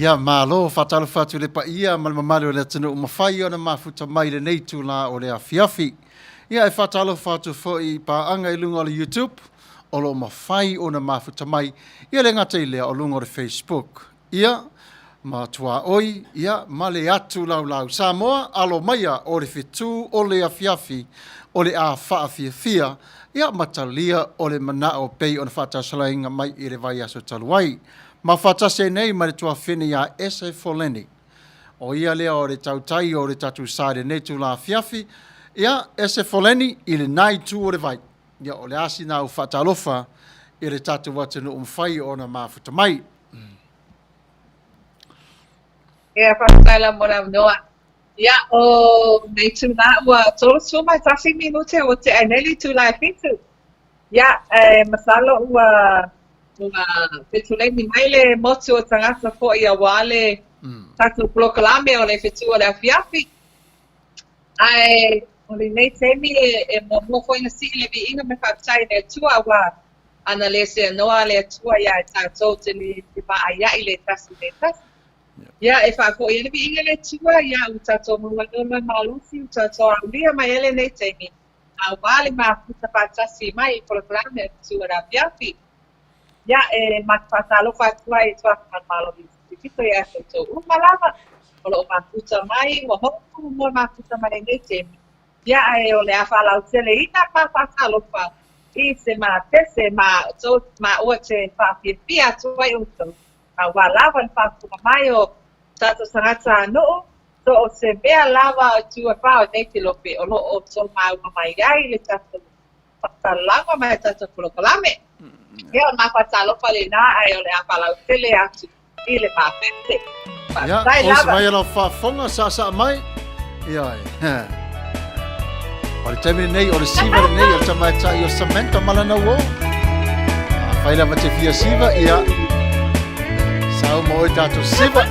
Ia, malo, faatalofa atu i le paia ma le mamalu o le atunuu mafai ona mafuta mai i lenei itula o le afiafi. Ia, e faatalofa atu foi i paaga i luga o le YouTube, o lo o mafai ona mafuta mai, ia le gata i lea o luga o le Facebook. Ia, ma tuaoi, ia, ma le atu laulau. Samoa, alo maia o le fetu o le afiafi o le a faafiafia, ia, ma talia o le manao pei ona faatasalaina mai i le vaiaso talu ai. Ma faatasi ai nei ma le tuafafine ia Ese Foleni. O ia lea o le tautai o le tatou sa i lenei itula afiafi, Ia, Ese Foleni i lena itu o le vai. Ia, o le a sina au faatalofa i le tatou atunuu mafai ona mafuta mai. Ia, faafetai lava mo le avanoa. Ia, ʻo lenei itulā ua 31 minute ua tea ai nei le itulā e 7. Ia, e masalo ua ua fetuleni mai le motu o tagata foi auā le tatou polokalame o le fetu o le afiafi. Ae o lenei taimi e muamua foi ona sii le viiga ma le faafetai i le Atua auā ana le seanoa le Atua iā tatou te le fevaaia'i le tasi i le tasi. Ia, e faafoi ai le viiga i le Atua, ia ua tatou maua ai lona malosi, ua tatou aulia mai ai lenei taimi, auā le mafuta faatasi mai i polokalame o Fetu o le Afiafi. Ia, e ma te faatalofa atu ai i Tuafamalomalo i se pito iā outou uma lava, o lo o mafuta mai, ua hou mo le mafuta mai lenei taimi. Ia, ae o le a faalauteleina ma faatalofa i se mapese ma outou, maua te faafiafia atu ai outou. Aua lava le faafofoga mai o tatou tagatanuu, so o se mea lava o itu e fa o nei kelope o lo o outou maua mai ai le tatou faasalaga ma le tatou polokalame. Ia, o le ma faatalofa lena, ae o le a faalautele atu i le mapese. Ia, Faafetai osi lava. mai e lau faafofoga, saasaa mai. Ia, o le taimi lenei, o le siva lenei, o le tamaitai o Samantha Malanauo. Afai lava te fia siva, ia, sau ma oe tatou siva.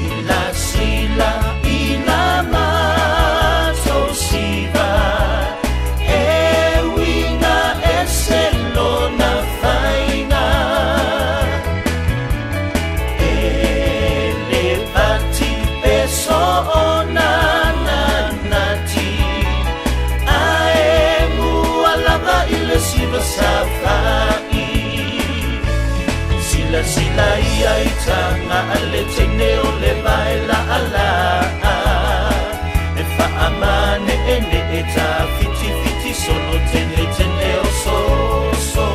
Silasila i la matou siva, e uiga ese lona faiga. E le pati pe soona nanati, a e mua lava i le siva safa'i. Silasila ia i taga a le teine o le vae laalaa, e faamaneenee tafitifiti solo tenetene o soso.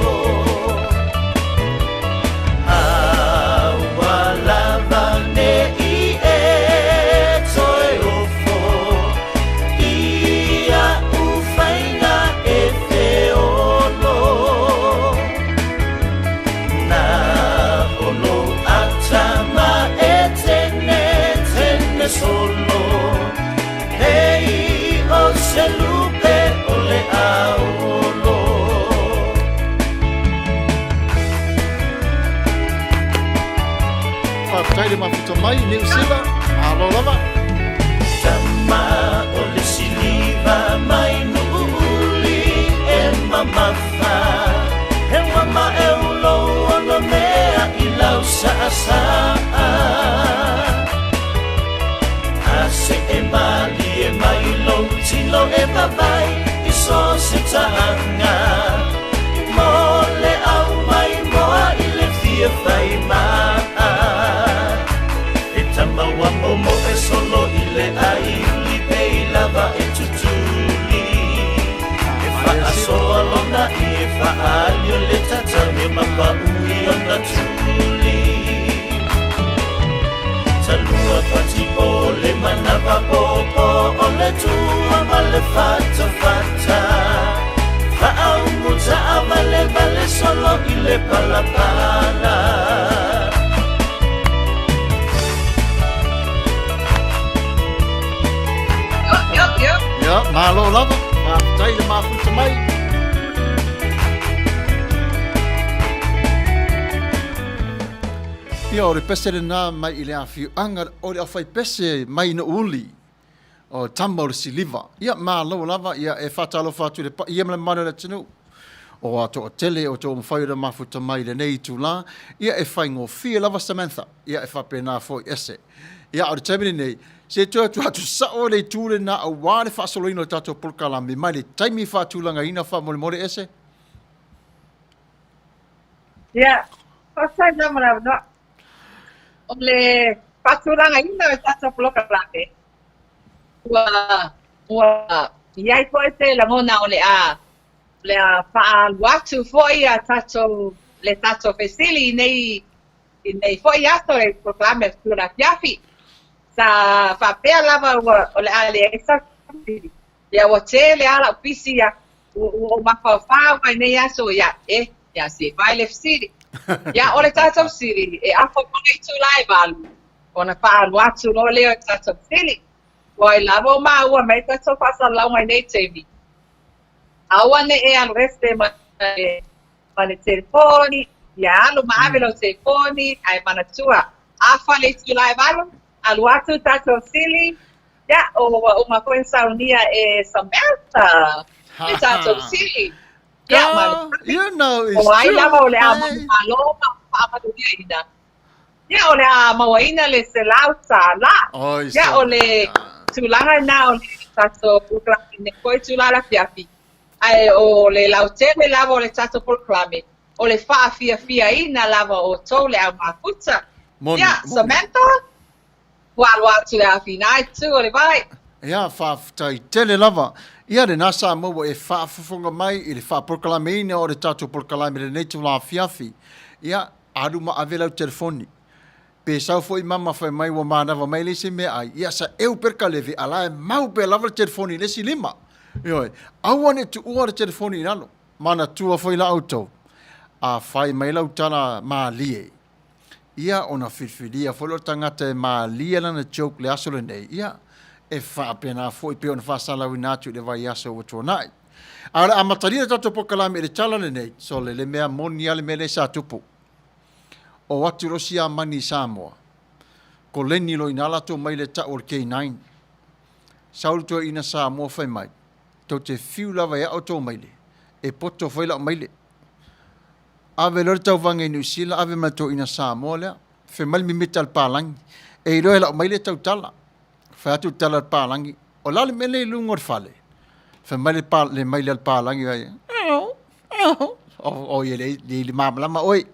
Aua lava ne i e toe ofo i a'u faiga e feolo. Na olo ata ma e tene tene solo pei o se lupe o le aolo. Faafetai le mafuta mai, Niu Sila, malo lava. Tama o le siliva mai Nuuuli e mamafa, he ua maeu lou ono mea i lau saasaa. A se e malie mai lou tino e vavai i so se taaga, mo le au mai moa i le fia fai maa. E tama ua momoe solo i le aili pei lava e tutuli. E faasoa lona i e faaali o le tatame ma paui ona tuli. Talua pati o le manava popo o le tua ma le fatafata. Faaumuta a vale vale solo i le palapala. Ia, ia. Ia, malo lava. Faafetai le mafuta mai. Ia, o le pese lena mai i le afioaga o le aufaipese mai Nuuuli, o Tama o le Siliva. Ia, malo lava, ia, e faatalofa atu i le paia ma le mamalu o le atunuu. O a toatele o tou mafai ona mafuta mai i lenei itulā, ia e faigofie lava Samantha, ia e faapena foi Ese. Ia, a o le taimi lenei, se toe atu atu sao i le itu lena aua le faasoloina o le tatou polokalame mai le taimi faatulagaina faamolemole Ese. Ia, faafetai lava mo le avanoa. O le faatulagaina o le tatou polokalame, ua, ua I ai foi se lagona o le a o le a faaalu atu foi a tatou le tatou fesili i nei i nei foi aso e polokalame o Tula Afiafi. Sa faapea lava ua o le a leai sau fesili. Ia ua tele lava la'u pisi ia ua ua ou mafaufau ai nei aso ia e ia se fai le fesili. Ia o le tatou fesili e afa ma le itula e 8 ona faaalu atu loa lea o le tatou fesili. Ua ai lava o māua mai tatou faasalalauga i nei taimi. Aua ne i e alu ese ma le, ma le telefoni, ia alu ma ave lau telefoni, ae manatua, afa le itula e 8, alu atu tatou fesili, ia, ua uma foi ona saunia e Samantha le tatou fesili. Ia, ma le You know it's o ai true. lava o le a Hey. manumalo ma faamanuiaina. Ia, o le a mauaina le $100. Oi, Ia, o le tulaga lena o le tatou polokalame i lenei foi itula afiafi. Ae o le lautele lava o le tatou polokalame, o le faafiafiaina lava o outou le au mafuta. Moni, Ia, moni. Samantha, ua alu atu le afina i tu o le vai. Ia, faafetai tele lava. Ia, lena Samoa ua e faafofoga mai i le faapolokalameina o le tatou polokalame i lenei itula afiafi. Ia, Alu ma ave lau telefoni. Pe sau foi mama fai mai ua manava mai le isi meaai, ia sa eu pea le kaleve a la e mau pea lava le telefoni i le isi lima. Ioe, aua ne i tuua le telefoni i lalo. Manatua foi la outou, a fai mai lau tala malie, ia ona filifilia foi lea o le tagata e malie lana joke le aso lenei, ia e faapena foi pei ona faasalauina atu i le vaiaso ua tuanai. A o le amatalia o le tatou polokalame i le tala lenei, sole, le mea moni lava le mea lea sa tupu. O atu loa Siamani i Samoa, koleni loa i ina latou maile tau o le K9. Sau le toeaina Samoa fai mai, tou te fiu lava e aʻo tou maile, e poto foi lau maile. Ave loa le tauvaga i Niu Sila, ave ma le toeaina Samoa lea. Fai mai le mimita a le palagi, e iloa e lau maile e tautala. Fai atu le tala a le palagi, O le a le mea lea i luga o le fale? Fai mai le, pa, le maile a le palagi, ai, o, o, ia le, le, le malamalama oe.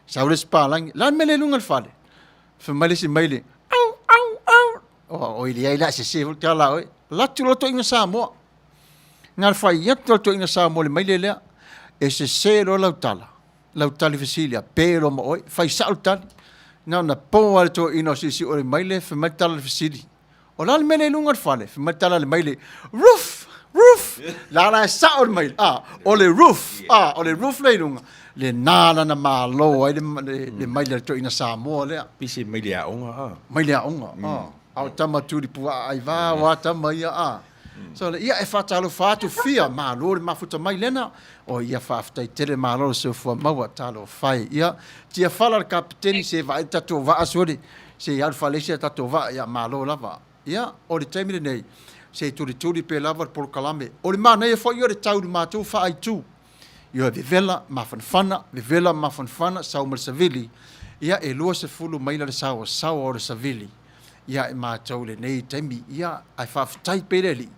Sau le isi palagi, la le mea lea i luga o le fale? Fai mai le isi maile, au, au, au. O, o i leai la sese foi le tala a oe. Latu loa toeaina Samoa. Na le fai atu a le toeaina Samoa i le maile lea, e sese loa lau tala. Lau tali fesili a pe loa ma oe, fai sao le tali. Na ona po lava le toeaina o siisii ole maile, fai mai le tala i le fesili. O le a le mea lea i luga o le fale? Fai mai le tala a le maile, roof, roof. La la e sao le maile, ah, o le roof, ah, o le roof lea i luga. Lena lana malo ai le, le, le maile a le toeaina Samoa lea. Pisi mai le aoga, ah. Mai le aoga, ah. A o tama tuli puaa ai vā, o a tama ia, ah. So, le, ia e faatalofa atu fia, malo le mafuta mai lena. O ia faafetai tele malo le soifua maua, talofa e. Ia, tia fala le kapiteni se vaai le tatou vaa sole, se alu faaleisi a tatou vaa, ia malo lava. Ia, o le taimi lenei, se tulituli pea lava le polokalame. O le manaia foi o le tau i le matou faaaitu. Ia, vevela, mafanafana, vevela, mafanafana, sau ma le savili. Ia, e 20 maila le saoasaoa o le savili. Ia e matou i lenei taimi, ia, ae faafetai pea i le Alii,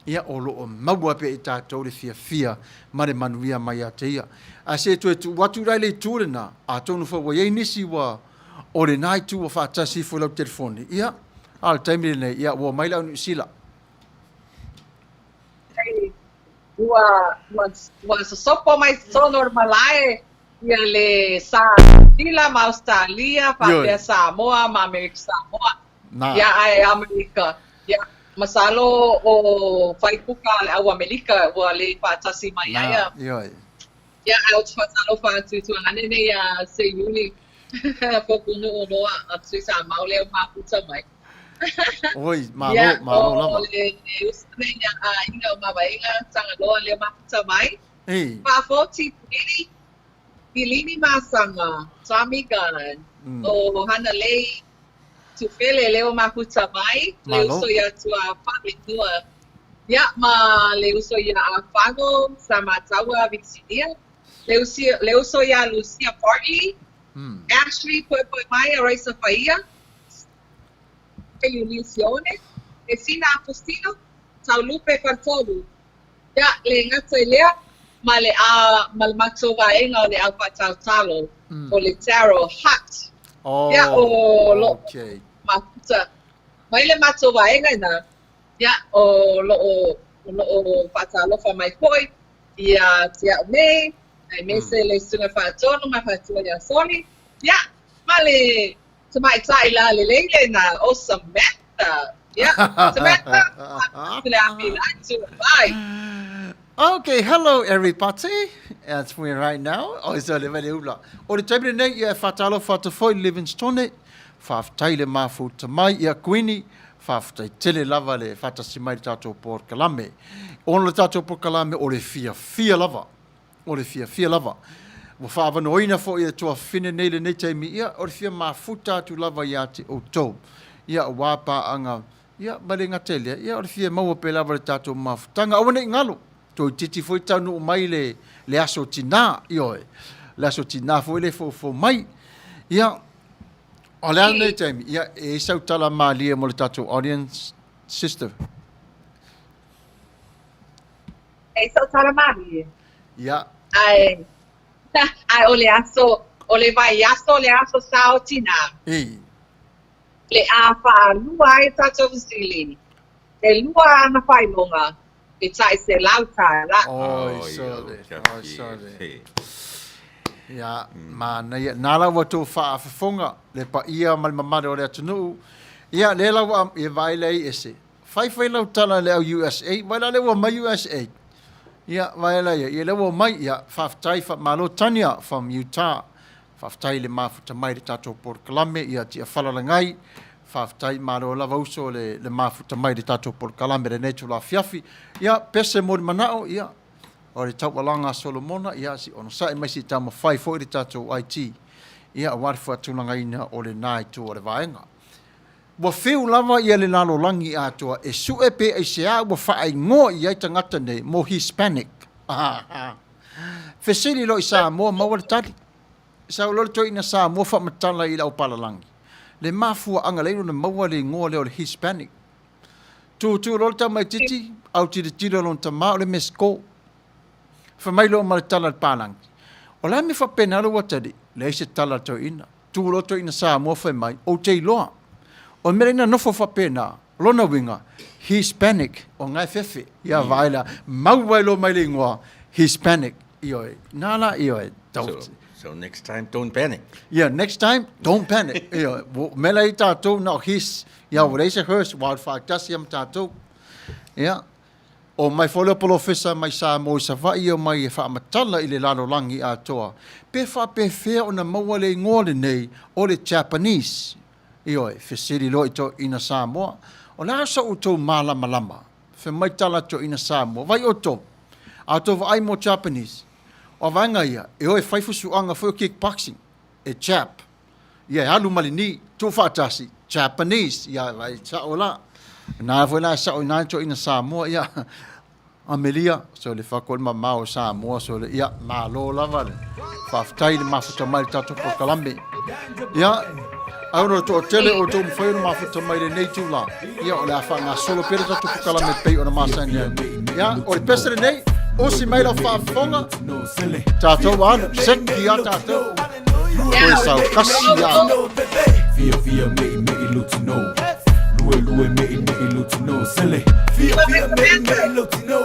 ia, o lo o maua pea e tatou le fiafia ma le manuia mai ia te Ia. Ae se toe tuu atu la i le itu lena, atonu foi ua i ai nisi ua o lena itu ua faatasi ifo i lau telefoni, ia, a o le taimi lenei, ia, ua omai le au Niu Sila. Ua, ua, ua sosopo mai totonu o le malae ia le sa Sila ma Ausetalia faapea Samoa ma Amerika Samoa. Na. Ia ae Amerika. Ia masalo o faikuka a le au Amelika ua le faatasi mai ai. Na, ioe. Ia ae ou te faatalofa atu i tuagane nei ia Seiuli Fokunuu Loa a Tuisamau lea ua mafuta mai. Oi, malo, yeah, malo lava. O le uso nei ia aiga o Mavaega, Tagaloa lea mafuta mai. Ei. Faafoti Pilini, Pilini Masaga, Tommy Gunn, o Hanalei Tufele lea ua mafuta mai, le uso ia Tuafalenua. Ia, ma le uso ia Afago, Samataua Visinia, le, usi, le uso ia Lucia Bartley, Ashley Poepoemaia Raisa Faia, Iuliusione, Esina Apostino, Taulupe Faletolu. Ia, le gata i lea, ma le a, ma le matou vaega o le au faataotalo, o le Taro Hutt. Oh, Ia, o lo o okay. mafuta mai le matou vaega ina, ia, o lo o O lo o faatalofa mai foi ia te au nei, aemaise le Susuga Faatonu ma Fatua ia Soli, ia, ma le tamaitai lalelei lena o Samantha. Ia, Samantha, faatasi le afi atu, bye. Okay, hello everybody. That's me right now. Oh, sorry, le ula. O le taimi lenei, ia e faatalofa atu foi Livingstone. Faafetai le mafuta mai ia Kuini. Faafetai tele lava le faatasi mai i le tatou polokalame. Ona o le tatou polokalame o le fiafia lava, o le fiafia lava. Ua faaavanoaina foi e tuafafine nei lenei taimi, ia, o le fia mafuta atu lava ia te outou, ia, aua paaga, ia, ma le gata i lea, ia, o le fia maua pea lava i le tatou mafutaga. Aua ne i galo, toeitiiti foi taunuu mai le, le aso tinā, ioe, le aso tinā foi le foufou mai. Ia, O le a lenei taimi? Ia, e i ai sau tala malie mo le tatou audience, sister. E i sau tala malie. Ia. Ae, ae o le aso, o le vaiaso le aso sa o tinā. I. Le a whaalua ai tatou fesili. E lua ana faailoga, e tai $100. Oi sole, oi sole. Ia, manaia. Nā la ua tou faafofoga, le paia ma le mamalu o le atunuu. Ia, lea la ua, ia vaai lea i ese. Fai fai lau tala i le au USA, vaai la lea ua omai USA. Ia, vaai la ia, ia lea ua omai, ia, faafetai, faamalo Tania from Utah. Faafetai i le mafuta mai i le tatou polokalame, ia Tiafalalagai, faafetai, malo lava uso le, le mafuta mai i le tatou polokalame i lenei itula afiafi. Ia, pese mo le manao, ia, o le taualaga a Solomona, ia, se i onosai mai se i taumafai foi le tatou IT, ia, aua le faatulagaina o lena itu o le vaega. Ua fiu lava ia le lalolagi atoa e sue pe aisea ua faaigoa i ai tagata nei mo Hispanic. Fesili loa i Samoa maua le tali. Sau loa le toeaina Samoa faamatala i le aupalalagi le mafuaaga lea ona maua le igoa lea o le Hispanic. Tutu loa le tamaititi, autilotilo lona tama o le Mexico. Fai mai loa ma le tala a le palagi, O le a mea faapena lou atalii? Leai se tala a le toeaina. Tu loa toeaina Samoa fai mai, Ou te iloa. O le mea lea ina nofo faapena, o lona uiga, Hispanic, o na e fefe. Ia vaai la, mau ai loa mai le igoa Hispanic. Ioe, na la, ioe, tau. So, so next time, don't panic. Yeah, next time, don't panic. Ioe, mea la i tātou, na o his, ia ua leai se hers, ua alu faatasi ia ma tātou. Ia, O mai foi lea polofesa mai Samoa i Savaii o mai e faamatala i le lalolagi atoa pe faapefea ona maua le igoa lenei o le Japanese. Ioe, fesili loa i toeaiina Samoa, O le a sa outou malamalama? Fai mai tala a toeaiina Samoa, Vai outou, a outou vaai mo Japanese, o a vaega ia, e o e fai fusuaga foi o kickboxing, e Jap, ia e alu ma le ni, tuufaatasi, Japanese, ia vai sao la. Na foi la sao ina toeaiina Samoa, ia, Amelia, so le fako le mamao o Samoa, so le, ia, malo lava le faafetai le mafuta mai le tatou polokalame. Ia, ai ona o le toatele o outou mafai ona mafuta mai lenei itula, ia, o le a faagasolo pea le tatou polokalame e pei ona masani ai. Ia, o le pese lenei, osi mai lau faafofoga, tatou alu, seki a tatou. Toe sau kasi a. Fia fia mei mei lutino Lue lue mei mei lutino Sele Fia fia mei mei lutino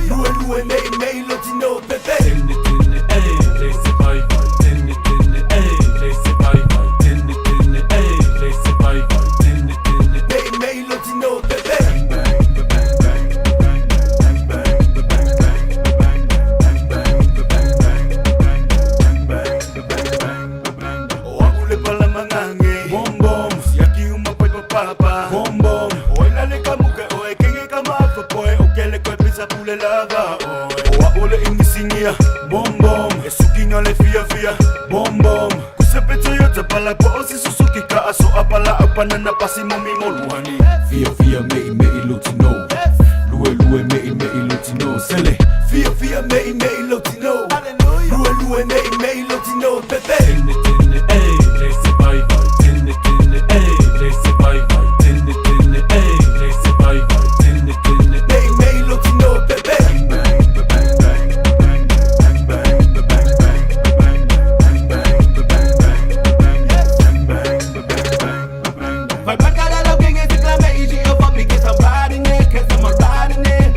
Lue lue mei mei lutino Pepe Tene tene eh le se vai Tene tene eh le se vai Tene tene eh le se vai Tene tene mei mei lutino Pepe Bang bang bang bang bang bang bang bang bang bang bang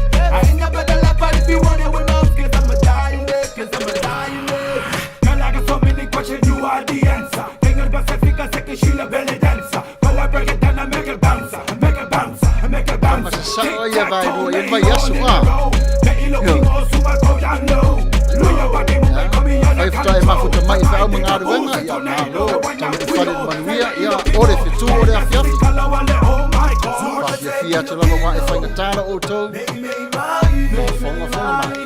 bang sao ai ia vaelua i le vaiaso, a. Ia, fai faatoa e mafuta mai i feau ma galuega, ia, malo, taunuu i fale i le manuia, ia, o le fetu o le afiafi. Faafiafia atu lava aua e faigata la outou faafogafoga mai.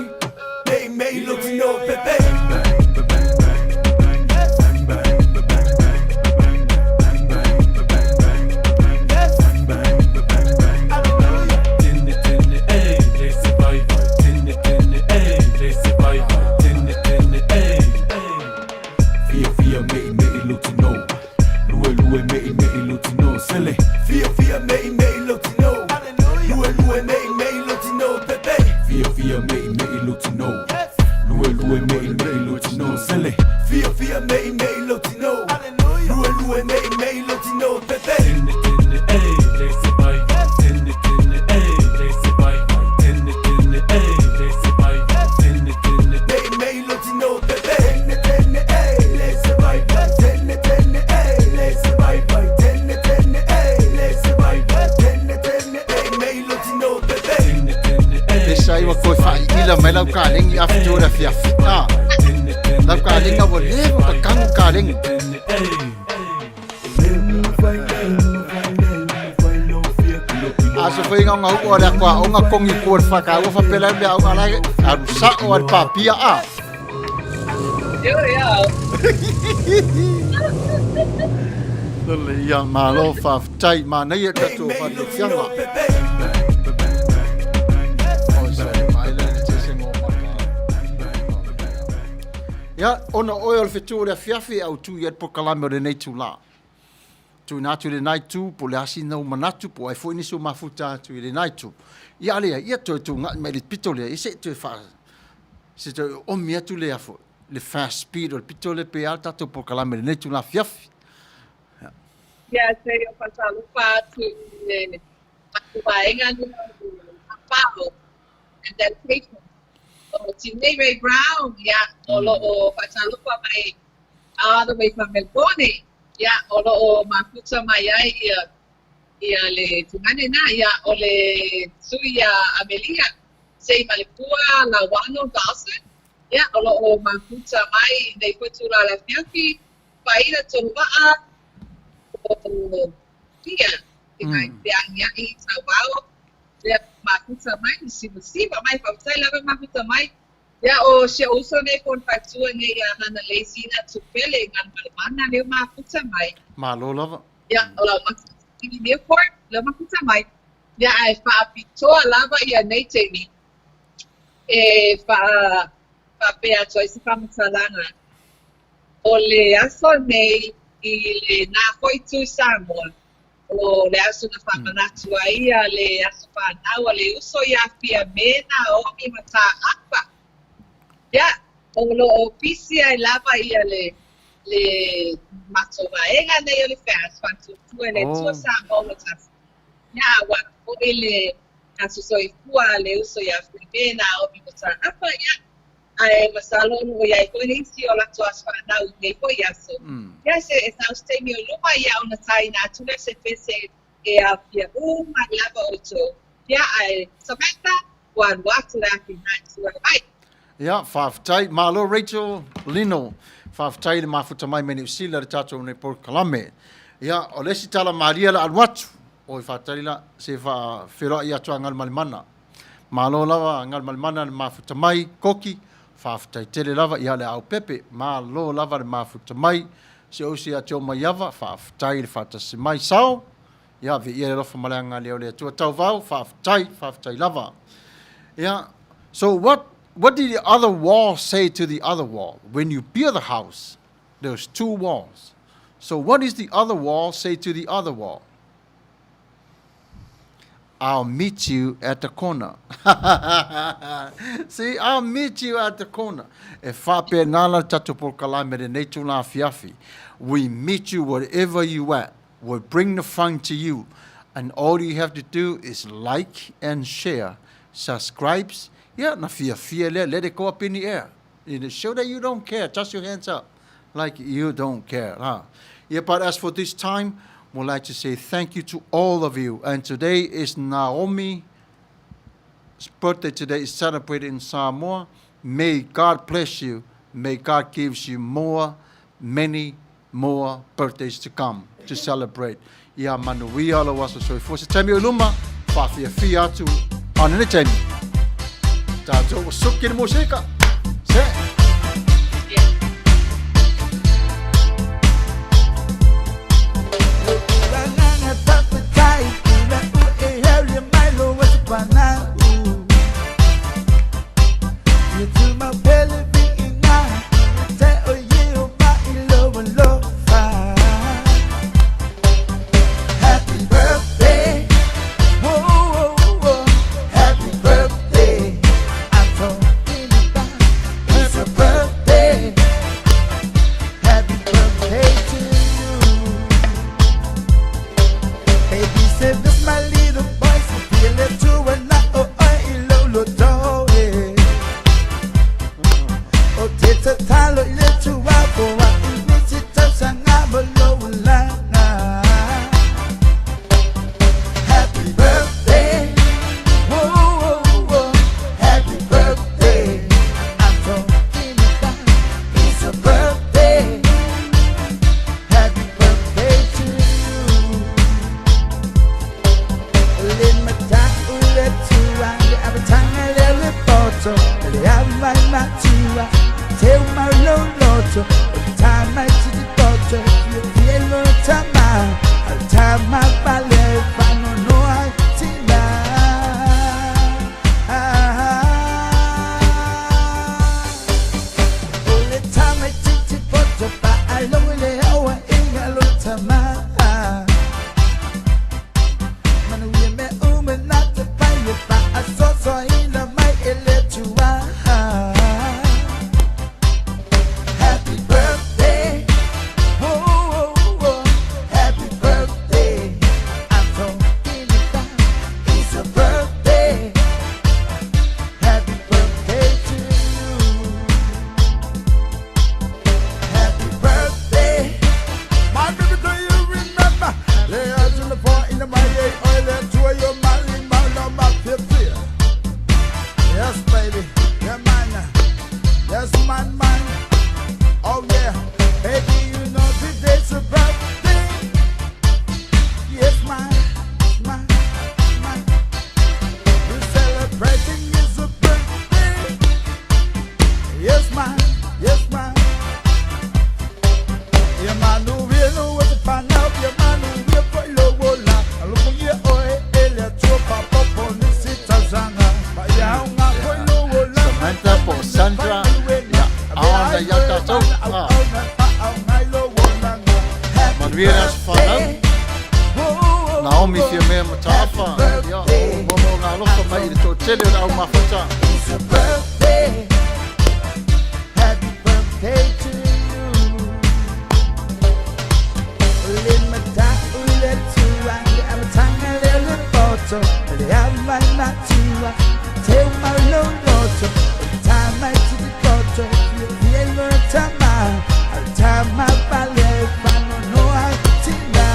Pesa ai ua toe faa'iila mai lau kalegi after o le afiafi. Ah, lau kalegi ua leva ona kagu kalegi. Aso foi gaugau'u o le atoaoga kogi i tua o le fakaua faapea la le aoga la e alu sa'o a le papia a. Lole ia malo faafetai manaia tatou faafiafiaga. Ia, ona oe o le fetu o le afiafi e autu i ai le polokalame o lenei itulā. Tuuina atu i lena itu, po o le a sina ou manatu, po o ai foi nisi o mafuta atu i lena itu. Ia a leai, ia toe tuuga'i mai i le pito lea, ia se i toe faa, se i toe oomi atu le a foi, le fast speed o le pito lea pe a le tatou polokalame i lenei itula afiafi. Ia, se i ou faatalofa atu i le matou vaega lea o le Apao and Dedication o Tinei Ray Brown, ia, o lo o faatalofa mai all the way from Melbourne, ia, o lo o mafuta mai ai ia, ia le tugane na, ia, o le sui ia Amelia, Sei Malepua Lauano Dawson, ia, o lo o mafuta mai i nei foi itula o le afiafi, Faila Tolumaa, o Tia, ke kai te agiagi i Tauvao, lea mafuta mai, le sivasiva mai, faafetai lava mafuta mai. Ia, o si ou uso nei po o le faletua nei ia Hana Leisina Tupele Galumalemana lea mafuta mai. Malo lava. Ia, o lau mata i Newport, lea mafuta mai. Ia, ae faapitoa lava ia nei taimi e faa, faapea atu ai se faamatalaga. O le aso nei i lena foi itu i Samoa, o le aso na faamanatu ai ia le aso fanau a le uso ia Fiame Naomi Mataafa. Ia, o lo o pisi ai lava ia le le matou vaega nei o le FAST, Faatuatua i le Atua Samoa Ua Tasi. Ia, aua foi le aso soifua a le uso ia Fiame Naomi Mataafa, ia, Ae masalo o lo o i ai foi nisi o latou aso fanau i nei foi aso. Ia se e sau se taimi o luma ia ona taina atu lea se pese e aofia uma ai lava outou. Ia ae Samantha, ua alu atu le ake i tua mai. Ia, faafetai. Malo Rachel Lino. Faafetai i le mafuta mai mai Niu Sila i le tatou nei polokalame. Ia, o le isi tala malie la alu atu. Oi faatali la, se faafeiloai atu a Galumalemana. Malo lava Galumalemana le mafuta mai, Koki, faafetai tele lava ia le Aupepe, malo lava le mafuta mai, si ou uso ia Tiomaiava, faafetai le faatasi mai, Sao, ia viia le alofa ma le agalelei o le Atua, Tauvao, faafetai, faafetai lava. Ia, so what, what did the other wall say to the other wall? When you build a house, there's two walls. So what is the other wall say to the other wall? I'll meet you at the corner. See, I'll meet you at the corner. E whāpēnā la tatou polokalame lenei tūlā afiafi. We meet you wherever you at. We'll bring the fun to you. And all you have to do is like and share. Subscribes. Yeah, na fiafia lea. Let it go up in the air. You know, show that you don't care. Toss your hands up like you don't care. Huh? Yeah, but as for this time, we'd like to say thank you to all of you. And today is Naomi. birthday today is celebrated in Samoa, may God bless you, may God gives you more, many more birthdays to come to celebrate. Ia manuia lou aso soifua. Se taimi o i luma, faafiafia atu a lenei taimi. Tātou ua soki le moseka. Se. Happy birthday, whoa, whoa, whoa. Happy birthday. I'm talking about it's a birthday. Happy birthday to you. Baby said this my little boy, so feel it to and I oh I lo lo do eh. O te te talo ile tu wa po wa i si tau sanga bo lo la na. Happy birthday, whoa, whoa, whoa. Happy birthday. I'm talking about it's a birthday. Happy birthday to you. Le mata o le tua, le abatanga le le poto, le amai matua, te uma lo loto, o tama ti di poto, le fielo tama, al tama pale fano no ai tina. O le tama ti ti poto pa along le awa inga lo tama. Manuia me uma na te pai e pa a so so ina mai e le tua. Happy birthday, oh, oh, oh. Happy birthday. I'm talking about it's a birthday. Happy birthday to you. Happy birthday. My baby, do you remember? Lay out to the point in the my oil to your money, my my 50. Yes, baby. Yeah, man. Yes, man, man. Oh, yeah. Baby, you know today's a birthday. Yes, man. Man, man. We're celebrating is a birthday. Yes, man. Yes, man. Ia manuia no o te whanau, ia manuia ko i lo la. Alofa ia oe e le atua papapo ni si tausanga. Pa ia au ngā ko i lo la. Samantha po Sandra, ia, aona ia tātou. Ah. Manuia le aso whanau. Naomi Fiamea Mataafa, ia, momo ngā alofa mai i le toatele o le au mafuta. It's a birthday. Happy birthday to you. Le mata o le tua, le amatanga le le poto, le amai matua, te uma lo loto, tama ti di poto, le fielo tama, al tama pale fano no ai tina.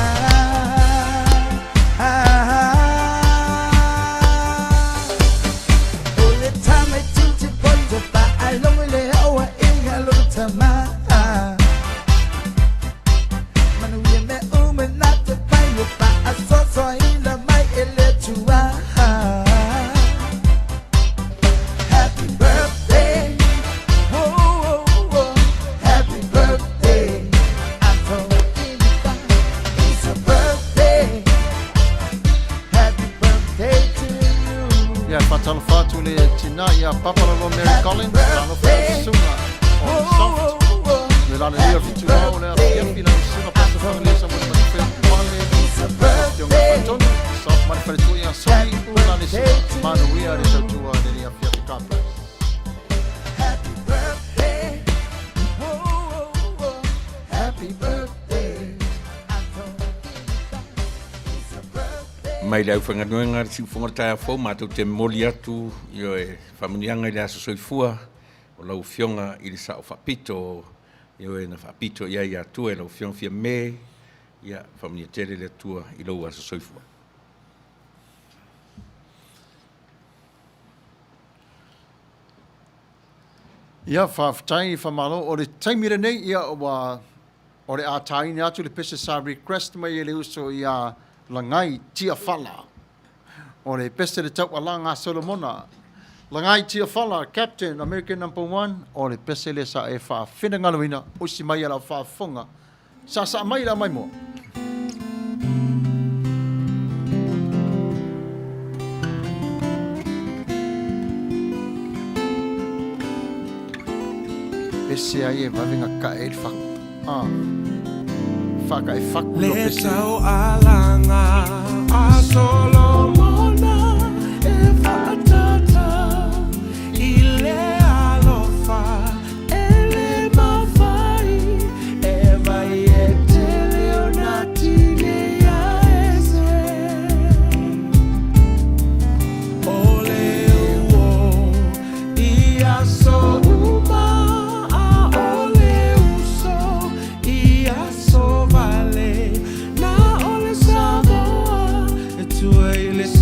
O le tama ti ti poto pa along le awa inga lo tama. Manuia me uma na te pai o pa a so so ina mai e le tua. Happy birthday, oh, oh, oh. Happy birthday. I'm talking about it's a birthday. Happy birthday to you. Ia, whātalofa atu le tina ia Papalalo Mary Collins, talofa i sunga o Soft. Le lale lia fitu ao le afiafi la sunga pasa whangalesa mo le matufea pale. Tionga whatonu, Soft mani wharetua ia Songi, u lale sunga. Manuia le tautua le lia fiafi. God bless. Happy birthday. Whoa, whoa, whoa. Happy birthday. I'm talking about it's a birthday. Mai le aufaigaluega a le Siufoga o le taeao fou, matou te momoli atu ioe faamanuiaga i le aso soifua o lau Afioga i le Sao Faapito, ioe na faapito i ai ia Atua e lau Afioga Fiame, ia faamanuia tele le Atua i lou aso soifua. Ia, faafetai, faamalo. O le taimi lenei, ia, ua, o le a tāina atu le pese sa request mai e le uso ia Lagai Tiafala. O le pese le taualaga a Solomona. Lagai Tiafala, Captain, American Number One, o le pese lea sa e faafinagaloina, osi mai a lau faafofoga. Saasaa mai le aumai moa. Pese ai e vave gakae ai le fa ah. Faakae faku Le taualaga a Solomona e faatatau i le alofa e le mafai e vai e tele ona tineia ese. O le uo i aso uma a o le uso i aso vale na o le Samoa e tua i le.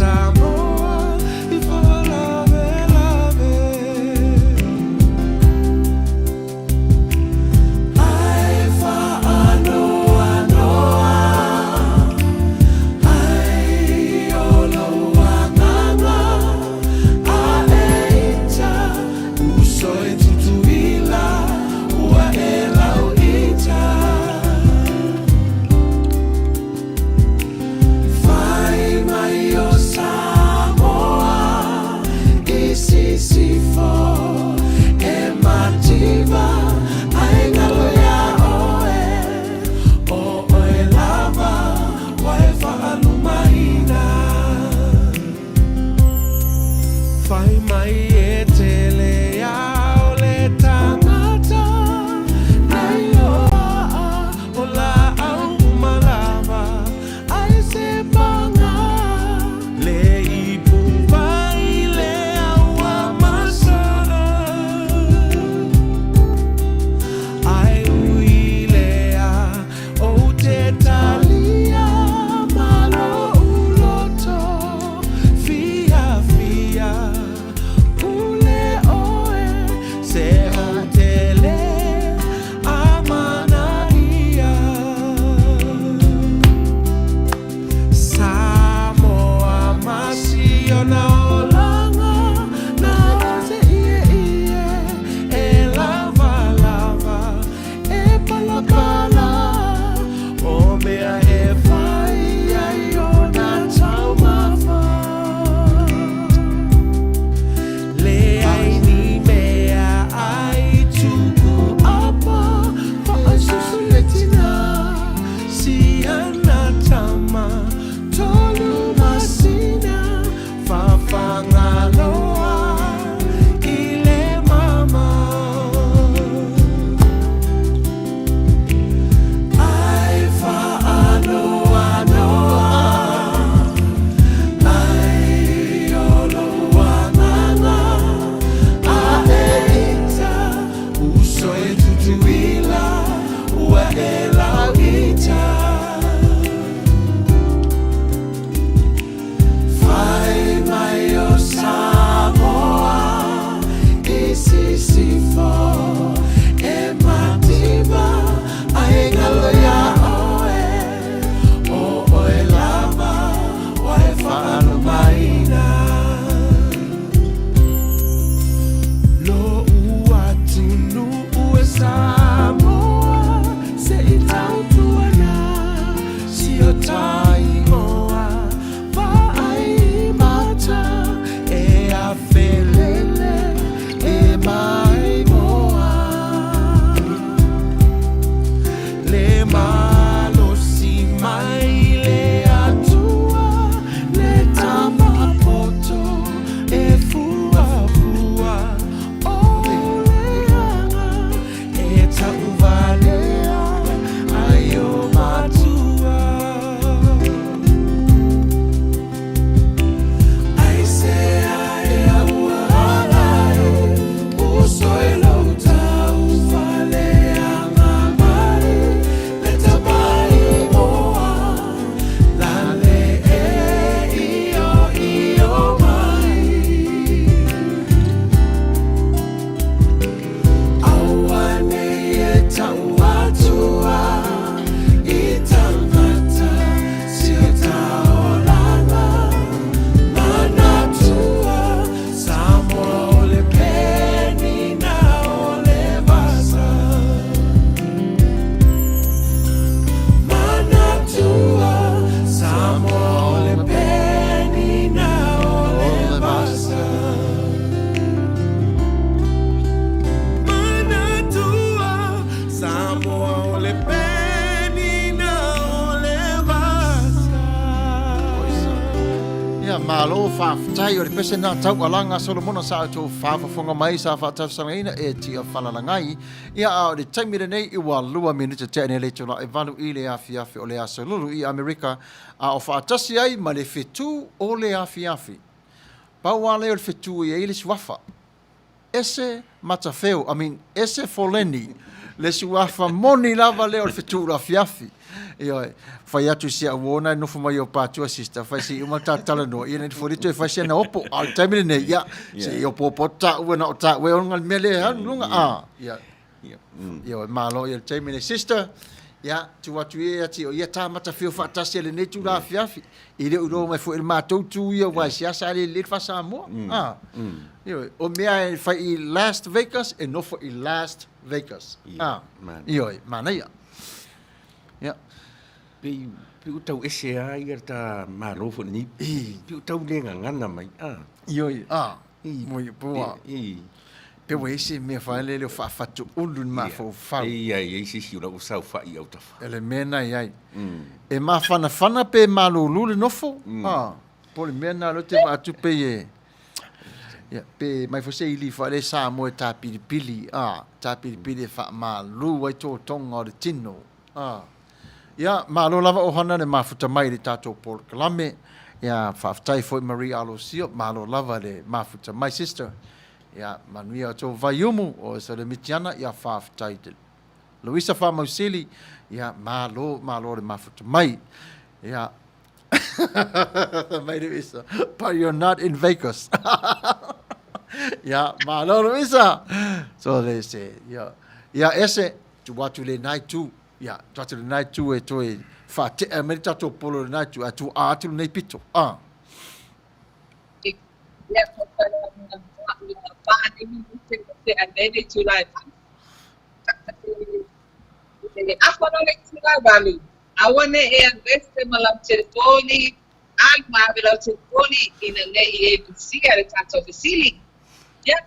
Malo faafetai o le pese na taualaga a Solomona sa outou faafofoga mai sa faatausagaina e Tia Falalagai. Ia a o le taimi lenei i ua 2 minute tea nei le itula e 8 i le afiafi o le aso Lulu i Amerika a o faatasi ai ma le fetu o le afiafi. Pau lava lea o le fetu e i ai le suafa. Ese Matafeo, I mean, ese Foleni, le suafa moni lava lea o le fetu o le afiafi. Ioe, fai atu i si au uo na e nofo mai o Patua sister, fai se i uma ta talanoa, ia nei foli toe fai se na opo, a o le taimi lenei, ia, se i opoopo atu taua na o taua e ona le mea lea e alu luga, a, ia, Ioe, malo ia le taimi nei. Sister, ia, tuu atu ia ia te oe, ia tā Matawhio faatasi e lenei tula afiafi. E le o iloa mai foi e le matou tu ia, aua e seasa a le lelei le faa-Samoa. Ah, ioe, o mea e fai i Last Vegas, e nofo i Last Vegas. Ah, ioe, manaia. Ia. Pei, pei ua tau ese lava ia le ta Malo foi lenei, pei ua tau le gagana mai. Ah. Ioe, ah, Moi pua. Pe ua ese mea whaelele o whaafatu ulu ni mafaufau. E ia i se isi o lau saofai i autafa. E le mea na i ai. E mafanafana pe malulu le nofo. Ah, po le mea na lo te vaatu pe e. Ia, pe mai fo se ili whaele sa mo e tāpilipili. Ah, tāpilipili e whaamalu ai tō tonga o le tino. Ah. Ia, malo lava ohana le mafuta mai i le tatou polokalame. Ia, faafetai foi Marie Alosio, malo lava le mafuta mai sister. Ia, manuia o tou vaiumu o Salemitiana, ia faafetai tele. Luisa Faamausili, ia, malo, malo le mafuta mai. Ia, mai Luisa, but you're not in Vegas. Ia, malo Luisa. So they say, ia, ia ese, tuu atu lenā itu, ia, tuu atu lenā itu e toe faatea mai le tatou polo i lenā itu, ae tuua atu lenei pito. Ah. Ia, ko te nei le itula e valu. E afa loa le itula e valu, aua ne i e alu ese ma lau telefoni, alu ma ave lau telefoni ina ne i e misia le tatou fesili. Ia,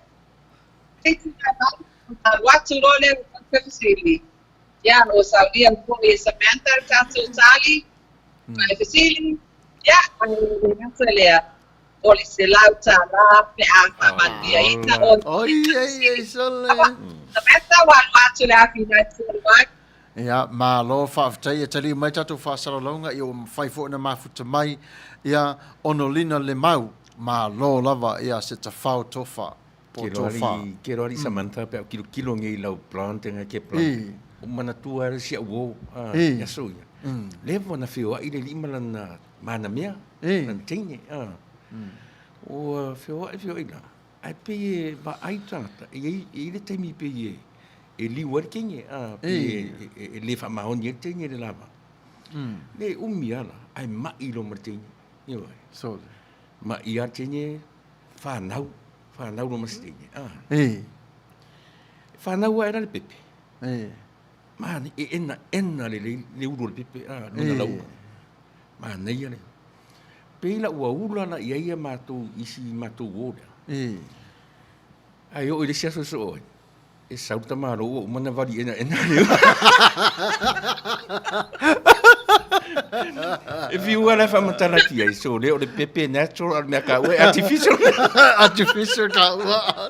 le itula e valu, Ona alu atu loa lea o le fesili, Ia, ua saunia foi e Samantha le tatou tali ma le fesili, ia, ae le gata lea, o le $100 pe a faamanuiaina oe Oi, i le ei, fesili. ei, sole. Samantha, ua alu atu le afi 931. Ia, malo, faafetai e taliu mai tatou faasalalauga, ia ua mafai foi ona mafuta mai, ia, Onolina Lemau, malo lava, ia, se tafao tofa. Po Kero ali, kero ali Samantha pe au kilokilo nge i lau plant nga ke plant. O manatua le si au o, a, ia so ia. Leva na whioai le lima lana mana mea, lana teine, a. O whioai, whioai la. Ai pe e va ai tangata, e i, e i le taimi pe e, e liu ai le teine, a, pe e, e, e le whaamaoni ai le teine le lava. Le umi ala, ai mai lo ma le teine. Ioe. So. Mai a teine, whanau, whanau lo ma se teine, a. E. Whanau a era le pepe. E. Mani, e ena, ena le, le, le ulu o le pepe, a, luna E. lau. Manaia le. Pei la ua ula la ia ia matou, isi matou o lea. E. Ai o i le isi aso soo ai. E sau le tamālō ua uma ona vali enaena le E fiu lava la e faamatala atu i ai, so lea o le pepe natural a o le mea kaua e artificial. Artificial kaua.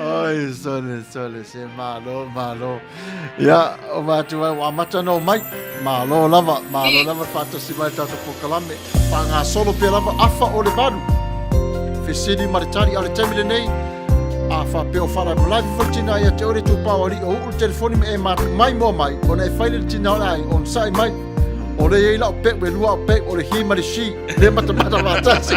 Oi, sole, sole, se malo, malo. Ia, o mātou ai, ua amata ona omai. Malo lava, malo lava le faatasi mai i le tatou polokalame. Faagasolo pea lava, afa o le valu. Fesili ma le tali, a o le taimi lenei, a faapea o faalavelave foi le tina ia te oe le itupa o alii o uu le telefoni ma e matu mai moa mai, ona e fai lea i le tina o le aiga, onosai mai. O lea e i ai lau peu, e lua au peu, o le he ma le she, lea matamata faatasi.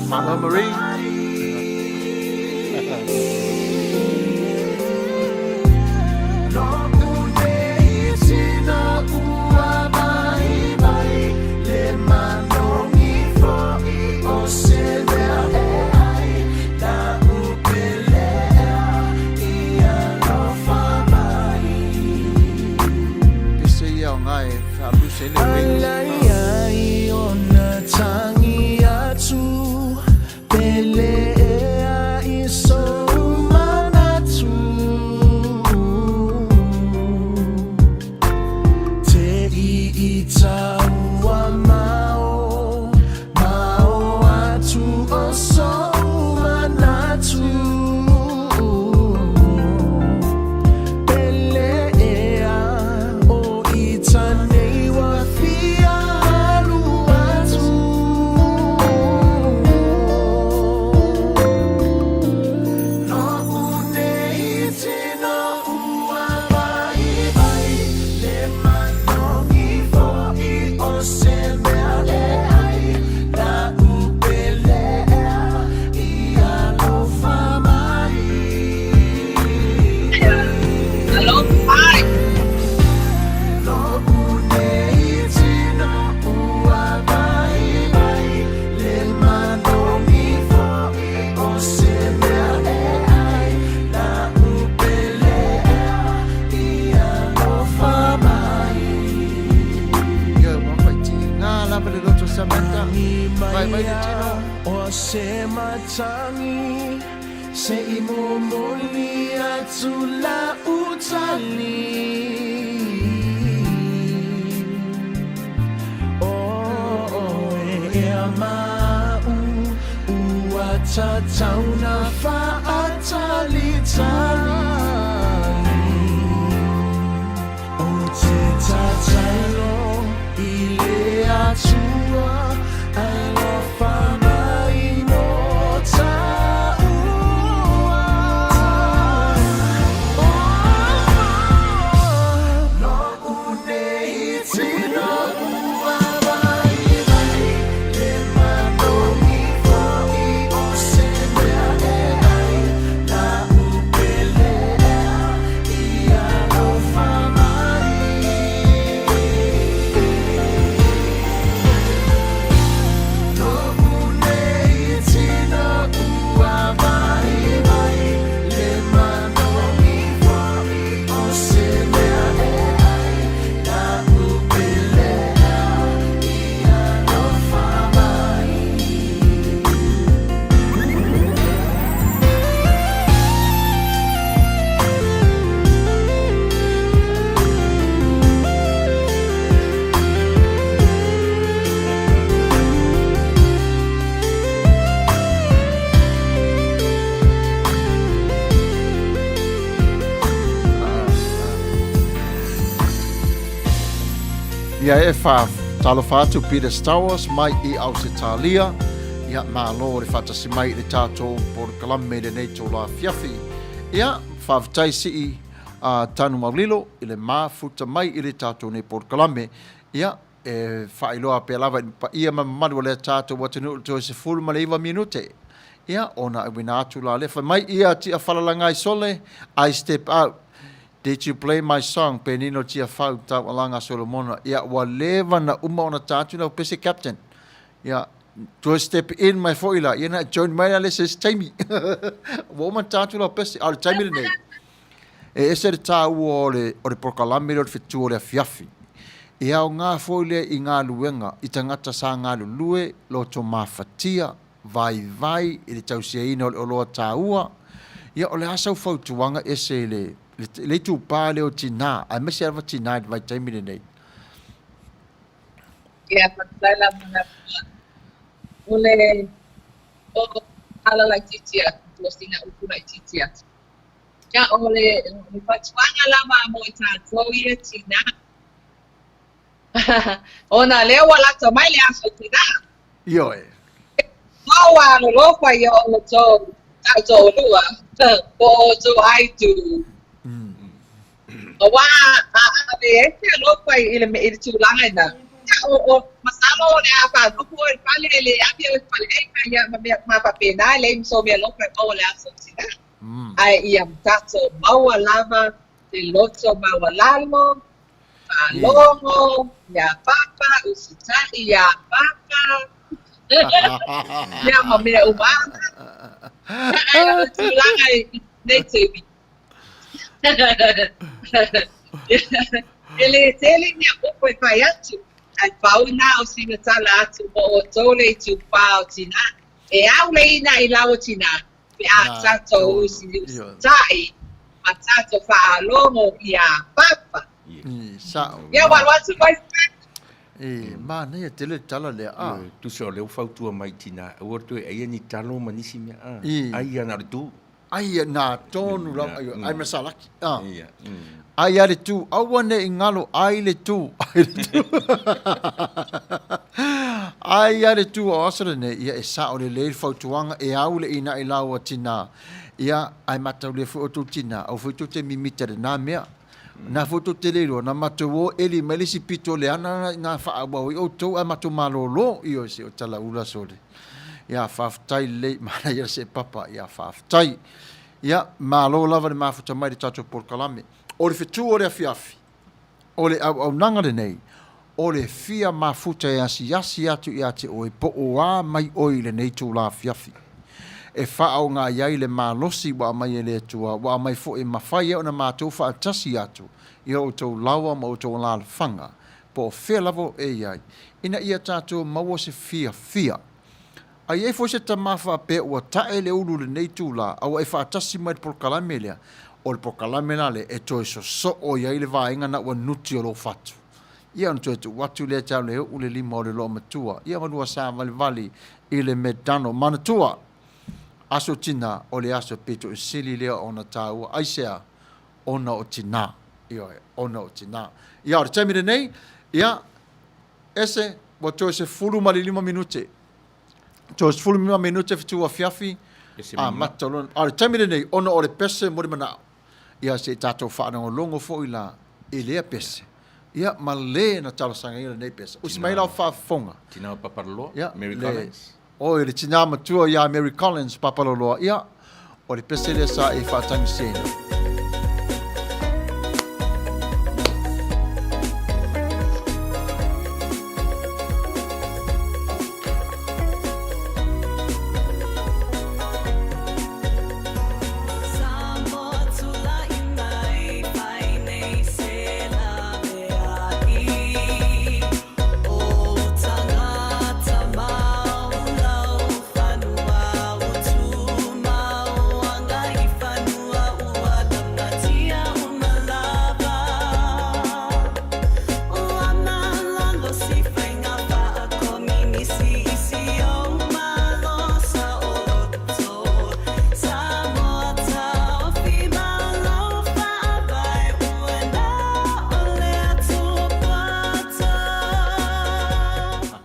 Malo Marie. Pese ia o ngā e whaaluse le wings. Ioe, ua faitiga lava le loto Samantha. Vai mai le tino. O se matagi se i momoli atu la utali O oe ea ma'u ua tatau na fa'atalitali O te tatalo i le Atua alofa mai mo ta'ua Lo'u nei tino ua vaivai Le manogi fo'i o se mea e ai Na'u pele ea i alofa mai Lo'u nei tino ua vaivai Le manogi fo'i o se mea e ai Na'u pele ea i alofa mai. Ia e faatalofa atu Peter Stowers mai i Ausetalia. Ia, malo le faatasi mai i le tatou polokalame i lenei itula afiafi. Ia, faafetai sii a Tanu Maulilo i le mafuta mai i le tatou nei polokalame. Ia, e faailoa pea lava i le paia ma mamalu o lea tatou atunuu i le toe 19 minute. Ia, ona auina atu la lea. Fai mai ia Tiafalalagai Sole, I step out. Did you play my song Penino Tiafau Taualaga Solomona. Ia, ua leva na uma ona ta atu lau pese captain. Ia, toe step in mai foi la, ia na join mai la le se isi taimi. Ua uma na ta atu lau pese, a o le taimi lenei, e ese le tāua o le, o le polokalame lea o le fetu o le afiafi. E aoga foi lea i galuega, i tagata sa galulue, loto mafatia, vaivai i le tausiaina o le oloa tāua. Ia, o le a sau fautuaga ese i le, le, le itupa lea o tinā, aemaise lava tinā i le vaitaimi lenei? Ia, faafetai lava mo le avanoa. O le o ala laitiiti atu, po o sina upu laitiiti atu. Ia, o le, o le fautuaga lava mo i tatou ia tinā. Ona lea ua lata mai le aso tinā. Ioe. Ua alolofa i o outou taitoalua po o outou aitu. Aua a ave ai se alofa i le i le tulaga lena, ia o o masalo o le a faanofu oe i le fale e le ave oe i le faleai ma ia ma mea ma faapena e leai ma sou meaalofa e maua i le aso o tina. Ae ia tatou maua lava le loto maualalo, faalogo iā Papa, usitai iā Papa, ia ma mea uma. Ae o le tulaga i lenei taimi, E le tele mea upu e fai atu, ae pau lena o sina tala atu mo outou le itupa o tina. E au le ina i lau o tina pe a tatou usiusitai ma tatou faalogo iā Papa. Ia ua alu atu mai. E manaia tele le tala lea a. Tusa o lea ua fautua mai i tina, aua le toe aia ni talo ma nisi mea a. Ai ia na o le tu. Ai na tonu lava ai ai ma salaki. Ah. Ai a le tu, aua ne i ngalo, ai le tu, ai le tu. Ai a le tu o aso lenei, ia e sao lelei le fautuaga e au le ina'i laua tina. Ia, ae mataulia foi outou tina, aua foi tou te mimita i lena mea. Na foi tou te le iloa, na matou o eli mai le isi pito o le ana na faaauau ai outou ae matou malolo. Ioe, se o talaula sole. Ia, faafetai lelei, manaia le seepapa, ia faafetai. Ia, malo lava le mafuta mai i le tatou polokalame. O le fetu o le afiafi, o le auaunaga lenei, o le fia mafuta e asiasi atu ia te oe po o a mai oe i lenei itula afiafi. E faaaoga i ai le malosi ua aumai e le Atua, ua aumai foi e mafai ai ona matou faatasi atu i o outou laoa ma outou alaalafaga, po o fea lava o e i ai, ina ia tatou maua se fiafia. A i ai foi se tama faapea ua tae le ulu i lenei itula, a ua e faatasi mai i le polokalame lea, o le polokalame la lea e toe sosoo i ai le vaega na ua nuti o lou fatu. Ia ona toe tuu atu lea tau le uu le lima o le loomatua, ia ma lua savalivali i le medano. Manatua, aso tina, o le aso pito i sili lea ona taua. Aisea? Ona o tina. Ioe, ona o tina. Ia, o le taimi lenei, ia, ese, ua toe 15 minute. Toe 15 minute fetu afiafi, amata loa. A o le taimi lenei, ona o le pese mo le manao, ia se i tatou faalogologo foi la i lea pese, ia ma le na talosagaina lenei pese. Usi mai lau faafofoga. Tina o Papaloloa, Mary Collins. Oi, le tina matua ia Mary Collins Papaloloa, ia, o le pese lea sa e faatagisiaina.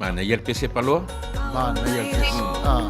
Manaia le pese paloa. Manaia le pese. Ah.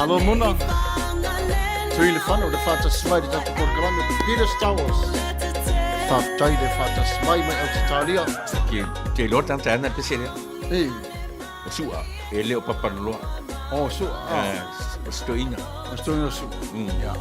Malo Muna. Tui le whano, le whātasi mai le tatou polokalame ko Peter Stowers. Whāwhtai le whātasi mai mai Ausitalia. Ke, te iloa tangata e ana pese lea. E. O sua, e le o Papaloloa. O sua, ah. Eh, o Stoina. O Stoina o sua. Ya.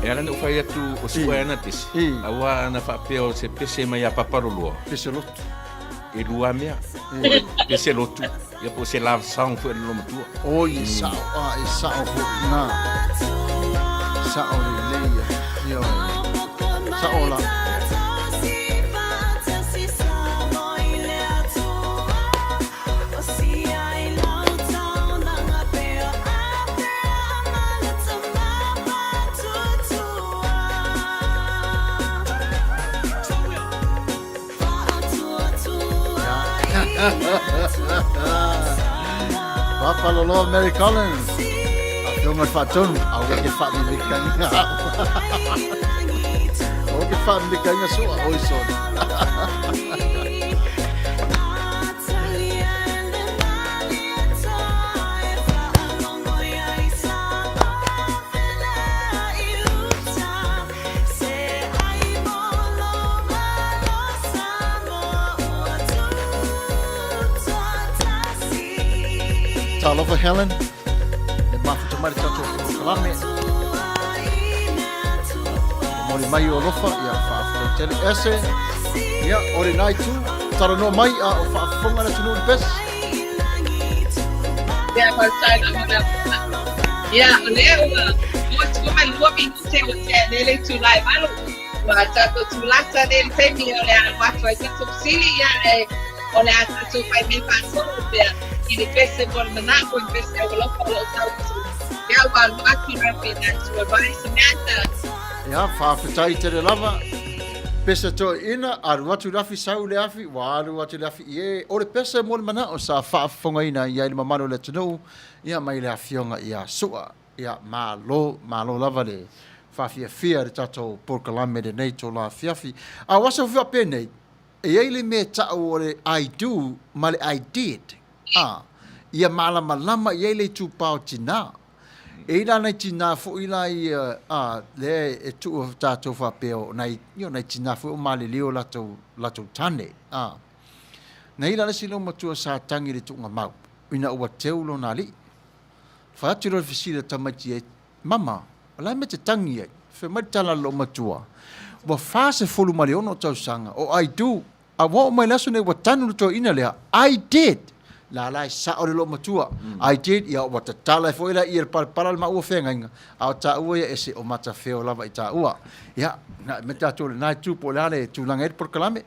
E ala na ou fai atu o sua e ana pese. Aua ana faapea o se pese mai a Paparoloa. Pese lotu. E lua mea. Pese lotu. Ia po o se love song foi a le loomatua. Oi, e sao, a, e sao foi na. Sao lelei ia. Ioe. Sao la. Papaloloa Mary Collins. Afioga le faatonu, aua ke faamimikaina. Aua ke faamimikaina soa, oi soli. Talofa Helen, le mafuta mai le tatou polokalame. Momoli mai o alofa, ia faafetai tele. Ese, ia, o le nai tu, talanoa mai a o faafofoga le atunuu le pese. Ia, faafetai lava le alofa. Ia, o lea ua 22 minute ua tea nei le itula e 8. Ua tatou tulata nei le taimi o le a alu atu ai tatou fesili, ia, e o le a tatou fai mea faatonu pea i le pese mo le manaʻo i le pese o alofa o lo o tau atu. Ia, ua alu atu la financial advice Samantha. Ia, faafetai tele lava. Pese toeaina, alu atu le afi, sau le afi, ua alu atu le afi i e. O le pese mo le manaʻo sa faafofogaina i ai le mamalu o le atunuu, ia mai le afioga ia Su'a. Ia, malo, malo lava le faafiafia i le tatou polokalame i lenei itula afiafi. A o aso faapenei, e i ai le mea e ta'u o le I do ma le I did, ā, ia malamalama i ai le itupa o tinā. E i ai la nai tinā foi la ia, ā, lea e tuu tatou faapea o nai, ia o nai tinā foi o maliliu o latou, latou tane, ā. Na i ai la le isi loomatua sa tagi i le tuugamau, ina ua teu lona alii. Fai atu loa le fesili a tamaiti e, Mama, o le a le mea e te tagi ai? Fai mai le tala a le loomatua, Ua 46 tausaga o I do, a ua oo mai le aso nei ua tanu le toeaina lea, I did! La la e sao le loomatua, I did, ia ua tatala ai foi la ia le palapala le maua feagaiga, a o taua ia ese o matafeo lava i taua. Ia, na me tatou lena itu po o le a le tulaga i ai le polokalame.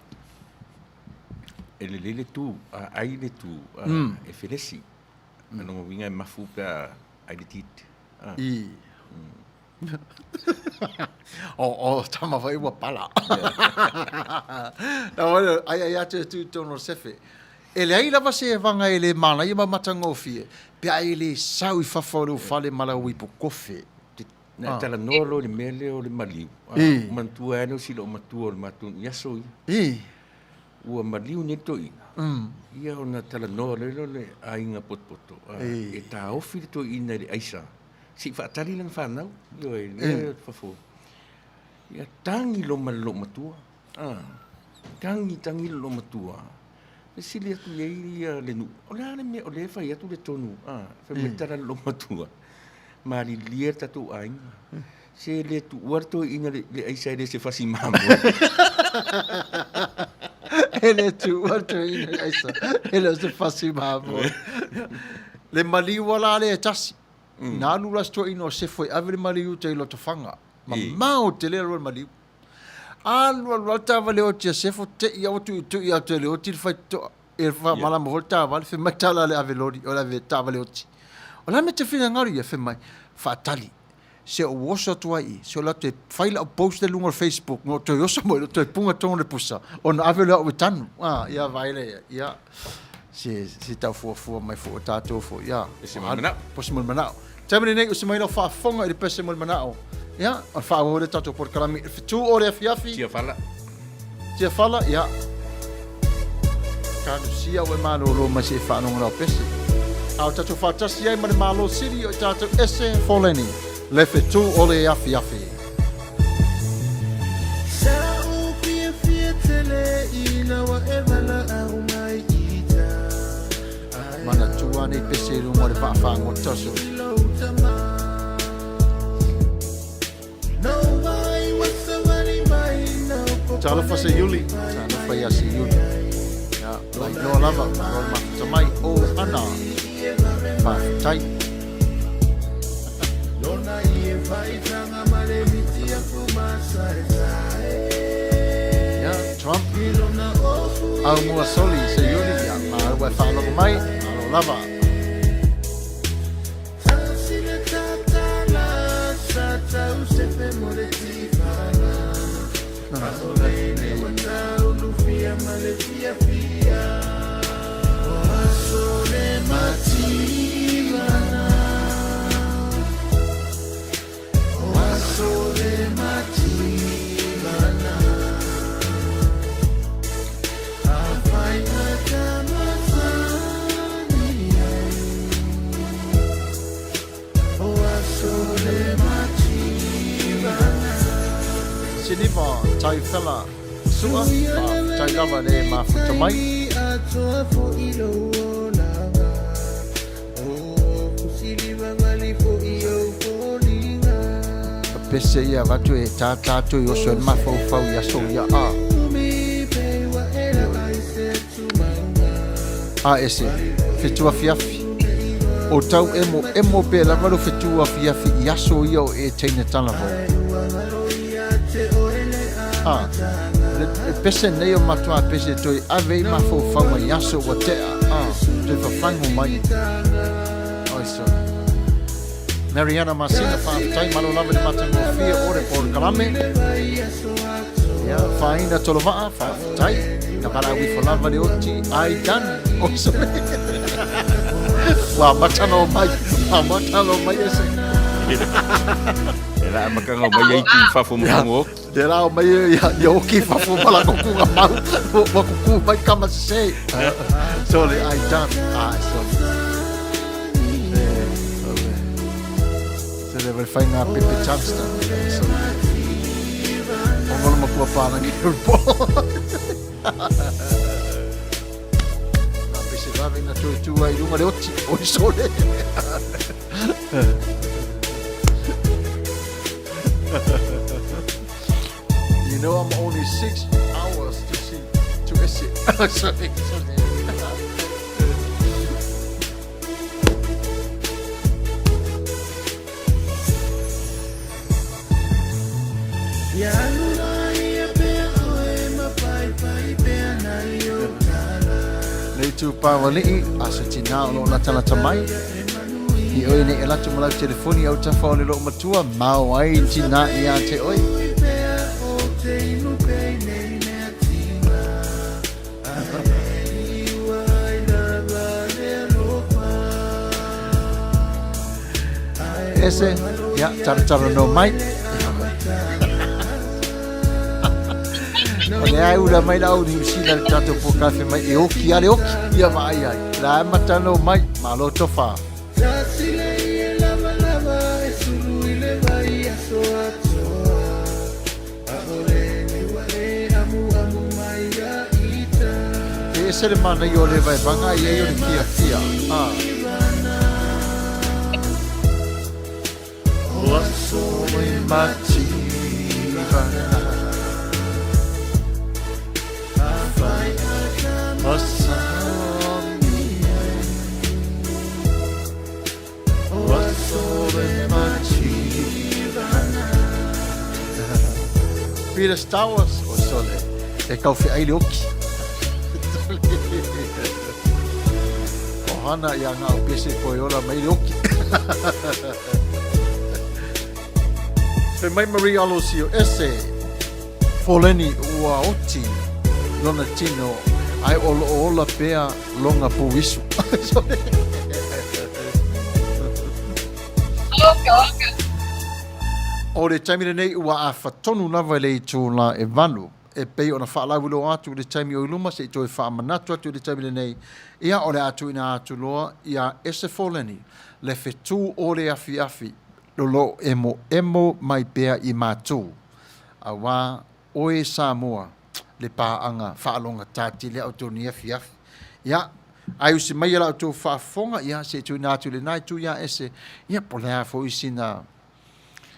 E lelei le tu, a ai le tu, a, e felesi. O lona uiga e mafu pe a ai le tit. A. I. O, o tama foi ua pala. Na wale, ai ai atu e tu tonu o sefe. E leai lava se evaga e le manaia ma matagofie, pe a e le sau i fafo o lou fale ma lau ipu kofe. Na talanoa loa i le mea lea o le maliu, a, manatua ai lea o si loomatua o le matou i aso ia. I. Ua maliu nei le toeaina, ia ona talanoa loa lea o le aiga potopoto, e taofi le toeaina i le aisa, se i faatali lana fanau, ioe, lea e fafo. Ia tagi loa ma le loomatua, tagi, tagi le loomatua, fesili atu i ai ia le nuu, o le a le mea o lea e fai atu le tonu, fai mai le tala a le loomatua, malilie le tatou aiga. Se le tuua le toeaina le aisa e le se fasi mamoe. E le tuua le toeaina le aisa e le o se fasi mamoe. Le maliu la lea e tasi. Na alu la si toeaina o Sefo e ave le maliu i uta i Lotofaga. Mamao tele alu le maliu. Alu alu lava le taavale oti a Sefo te i a ua tuitui atu e le oti le faitotoa. E faamalama foi le taavale, fai mai tala a le ave loli, o le ave taavale oti. O le a le mea e te finagalo i ai? Fai mai, faatali. Se ou oso atu ai i, se o le atu e fai lau post i luga o le Facebook, na ou toe oso mai, ou toe puga tonu le pusa, ona ave lea o au e tanu. Ah, ia vaai lea, ia, se, se tau fuafua mai foi o tatou foi, ia. Pese mo le manao. Pese mo le manao. Taimi lenei, usi mai lau faafofoga i le pese mo le manao. Ia, ona faaauau lea tatou polokalame i le fetu o le afiafi. Tiafala. Tiafala, ia. Talosia ua e malolo mai se i faalogo lau pese. A o tatou faatasi ai ma le Malo Sili o i tatou ese foleni, le fetu o le afiafi. Sa ou fiafia tele ina ua e valaau mai i ta. Manatua nei pese i luga o le vaa fagota so. Talofa Seiuli, talofa ia Seiuli. Ia, lailoa lava, malo le mafuta mai, o Ana. Faafetai. Ia, Trump. Au mua soli, Seiuli, ia, malo ua e faalogo mai, malo lava. Siniva, Taufela, Sua, faafetai lava le mafuta mai. Ka pese ia avatu e tātā atu i oso e le mafaufau i aso ia a. A ese, fetu afiafi. O tau emo, emo pea lava lo fetu afiafi i aso ia o e teina talavou. A, le, le pese nei o matua pese toi ave i mafaufau i aso ua tea, a, toi fafago mai. Oi so. Mariana Masina, faafetai malo lava i le matagofie o le polokalame. Ia, Faina Tolova'a, faafetai. Na valaau ifo lava le oti, ai done. Oi so. Ua amata na omai, ua amata na omai ese. E la amataga o mai ai tu i fafo ma lago oki. Te la o mai ia, ia oki i fafo ma lago kuga mau. Ua kuku mai kama sese. Sorry, I done. Ah, sorry. Se le whai ngā pepe Johnston. Sorry. O ngolo makua pālangi o le po. Nā pese vave na tui tū ai runga le oti. Oi sore. You know I'm only 6 hours to see to ese. Sorry, sorry. Nei tū pāwali'i, a se tinā o loo latalata mai. I oe nei e latu ma lau telefoni au tafa o le loo matua, mao ai tinā ia te oe. Ese, ia, taratara no mai. O le ai ura mai la au Niu Sila le tatou pōkafe mai e oki a le oki ia vaai ai. La e matano mai, malo tofa. E ese le manaia o le vaevaga ai ai o le fiafia. Ah. Peter Stowers, o sole, e kau wheai le oki. O hana ia ngā o pese koe ora mai le oki. Fai mai Marie Alosio Ese Foleni ua oti lona tino ae o loo ola pea longa puisu. Oka, oka. O le taimi lenei ua afa tonu lava i le itula e 8. E pei ona faalauiloa atu i le taimi o i luma se i toe faamanatu atu i le taimi lenei, ia o le a tuuina atu loa iā Ese Foleni le fetu o le afiafi o lo o emoemo mai pea i mātou, auā oe Samoa le paaga faalogata tele a outou nei afiafi. Ia, ai usi maia la outou faafofoga, ia se i tuuina atu i lena itu iā Ese, ia po o le a foi sina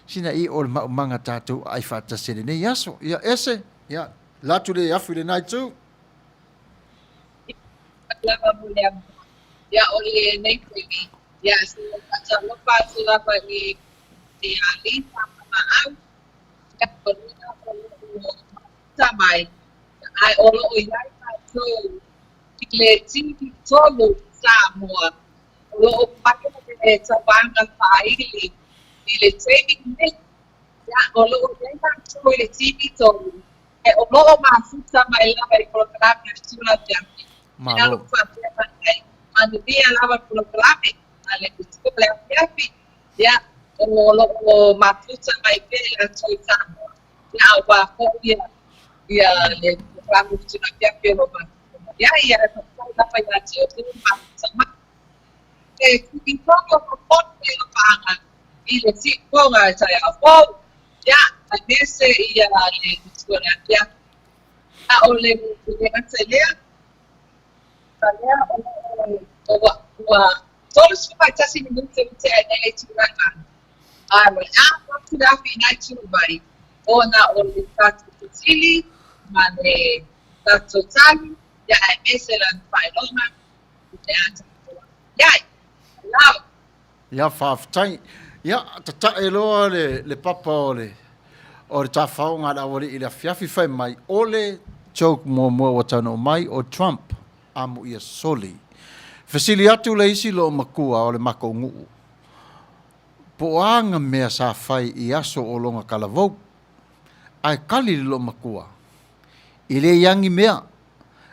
Sina i o le maumaga tatou aai faatasi i lenei aso. Ia ese, ia la atu le afu i lena itu. Lava mo le avanoa. Ia o lenei taimi, ia se faatalofa atu lava i i a Lisa Maau, ia o lea o lo o mafuta mai, ae o lo o i ai tatou i le TV 3 Samoa. O lo o faia le tauaga faaili i le taimi nei, ia, o lo o i ai latou i le TV 3, ae o lo o mafuta mai lava i polokalame a le Tulafiafi. Malo. Alo faapea mai ai, manuia lava le polokalame a le Tulafiafi, ia, o lo o mafuta mai pea i latou i Samoa, ia, aua foi ia, ia le polokalame a le Tulafiafi o lo o mafuta mai ai, ia, e faafetai lava ia te outou le mafuta mai. E tuitonu o pono i paaga i le siufoga i taeao fou, ia, aemaise ia le matua le afiafi. A o le le gata i lea, a lea o o ua ua 31 minute ua tea nei le itula e 8. A o le a atu le afi i nai itu mai ona o le tatou fesili ma le tatou tali, ia aemaise lana faailoga. Ia faafetai. Ia tatae loa le, le papa o le o le tafaoga a le aualii i le afiafi fai mai o le joke muamua ua taunuu mai o Trump amo ia soli. Fesili atu le isi loomatua o le makou nuu po o a nga mea sa fai i aso o longa talavou. Ae kali le loomatua i le iagi mea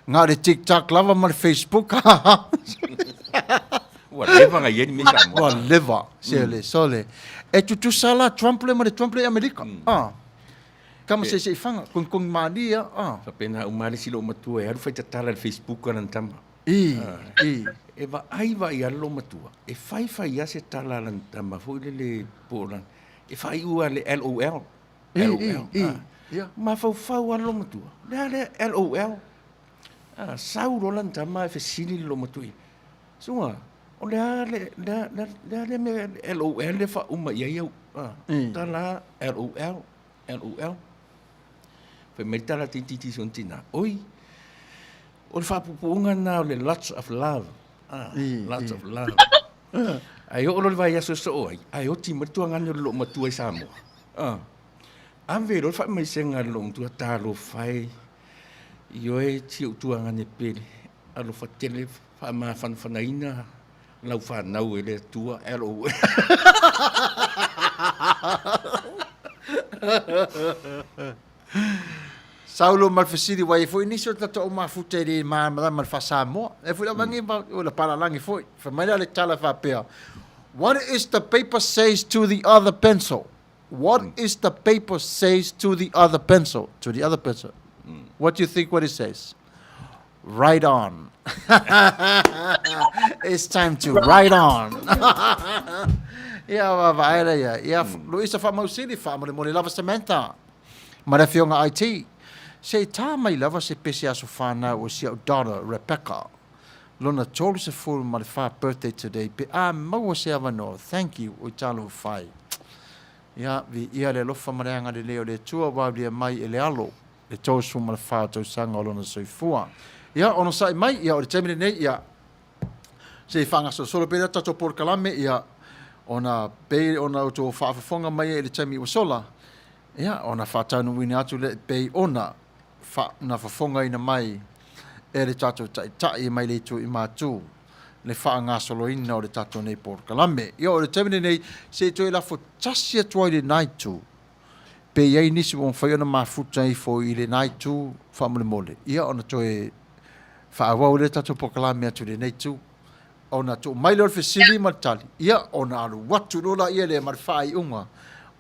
Na o le TikTok lava ma le Facebook. Ua leva na i ai ni mea i Samoa. Ua leva. Sele, sole. E tutusa la Trump le ma le Trump le i Amerika. Ah. Kama se se i fanga, kongikongi malie, ah. Faapena uma lava le isi loomatua e alu fai tatala i le Facebook a lana tama. I, i. E vaai vaai lava le loomatua, e fai fai lava se tala a lana tama foi lele po o lana, e faaiu lava i le LOL. I, i, i. Ia. Mafaufau lava le loomatua, le a lea LOL? Ah, sau loa lana tama ae fesili le loomatua i ai, Susuga, o le a le, le a, le a lea mea LOL lea e faauma i ai au tala a LOL, LOL. Fai mai le tala a teineitiiti i si ona tina, Oi, o le faapuupuuga lena o le lots of love. Ah, lots of love. Ae oo loa le vaiaso e soo ai, ae oti mai le tuagane o le loomatua i Samoa. Ah, ave loa le faamaisega a le loomatua, talofa e, ioe si ou tuagane pele, alofa tele faamafanafanaina lau fanau e le Atua, LOL. Saulo ma le fesili, ua i ai foi nisi o tatou mafuta e le malamalama i le faa-Samoa. E foi lava mm. o le palalagi foi. Fai mai la le tala faapea, What is the paper says to the other pencil? What mm. is the paper says to the other pencil? To the other pencil. Mm. What do you think what it says? Right on. It's time to right on. Ia, vaai la ia. Ia, mm. Luisa Faamausili, faamolemole lava Samantha. Ma le afioga IT. Se i tā mai lava se pese aso whānau o si au daughter, Rebecca. Lona 34 birthday today, pe a maua se avanoa. Thank you, oi talofa e. Ia, viia le alofa ma le agalelei o le Atua ua aulia mai e le alo le 34 tausaga o lona soifua. Ia, onosai mai, ia, o le taimi lenei, ia, se i faagasolosolo pea le tatou polokalame, ia, ona pei ona outou faafofoga mai ai i le taimi ua sola, ia, ona faataunuuina atu lea e pei ona fa, na fofogaina mai e le tatou Taitai mai le itu i Matu le faagasoloina o le tatou nei polokalame. Ia, o le taimi lenei, se i toe lafo tasi atu ai lenā itu. Pe i ai nisi ua mafai ona mafuta ifo i lena itu faamolemole, ia ona toe faaauau lea tatou polokalame atu i lenei itu. Ona tuu mai lea o le fesili ma le tali, ia ona alu atu loa laia lea ma le faaiuga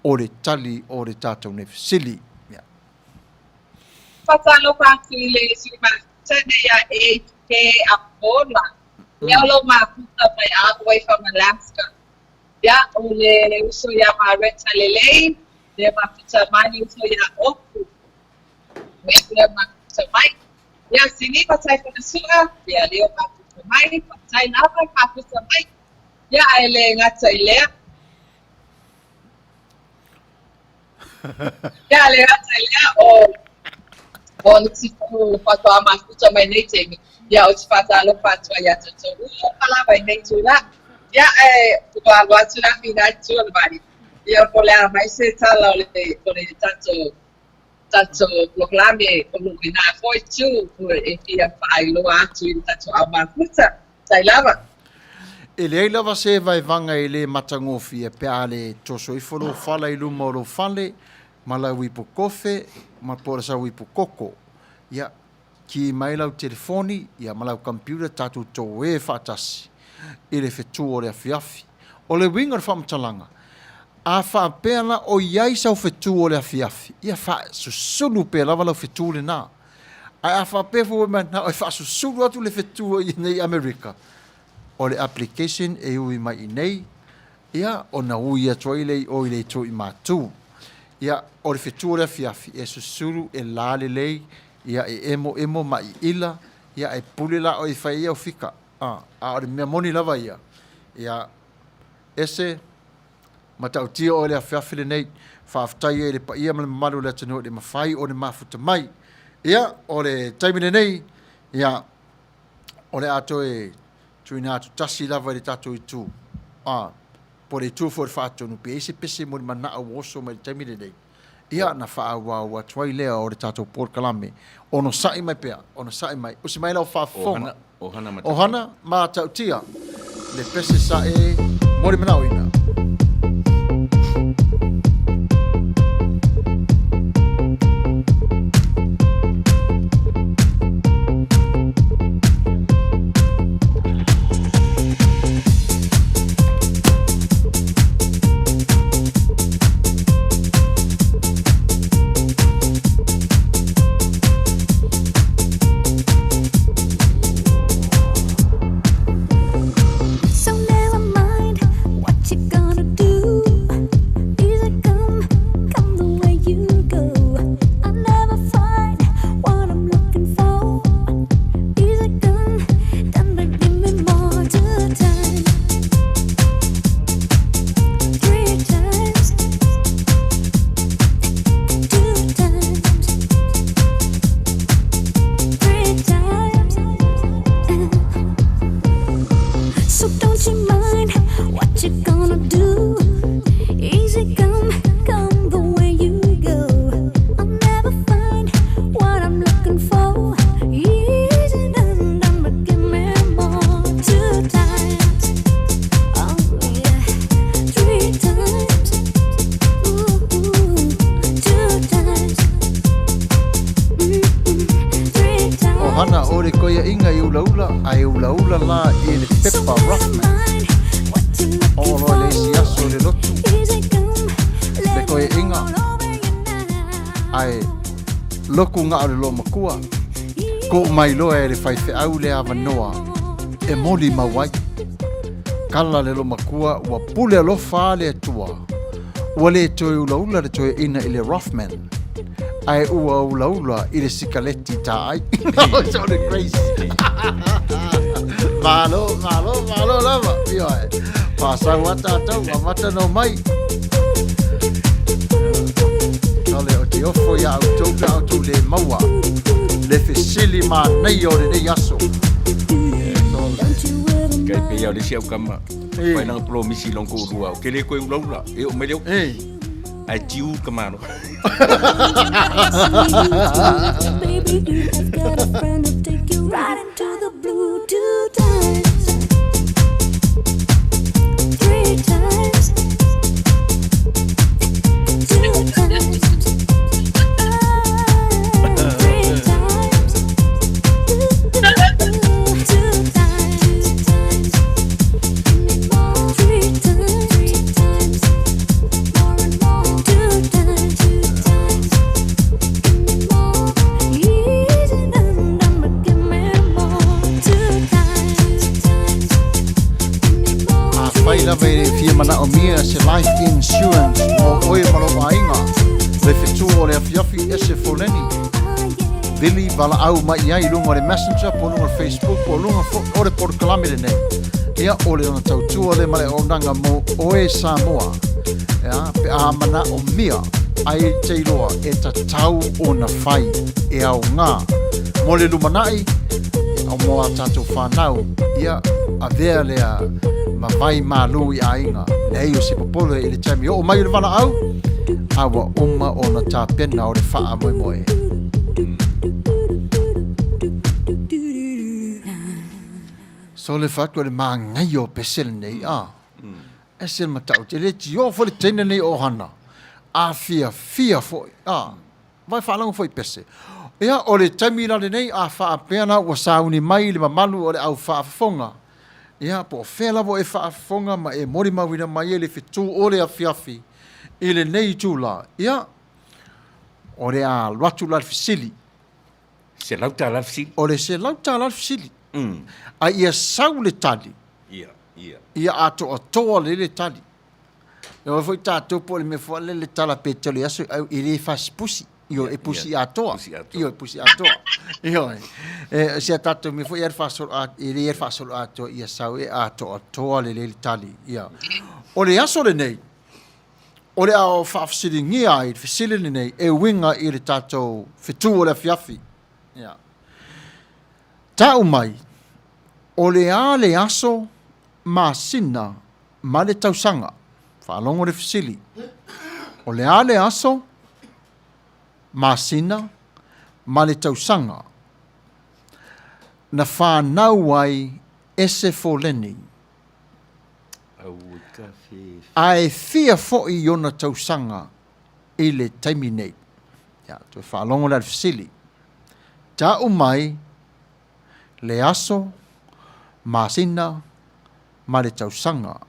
o le tali o le tatou nei fesili. Ia. Faatalofa atu i le sui mafuta nei a AHK Apola. Ia o lou mafuta mai all the way from Alaska. Ia o le uso ia Mareta Lelei, le mafuta mai le uso ia Oku. Lea mafuta mai. Ia Siniva Taifanasua, ia leo mafuta mai, faafetai lava i mafuta mai. Ia ae le gata i lea. Ia le gata i lea o o nisi faatoa mafuta mai nei taimi. Ia ou te faatalofa atu ai ia tatou uma lava i nei itula. Ia ae ua alu atu la fina i tua o le vai. Ia po o le a mai se tala o le o le tatou tatou polokalame o lo o i ina foi tu e fia faailoa atu i le tatou au mafuta. Tai lava. E leai lava se vaevaga e le matagofie pe a le toso ifo lou fala i luma o lou fale ma lau ipu kofe ma po o le sau ipu koko. Ia, ki mai lau telefoni ia ma lau computer tatou toe faatasi i le fetu o le afiafi. O le uiga o le faamatalaga, a faapea la o i ai sau fetu o le afiafi, ia faasusulu pea lava lau fetu lena. Ae a faapea foi ua manao e faasusulu atu le fetu i inei i Amerika, o le application e ui mai i inei, ia, ona ui atu ai lea i o i le itu i Matu. Ia, o le fetu o le afiafi, e susulu, e la lelei, ia, e emoemo ma iila, ia, e pule la oe e fai ai au fika. A, a o le mea moni lava ia, ia, ese Matautia oe i le afiafi lenei. Faafetai ai i le paia ma le mamalu o le atunuu i le mafai ona mafuta mai. Ia, o le taimi lenei, ia, o le a toe tuuina atu tasi lava i le tatou itu, a, po o le itu foi o le faatonu, pe i ai se pese mo le manao ua oso mai i le taimi lenei, ia, ona faaauau atu ai lea o le tatou polokalame. Onosai mai pea, onosai mai. Usi mai lau faafofoga. Ohana Matautia. Ohana Matautia, le pese sa e molimanaoina. Ohana o le koiaʻiga i ulaula, a e ulaula la i le pepa Rothman. Oo loa i le isi aso i le lotu, le koiaʻiga, ae loku gaʻo le loomakua, koʻu mai loa e le faifeau le avanoa e moli mau ai. Kala le loomakua ua pule alofa le Atua. Ua le toe ulaula le toeaina i le Rothman, ae ua ulaula i le sikaleti tāai. So le Grace. Malo, malo, malo lava. Ioe. Whāsau a tātou, amata no mai. Sole o te ofo ia au tau pe au tau le maua. Le fesili manaia o lenei aso. Kai pe ia o le isi au kama. Whai nanga promisi long ko rua. O kele koe ulaula. E o mai leo. Ai tiu ka mano. Baby, you have got a friend who'll take you right into the blue two times, three times, two times. te fia manaomia se life insurance mo oe ma lou aiga, le fetu o le afiafi ese foleni. Vili valaau mai i ai i luga o le Messenger po o luga o le Facebook po o luga foi o le polokalame lenei. Ia, o le ona tautua lea ma le auaunaga mo oe Samoa. Ia, pe a manaomia ai te iloa e tatau ona fai e aoga mo le lumanai o mo a tatou whanau, ia, avea lea ma vai mālū i aiga, leai o se popole i le taimi oo mai o le valaau, a ua uma ona tapena o le faamoemoe. So le fatu o le māngaia o pese lenei, a. Ese le matautia, e le tio foi le teine nei o Hana, a fiafia foi, a. Vai faalogo foi pese. Ia, o le taimi la lenei, a faapea la ua sauni mai le mamalu o le au faafofoga, ia, po o fea lava o e faafofoga ma e molimauina mai ai le fetu o le afiafi i lenei itula, ia, o le a alu atu la le fesili. $100 le fesili. O le $100 le fesili. A ia sau le tali. Ia, ia. Ia atoatoa lelei le tali. E oe foi tatou po o le mea foi lele le tala Petelo i aso e le fasipusi. Ioe, e pusi atoa. Ioe, pusi atoa. Ioe. E, si a tatou mea foi e faasolo e le e faasolo atoa ia sau e atoatoa lelei le tali. Ia. O le aso lenei, o le a faafesiligia ai le fesili lenei e uiga i le tatou fetu o le afiafi. Ia. Tau mai, o le a le aso masina ma le tausaga. Faalogo le fesili. O le a le aso, masina, ma le tausaga na whanau ai Ese Foleni? A e fia foi i ona tausaga i le taimi nei? Ia, toe faalogo la le fesili. Tau mai le aso, masina, ma le tausaga.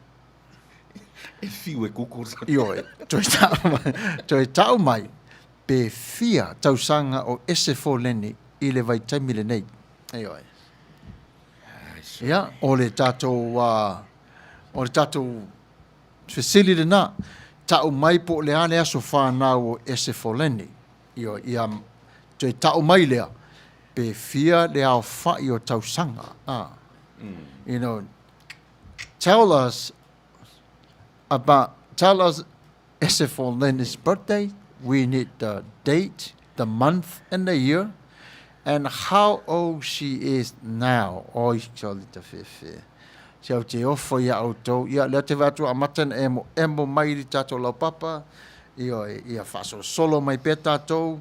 E whiu e kuku. Ioe, toe tau mai, toe tau mai, pe fia tausaga o Ese Foleni i le vaitaimi lenei. Ioe. Ia, o le tatou, uh, o le tatou fesili lena, tau mai po o le a le aso whanau o Ese Foleni. Ioe, ia toe tau mai lea, pe fia le aofai o tausaga, a. You know, tell us about, tell us SF Linus birthday, we need the date, the month and the year, and how old she is now. Oi, soli te whewhe. Se au te ofo ia outou. Ia, lea te vae atu amata na emo, emo mai i tātou laupapa. Ioe, ia faasolosolo mai pea tātou.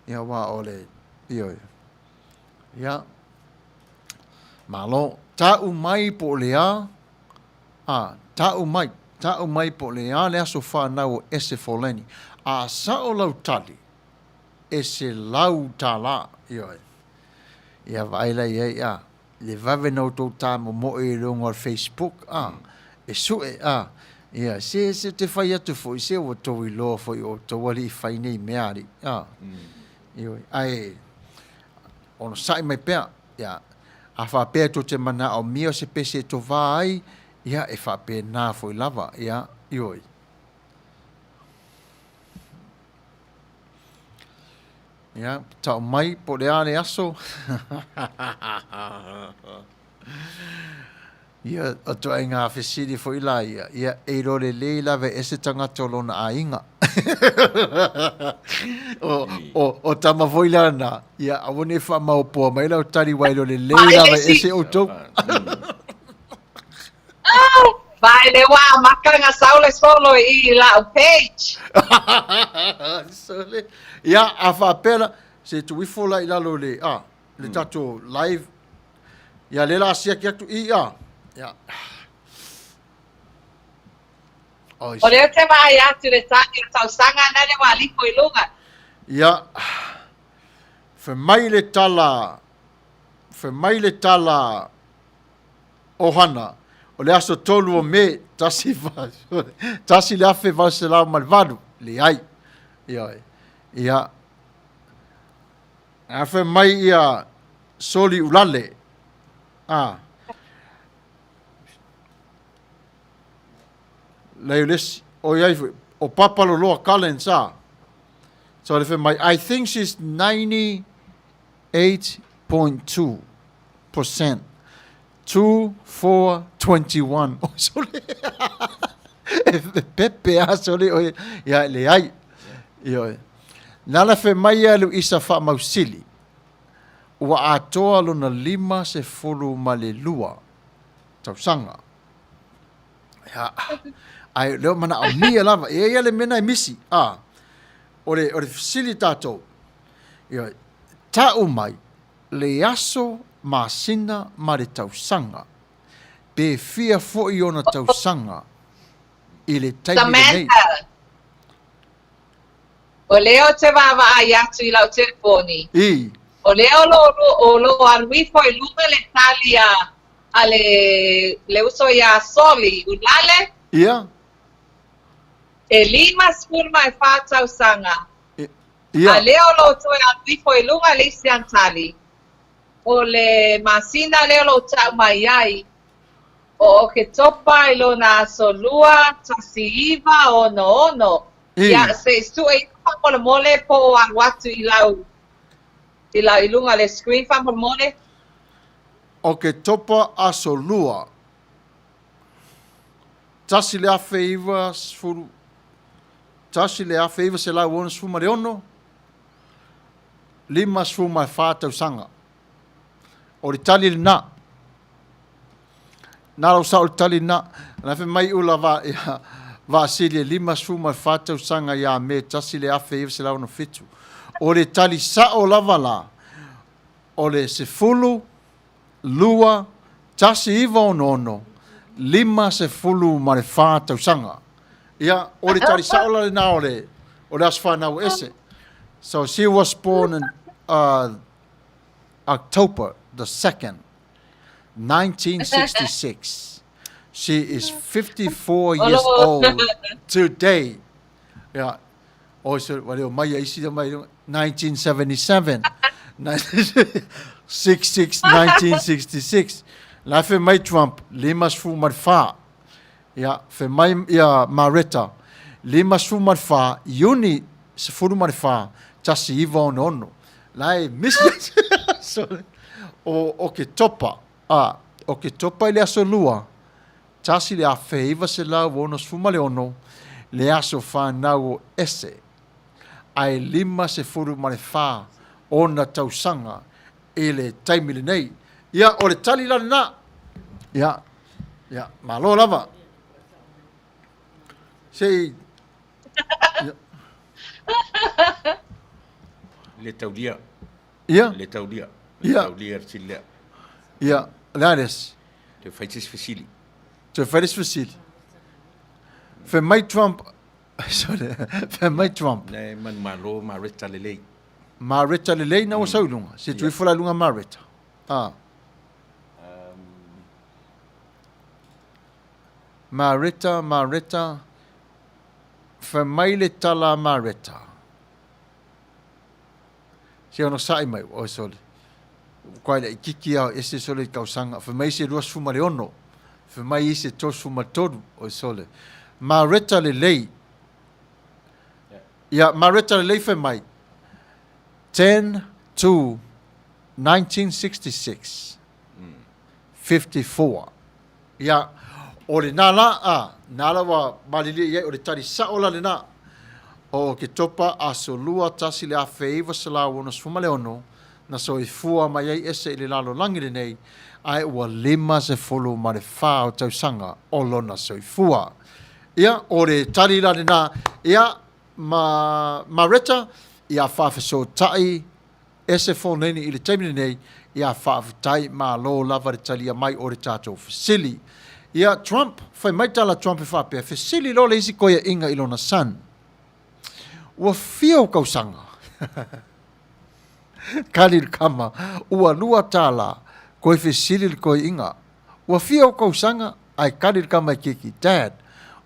Ia, wā o le, ioe. Ia, malo. Tāu mai po o le a, a, tāu mai, tāu mai po o le a le aso whānau o Ese Foleni. A sao lau tali, e $100, ioe. Ia vaai la i ai, a, le vave na outou tāmomoe i luga o le Facebook, a, e sue, a, ia, se, se te fai atu foi, se ua tou iloa foi o outou alii fai nei mea alii, a, ioe, ae, onosai mai pea, ia, a faapea tou te manaomia o se pese e tovā ai, ia, e faapena foi lava, ia, ioe. Ia, tau mai po o le a le aso. Ia, o ituaiga fesili foi la ia, ia, e iloa lelei lava e ese tagata o lona aiga. o, o, o tama foi la na, ia, aua ne i faamaopoa mai lau tali aua e iloa lelei lava e ese outou. Vai le ua amata na sau le solo i lau page. Sole. Ia, a faapea la, se tuu ifo la i lalo le, a, le tatou live. Ia, lea la a siaki atu i, a. Ia. Oi, O lea te vaai atu le tali o tausaga na le ua liko i luga. Ia, fai mai le tala, fai mai le tala, ʻohana, o le aso 3 o Me, 1808, leai. Ioe. Ia. A fai mai ia Soli Ulale, a. Lei o le isi, ʻoiai foi, ʻo Papaloloa Collins a. So le fai mai, I think she's 98.2%. 2, 4, 21. Oi sole. E pepe a sole oi. Ia leai. Ioe. Nala fai mai ia Luisa Faamausili, ua atoa lona 52 tausaga. Ia, ae leo manaomia lava. E ia le mea e misi. A, o le, o le fesili tatou. Ia, tau mai le aso, masina ma le tausaga. Pe fia foi ona tausaga i le taimi lenei. Samantha, O lea ou te vaavaai atu i lau telefoni. I. O lea o lo, o lo alu ifo i luga le tali a, a le, le uso iā Soli Ulale. Ia. E 54 tausaga. Ia. A lea o lo o toe alu ifo i luga le isi ana tali. O le masina lea o lo o tau mai ai, ʻo Oketopa i lona aso 2, 1966. Ia, se i sue ifo faamolemole po o alu atu i lau, i lau, i luga o le screen faamolemole. Oketopa aso 2, 19, 1966, 54 tausaga. O le tali lena. Na lau sao le tali lena. Na fai mai ula va, ia, Vaasili e 54 tausaga ia Me 1967. O le tali sao lava la, o le 10, 2, 1966, 54 tausaga. Ia, o le tali sao la lena o le, o le aso fanau ese. So she was born in uh, October the 2nd, 1966. She is 54 years old today. Yeah. Oh, so, wa leo mai isi mai 1977. 66, 1966. La fe mai Trump, 54. Ia, fai mai ia Mareta, 54, Iuni 14, 1966. La e misi sorry, o Oketopa, a, Oketopa i le aso Lua, 1966, le aso whanau o Ese, ae 54 ona tausaga i le taimi lenei. Ia, o le tali la lena. Ia, ia, malo lava. Se i... Ia. Le taulia. Ia. Le taulia. Le Ia. taulia le sili lea. Ia, le a le isi? Toe fai se isi fesili. Toe fai le isi fesili. Fai mai Trump, sorry, fai mai Trump. Ne manumalo Mareta lelei. Mareta lelei na ua sau i luga. Se tuu ifo la i luga Mareta. Ah. Mareta, Mareta, fai mai le tala a Mareta. Se ono sa'i mai, oi sole. Koa le kiki au ese sole i tausaga. Fai mai isi e 26, fai mai isi e 33, oi sole. Mareta lelei. Ia, Mareta lelei fai mai. 10 to 1966. 54. Ia, o lenā lā, ā, nā la ua malilie i ai, o le tali sa'o la lenā, o Oketopa aso 2 1 le 1966, na soifua mai ai ese i le lalolagi lenei, ae ua 54 o tausaga o lona soifua. Ia, o le tali la lenā, ia, ma Mareta, ia faafesootai Ese Foneni i le taimi lenei, ia faafetai malo lava le talia mai o le tatou fesili. Ia Trump, fai mai tala Trump e faapea, fesili loa le isi koiaʻiga i lona son. Ua fia ou kausaga? Kali le kama, ua $2, koe fesili le koiaʻiga, Ua fia ou kausaga? Ae kali le kama i keiki, Dad,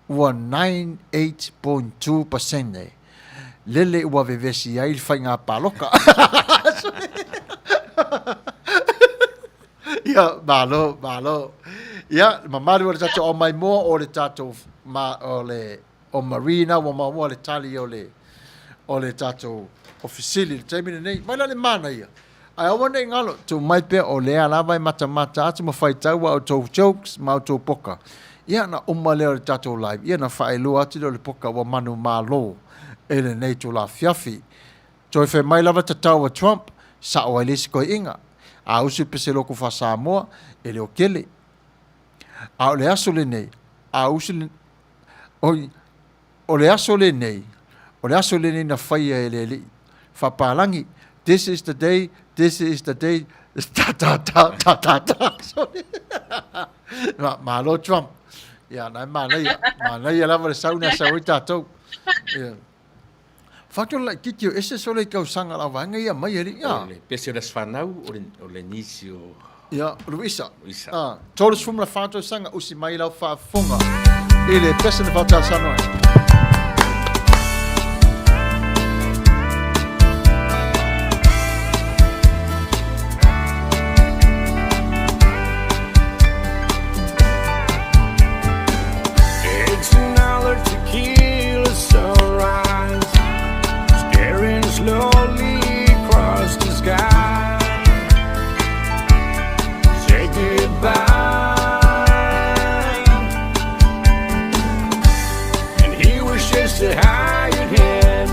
ua 98.2 pasene. Lele ua vevesi ai le faiga paloka. Ia, malo, malo. Ia, le mamalu o le tatou au maimoa o le tatou ma, o le o Marina ua maua le tali o le o le tatou ofisili i le taimi lenei. Mai la le manaia. Ae aua ne i galo, tuu mai pea o lea lava e matamata atu ma faitau a outou jokes ma outou poka. Ia ona uma lea o le tatou live, ia ona faailoa atu lea o le poka ua manumalo i lenei itula afiafi. Toe fai mai lava tatau a Trump, sao ai le isi koiʻiga. A usu i pese loku faa-Samoa, e le o kele. A o le aso lenei, a usu le, oi, o le aso lenei, o le aso lenei na faia e le Alii. Faapalagi, this is the day, this is the day, ta ta ta ta ta ta. Sorry. Ma, malo Trump. Ia, na e manaia, manaia lava le sauni a sau ai tātou. Ia. Whakatau laititi o ese sole i tausaga la vaega ia mai alii ia. O le pese o le aso fanau o le, o le nisi o... Ia, o Luisa. Luisa. Ah, 34 tausaga usi mai lau faafofoga i le pese na faatalosaga ai. It's another tequila sunrise, staring slowly across the sky. Say goodbye. And he was just a hired hand,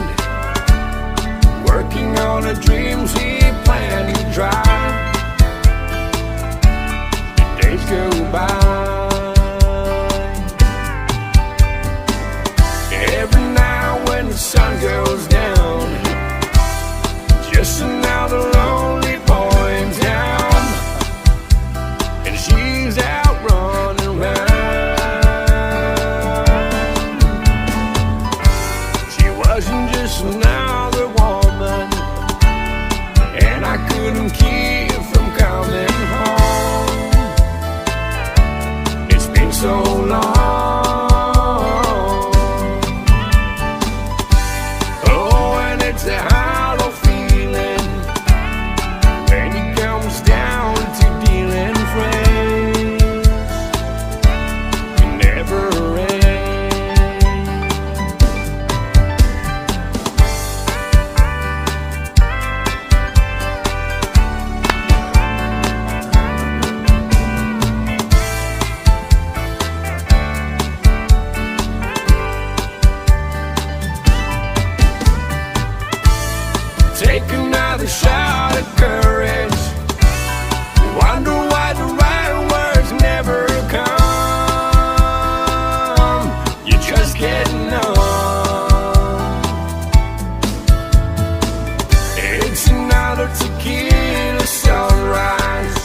working on the dreams he planned to drive. The days go by. Every night when the sun goes down, just another lonely boy in town, and she's out running round. She wasn't just another woman, and I couldn't keep from coming home. It's been so long. Oh, and it's a hollow feeling when it comes down to dealing friends. It never ends. Take another shot of courage. Wonder why the right words never come. You're just getting on. It's another tequila sunrise.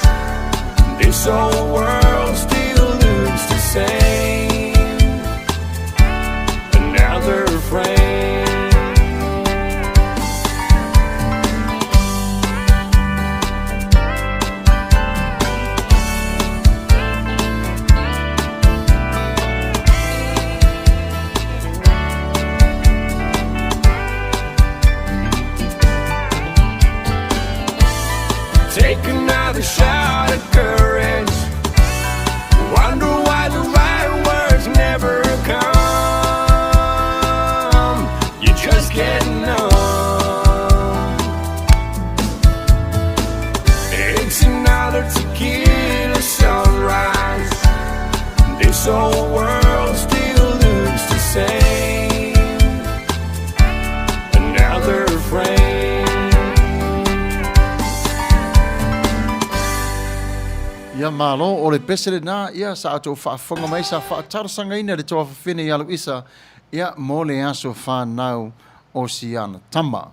This old world still looks the same. Another frame. Take another shot of courage. Wonder why the right words never come. You're just getting on. It's another tequila sunrise. This old world still looks the same. Another frame. Ia malo, o le pese lena, ia, sa outou faafofoga mai, sa faatalosagaina le toa fafine ia Luisa, ia, mo le aso fanau o si ana tama.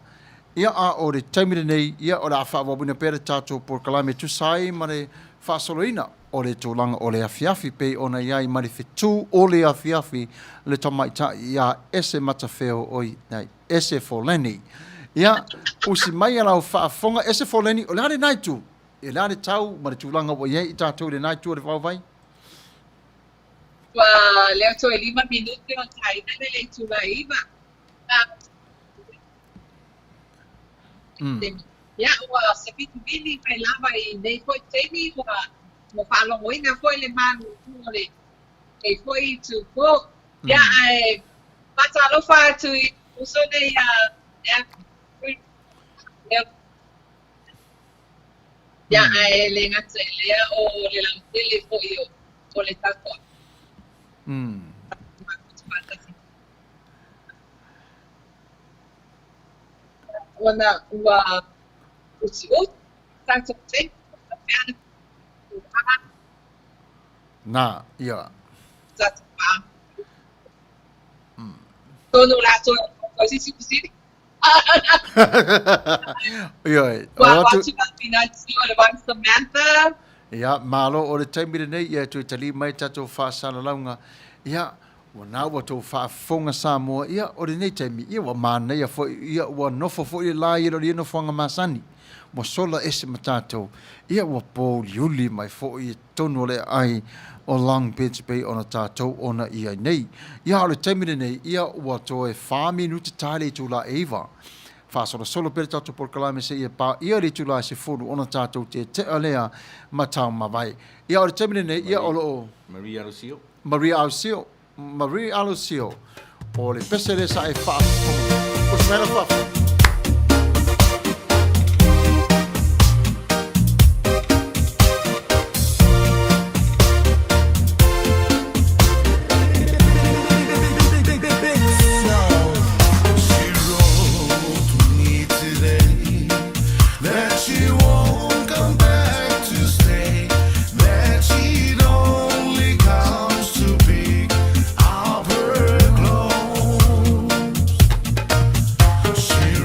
Ia, a o le taimi lenei, ia, o le a faaauauina pea le tatou polokalame e tusa ai ma le faasoloina o le tulaga o le afiafi, pei ona i ai ma le fetu o le afiafi le tamaitai ia Ese Matafeo oi, nei, Ese Foleni. Ia, usi mai a lau faafofoga, Ese Foleni, o le a lena itu? E le a le tau ma le tulaga ua i ai i tatou i lena itu o le vaovai? Ua leo toe 5 minute o taina le itula e 9. Ia, ua savilivili mai lava i nei foi taimi ua Ua faalogoina foi le malulu o lenei foi itupo. Ia, ae faatalofa atu i uso nei a Ia, ae le gata i lea o le lautele foi o le tatou faatasi. Ona ua utiuti tatou taimi Na, ia. Tonu latou o sisi sisi. Ioe. Ua atu Samantha. Ia, malo o le taimi lenei, ia e toe tali mai tatou faasalalauga. Ia, Ua na ua tou faafofoga Samoa, ia, o lenei taimi, ia ua manaia foi, ia ua nofo foi le la i lo ia nofoaga masani, ua sola ese ma tatou, ia ua pōuliuli mai foi i totonu o le aai o Long Beach pei ona tatou ona i ai nei. Ia, o le taimi lenei, ia ua toe fa minute ta le itula e 9. Faasolosolo pea le tatou polokalame seia paia le itula e 10 ona tatou tetea lea ma taumavae. Ia, o le taimi lenei, ia o loo. Maria Alosio. Maria Alosio, Maria Alosio, o le pese lea sa e faafofoga. O se mea faafofoga. She wrote me today that she won't come back to stay, that she'd only comes to pick up her clothes. She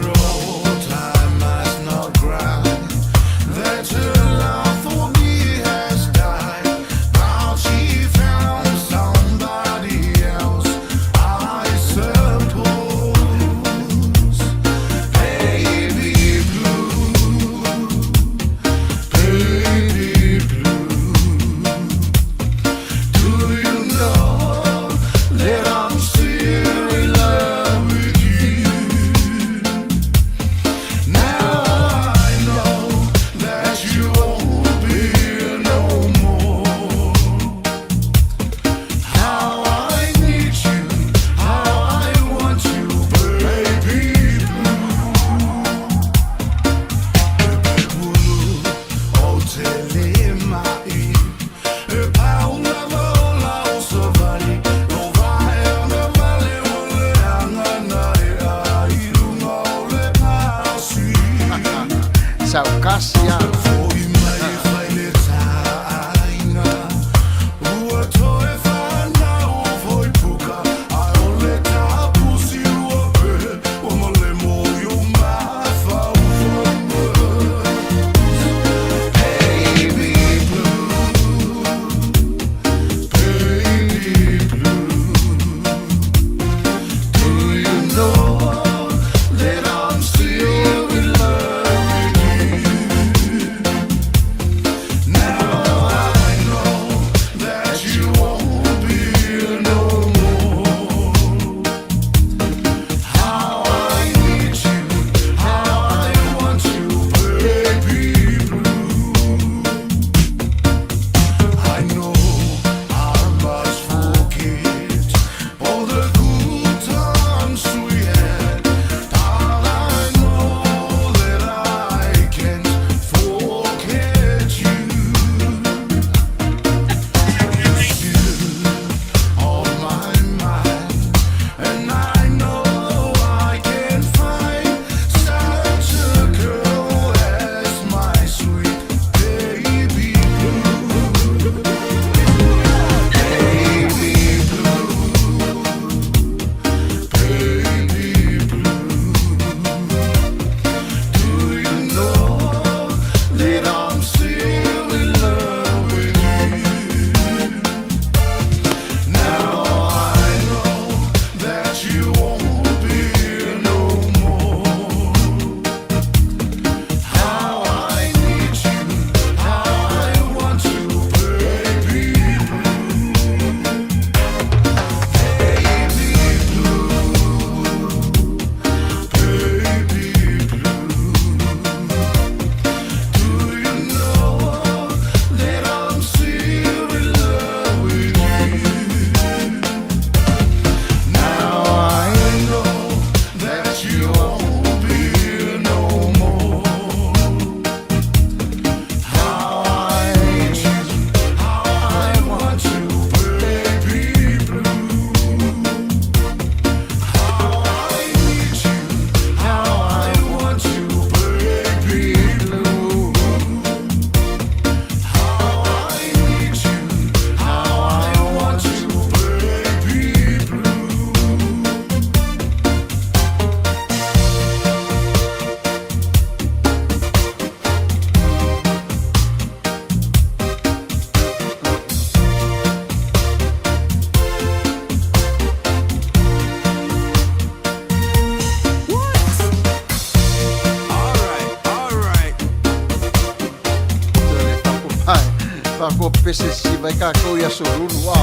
soifua pese siva ai kākou i aso lulu a.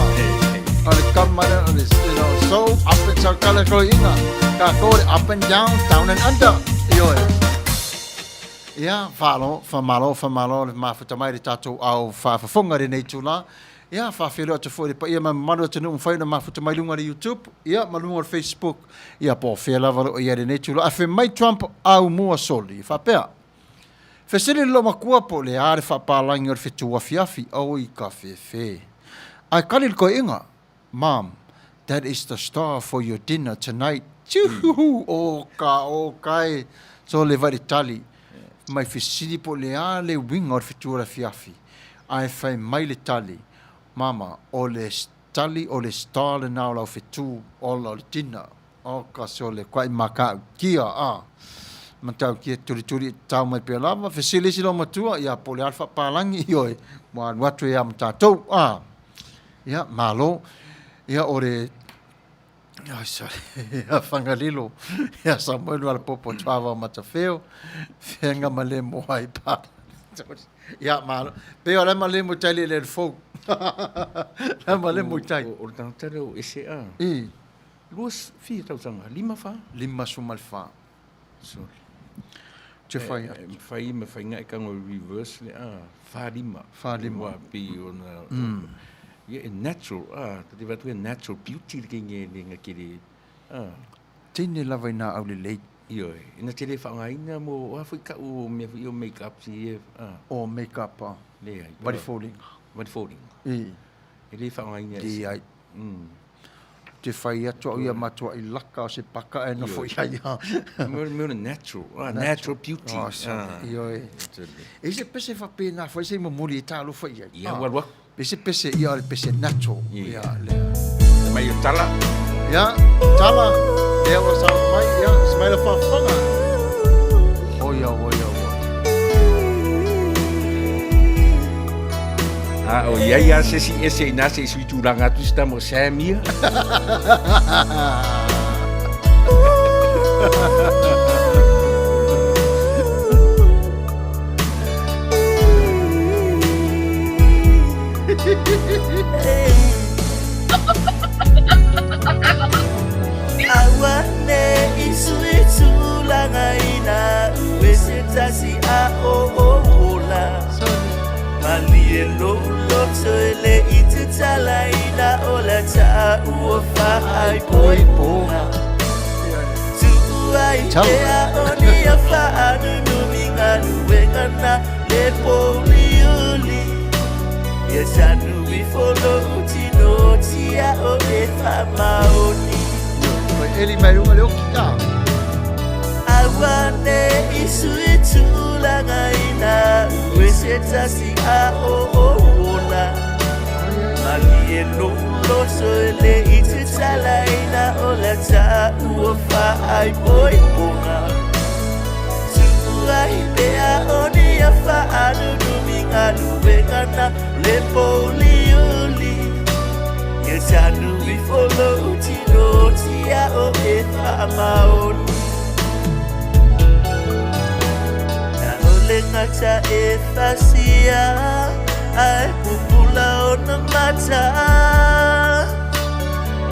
O le kama lea o le, you know, so up and so kala koloiga. Kākou le up and down, down and under. Ioe. Ia, faalo, faamalo, faamalo le mafuta mai le tātou ao faafofoga i lenei itulā. Ia, faafeiloai atu foi i le paia ma le mamalu o le atunuu ua mafai ona mafuta mai luga o le YouTube, ia, ma luga o le Facebook, ia, po o fea lava o lo o i ai lenei itulā. Ae fai mai Trump au mua soli, faapea, Fesili le loomatua po o le a le faapalagi o le fetu afiafi, oi ka fefe. Ae kali le toeaina, Mom, that is the star for your dinner tonight. Tjuhuhu! O ka, o ka e, sole vai le tali. Mai fesili po o le a le uiga o le fetu o le afiafi. Ae fai mai le tali, Mama, o le tali o le star lena o lau fetu ola o le dinner. O ka sole, kuaʻi matautia, a. Matautia, tulituli e tatau mai pea lava. Fesili isi loomatua, ia po o le a le faapalagi, ioe, ua alu atu ai lava ma tatou, a. Ia, malo. Ia, o le, ai, sorry, ia Fagalilo, ia Samuelu Alapopo Tuava o Matafeo, Feaga ma le moa i pa. Ia, malo. Pei o la ma le mo tai le le fou. La ma le mo tai. O le tagata lea o ese a. I. Lua, fia tausaga, lima fa? 54. Sorry. Te whai atu. E whai ma whai ngai kango reverse le a, wha lima. Wha lima. Wā pi o na, ia e natural, a, te te watu e natural beauty le kenge le nga kere, a. Tēnei lava i nā au lelei. Ioe, ina te le whaangaina mo, o a fui kau o mea fui o make up si e, a. O make up, a. Le ai. Vari fōlinga. Vari fōlinga. I. E le whaangaina. Le ai. Te whai atu au ia matuaʻi laka o se paka e nofo i ai a. Mea o natural, ah, natural beauty. Oh, sorry. Ioe. E se pese whapēnā whai se momori e tālofa i ai. Ia, ua luaku. E se pese ia o le pese natural. Ia, lea. Mai o tala. Ia, tala. Lea ua sa mai, ia, se mai la whawhanga. O ia, o ia, o ia. A o iai a se isi ese ina se i sui tulaga atu se tama o Sam ia. Aua ne i sui tulaga ina ue se tasi a o o ola. Malie lou loto e le i te talaina o la taua whaaipoipoga. Tuua i pea o nia whaanunumi galuega na le pouliuli. Ia tanu ifo lou tino tia o e whamaoni. Koe Eli mai runga le oki, ah. Aua ne i sui tulaga ina ue se tasi a o o ola. Malie lou loto e le i te talaina o la taua whaaipoipoga. Tuua i pea o nia whaanunumi galuega na le pouliuli. Ia tanu ifo lou tino tia o e whaamaoni. Na o le gata e fasia ae pupula ona mata.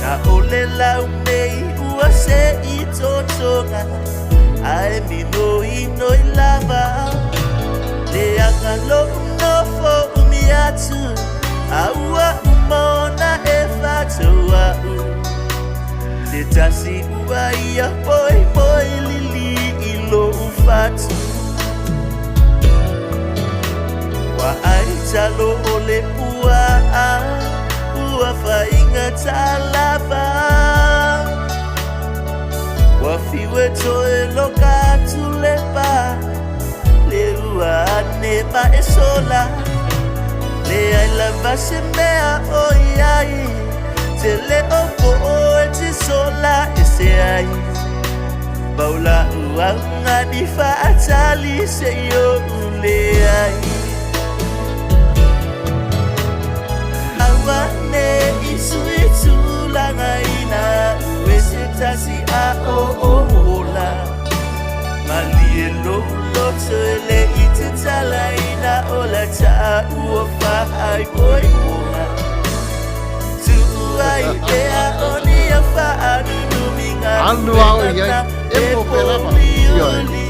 Na o le lau nei ua se i totoga ae minoinoi lava. Leaga lou nofo umi atu a ua uma ona e fatou a'u. Se tasi ua ia poipoi lili i lou fatu. Ua ai talo o le pua'a, ua faigata lava. Ua fiu e toe loka atu le pa, le ua ane ma e sola. Leai lava se mea o i ai, tele o po'o e te sola ese ai. Pau la'u augani fa'atali se i o'u leai. Aua ne i sui tulaga ina ue se tasi a o o ola. Malie lou loto e le i te talaina o la taua. fa'aimoimoga Tu'u ai pea o ni a fa'anunumiga Alu ao i ai, le e mo pe lava. Ioe. pouliuli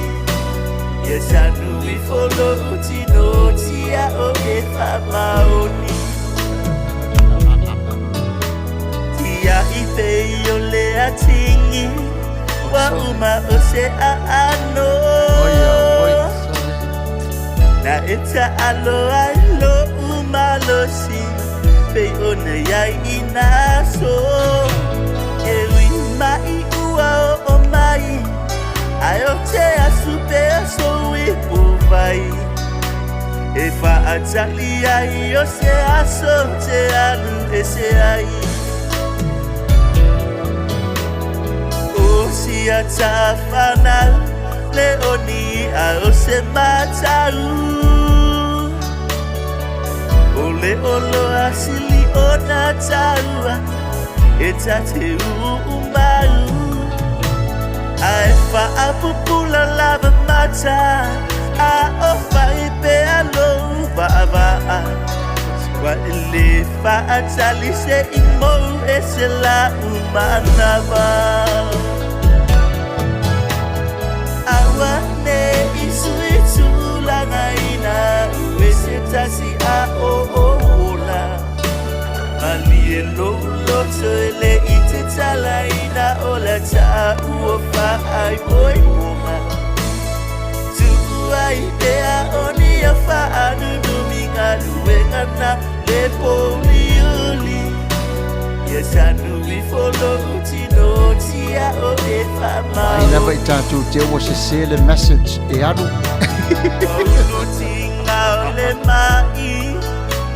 Ia sanu ifo lo'u tino tia o e fa'amaoni Tia i pei o le atigi Ua uma o se aano Oi a oi, sole. Na e ta'alo ai lo'u malosi Pei ona iai i nā aso E ui ma'i ua o'o mai Ae o te asu pea sou ipuvai E fa'atali ai o se aso te alu ese ai O sia tafanau Le oni i'a o se matau O le oloa sili ona taua E ta te uu mau Ae faapupula lava mata A o fai pea lou vaavaa Ua e lē faatali se i mou e se la'u manava Aua ne i sui tulagaina e se tasi a o o ola Malie lou loto e le i te talaina o le ta'ua fa'aimoimoga Tu'u ai pea o ni a fa'anunumi galuega na le pouliuli Ia sanu ifo lo'u tino tia o e Ai lava i fa'amaoni tātou te ua sese le message e alu. Ua ulutiga o le ma'i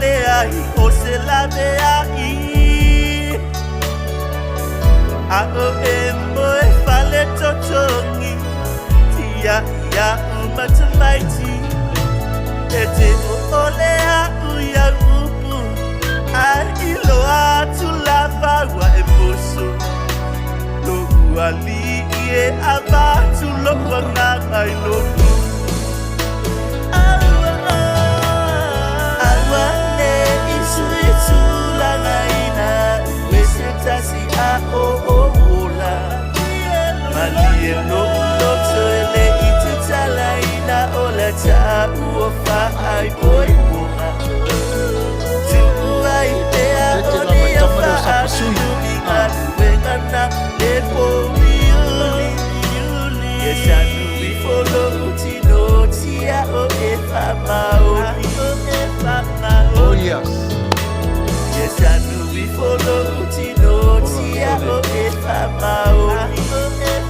le ahi o se lavea'i A o e moe fale totogi Tia'i a'u ma tamaiti E te o'ole a'u i au upu Ae iloa atu lava ua e musu Lo'u ali'i e avatu lo'u agaga i lou Aua ne i sui tulagaina e se tasi a o o ola Malie lo'u loto e le i te talaina o le ta'ua fa'aimoimoga Tu'u ai pea Tete o lava ni i a tama leo sa pasui. fa'anunumi Ah. galuega na le pouliuli Ia sanu ifo lo'u tino tia o e fa'amaoni Oh yes. Ia sanu ifo lo'u tino Ola, tia sole. o e fa'amaoni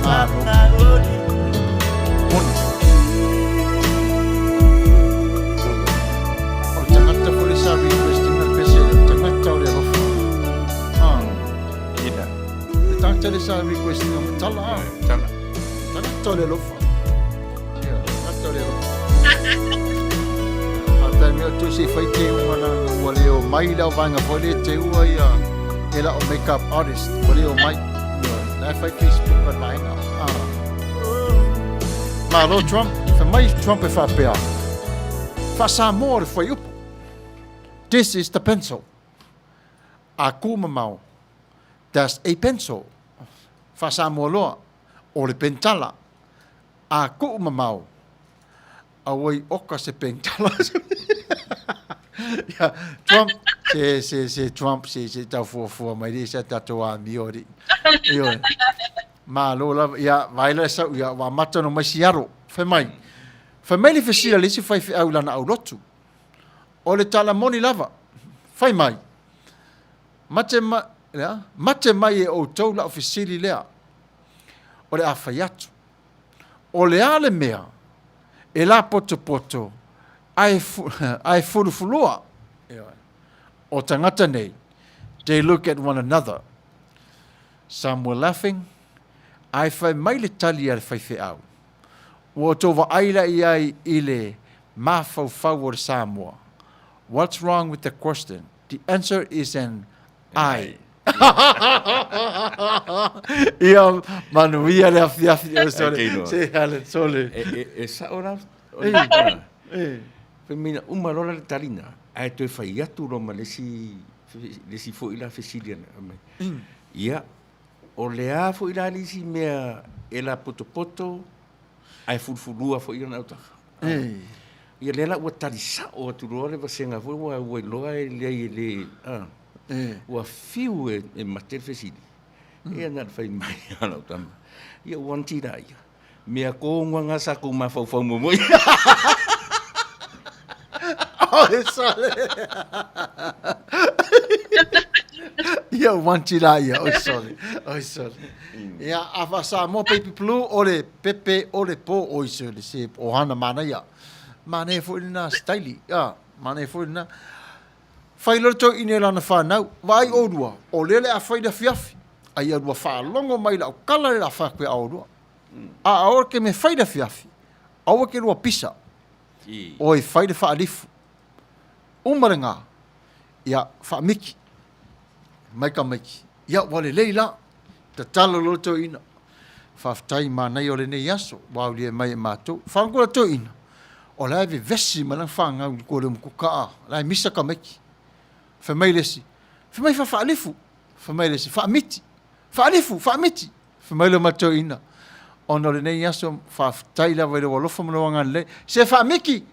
Malo. Moni. O le tagata foi le sa request ina le pese le tagata o le alofa. Ah. Ina. Le tagata le sa request ina matala ah. Tala. Tagata o le alofa. Ia, tagata o le alofa. Fatai mea tu se fai te unga na ua le o mai lau vaenga foi le te ua ia e la o makeup artist ua le o mai. Ia, na fai Facebook a vaenga. Ah. Malo Trump, fai mai Trump e faapea. Faa-Samoa le fuaiupu. This is the pencil. A ku mamao, that's a pencil. Faa-Samoa loa, o le penitala. A ku'u mamao, auai oka se penitala. Ia, Trump, se, se, se Trump, se, se tau fuafua mai le se tatou amio alii. Ioe. Malo lava, ia, vaai la sau, ia, ua amata ona omai siaro. Fai mai, fai mai le fesili a le isi faifeau i lana aulotu. O le tala moni lava, fai mai, mate ma, le a? Mate mai e outou la'u fesili lea, o le a fai atu. O le a le mea e lapotopoto ae, ae fulufulua? Ioe. O tagata nei, they look at one another. Some were laughing, ae fai mai le tali a le faifeau, Ua outou vaai la i ai i le mafaufau o le Samoa. What's wrong with the question? The answer is an I. Ia manuia le afiafi o sole. Se hale sole. E, e, e sa'o la o le tala. Fai mai na uma loa la le talina. Ae toe fai atu loa ma le isi, le isi foi la fesili ana aumai. Ia, o le a foi la le isi mea e lapotopoto ae fulufulua foi ona autafa? Ia lea la ua tali sao atu loa le vasega foi ua ua iloa e leai e le a ua fiu e mate le fesili. Ia na ona fai mai lava o lau tama, ia ua anti la ia. Mea tonu lava sa tou mafaufau muamua i ai. Oi sole. Ia wanti la ia, oi sole. Oi sole. Ia a fa Samoa Baby Blue o le pepe o le po oi sole se ohana manaia. Manaia foi lena staili. Ah, manaia foi lena. Fai loa le toeaina i lana fanau, Vaai oulua, o lea le a fai le afiafi, a ia lua faalogo mai i lau tala le a fai atu ia oulua. A aua ke me fai le afiafi, aua ke lua pisa, oi fai le faalifu. Uma lena, ia faamiki, mai tamaiti, ia ua lelei la, tatalo loa le toeaina, Faafetai manaia o lenei aso ua aulia mai e matou. Whanau la toeaina, o la e vevesi mai lana fanau i le kua leo matuka a, la e misa tamaiti. Fai mai le isi, fai mai faafaalifu, fai mai le isi, faamiti, faalifu, faamiti. Fai mai le ma toeaina, ona o lenei aso, faafetai lava i lou alofa ma lou agalelei, se faamiti!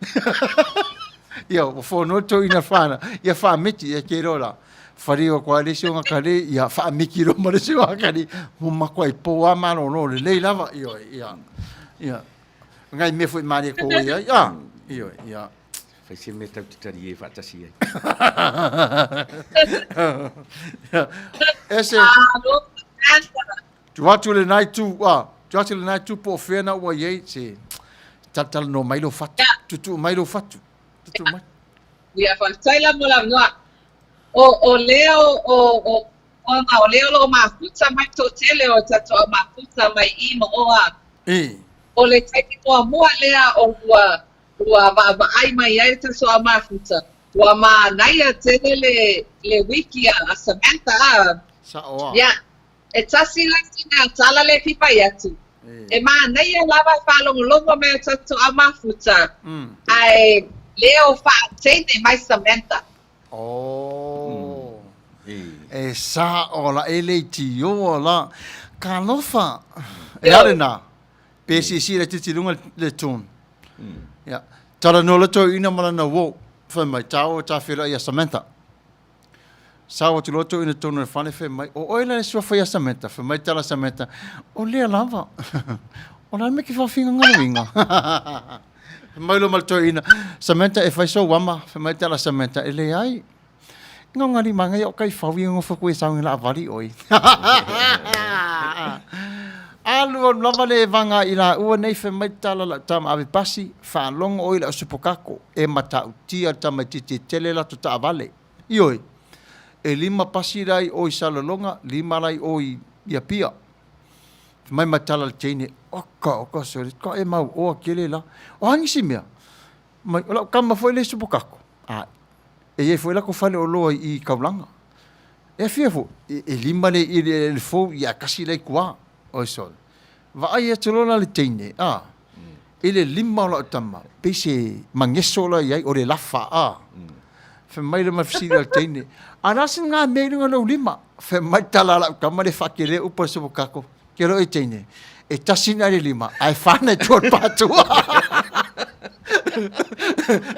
Ia, ua fonoa le toeaina whana, ia faamiti, ia ke iloa la. Whare o koa le isi o ngakale, ia faamiti loa ma le isi o ngakale, mo matua i pō a malolo lelei lava, ioe, ia, ia. Ngai mea foi malie ko ia, ia, ioe, ia. Fai se mea tau te tali e whaatasi ai. E se, tu atu le nai tu, a, tu atu le nai tu po o fea na ua iai, se, talanoa mai lou fatu, tutuu mai lou fatu, tutuu mai. Ia, faafetai la mo le avanoa. O, o lea o, o, o, ona o lea o lo o mafuta mai toatele o tatou au mafuta mai i ma o a. O le taimi muamua lea o ua, ua vaavaai mai ai le tatou au mafuta, ua manaia tele le, le wiki a, a Samantha a. Sa'o a. Ia, E tasi la sina tala lea e fia fai atu. E manaia lava e faalogologo mai o tatou au mafuta, ae leo faateine mai Samantha. Oh. E sa'o la e leitioa la. Talofa. E a lena. Pe silasila laitiiti i luga le tune. Ia. Talanoa loa toeaina ma lana uo. Fai mai, tāua ta feiloai ia Samantha. Sao atu loa toeaina tonu o le fale fai mai, o oe la le suafa ia Samantha? Fai mai tala Samantha, o lea lava. O le a le mea e te faafinagaloina? Fai mai loa ma le toeaina, Samantha e fai sou ama. Fai mai tala Samantha, e leai. Ngongari manga ia o kai fau ia ngofo koe sau la avali oi. Alu alu lava le vanga i la ua nei fai mai tala lau tama ave pasi, faalogo oi lau supokako e matautia le tamaititi e tele latou taavale. Ioe, e lima pasi la i o i Salelologa, lima la i o i Apia. Fai mai ma tala le teine, oka oka sole, ka e mau oa kele la. O a nisi mea? Mai, o lau tama foi le supokako. Ae, e iai foi latou fale oloa i i Kaulanga. E afia foi, e, e lima le i le, le fou, ia kasi la i tua. Oi sole. Vaai atu loa la le teine, a, i le lima o lau tama, pei se mageso la i ai, o le lafa, a. Fai mai le ma fesili a le teine, a la se ngā mea i luga o lou lima? Fai mai tala a lau tama le whakele upa le sopokako, ke loa e teine, e tasi nai le lima, ae whana i tua o le pātua.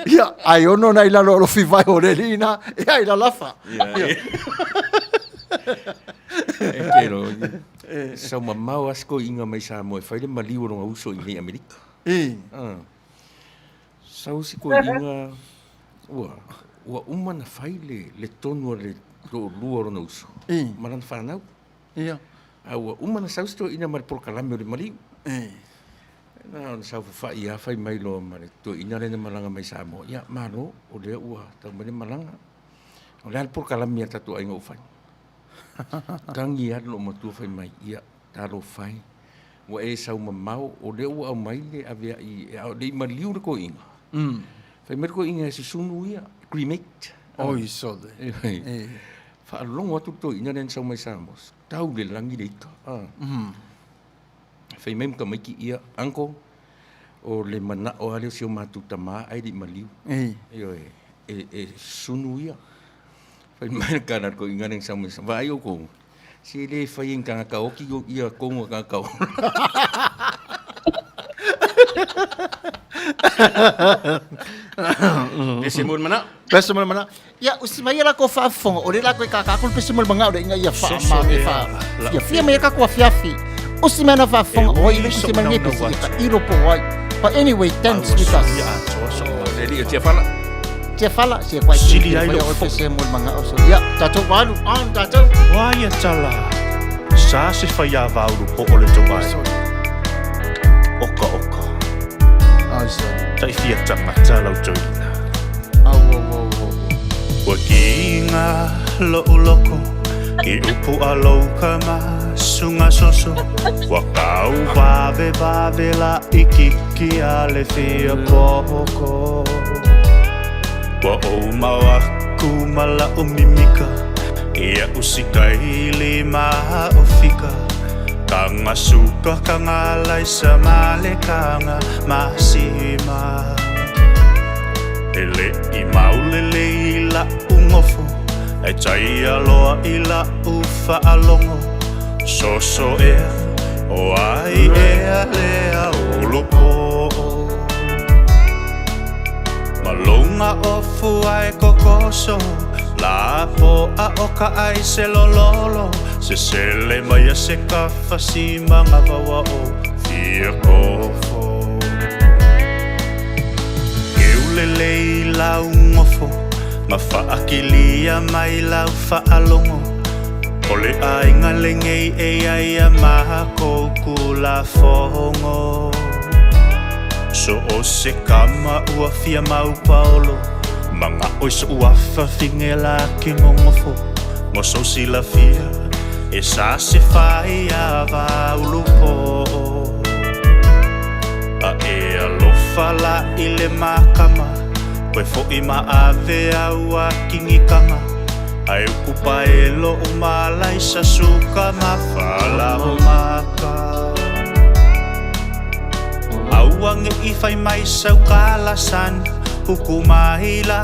Ia, ae ono nai lalo o lo whiwai o le lina, e ai la lafa. Ia. E te ro, sau mamao a se toeaina mai Samoa e fai le maliu o lona uso i nei Amerika. Ah. Sau se toeaina ua, ua uma na fai le, le tonu a le toalua o lona uso ma lana fanau. Ia. A ua uma na sau se toeaina ma le polokalame o le maliu. Na ona saofafai lava fai mai loa ma le toeaina lea na malaga mai Samoa, ia malo, o lea ua tau mai le malaga. O le a le polokalame a tatou aiga ua fai? Tagi lava le loomatua fai mai, ia, talofa e, ua e sau mamao, o lea ua aumai le aveai, a o le i maliu le toeaina. Fai mai le toeaina e susunu ia, cremate. Oi sole. Faalogo atu le toeaina lea na sau mai Samoa, tau i le lagi le ika. Fai mai ma tamaiti, ia, uncle, o le manao lava lea o si o matou tama ae le i maliu. Ioe. e, e sunu ia. Fai mai le kana ko inga neng samu sa vai o ko. Se le fai en kana ka oki o ia kongo ka ka. Pese mo mana. Pese mo mana. Ia usi mai la ko faafofoga o le la koe kakako le pese mo le magao le inga ia faa ma me fa fia fia mai ka ko fiafi. Usi mai na faafofoga o i le usi mai nge pese ia ka ilo po ai. But anyway, thanks with us. Le li tia fala. Tia fala sia kwai Sili ai lo lo pese mo le magao so. Ia tatou walu on tatou. Wa ia tala, sa se whai a vaulu po o le tau ai. Oka oka. Ai sorry. Tai fia tangata lau toina. Au au au au. Ua kiga lo'u loko i upu a lou kama suga soso ua kau vavevave laʻikiki a le fia poko ua ou mao aku ma la'u mimika iaʻu sikaili ma o fika kaga suka kaga laisa ma le kaga masima E leʻi maulele i la'u gofo ae taia loa i la'u faalogo soso ea o ai ea lea ulupoo ma luga o fua e kokoso lapoa o ka ai se lololo sesele mai a se kafa simaga vauao fia kofo Keulelei lau gofo ma faakilia mai lau faalogo o le aiga lenei e iai a makou kulafogo So o se kama ua fia mau paolo magao i soʻu afafine la ke gogofo mo sou silafia e sa se fai a vaulupoo A e alofa la i le makama koe foʻi ma ave au a kigikaga ae upu paelo o malaisa suka ma falaomaka Aua neʻi fai mai sau kalasan uku mai la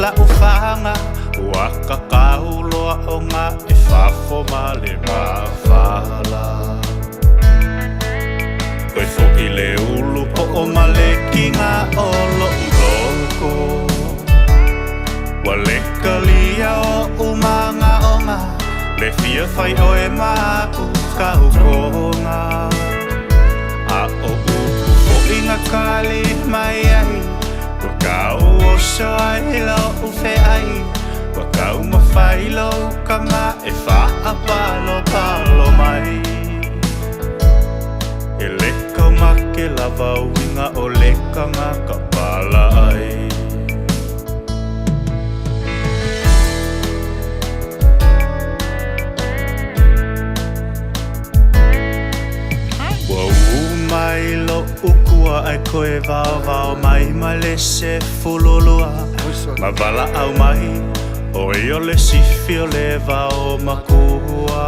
la'u faga ua kakau loa ona e fafo ma le mafala Koe foʻi le ulu poʻo ma le kiga o loʻu loko Ua lekalia oʻu magaoga le fia fai oe ma aʻu kaukoga A o upu foʻi na kali mai ai ua kauoso ai loʻu feʻai ua taumafai lou kama e faapalopalo mai E le kaumake lava uiga o le kagaka palaʻai. Ua ū mai loʻu kua ae koe vaovao mai ma le 12 ma valaau mai ʻoe o le sifi o le vao makua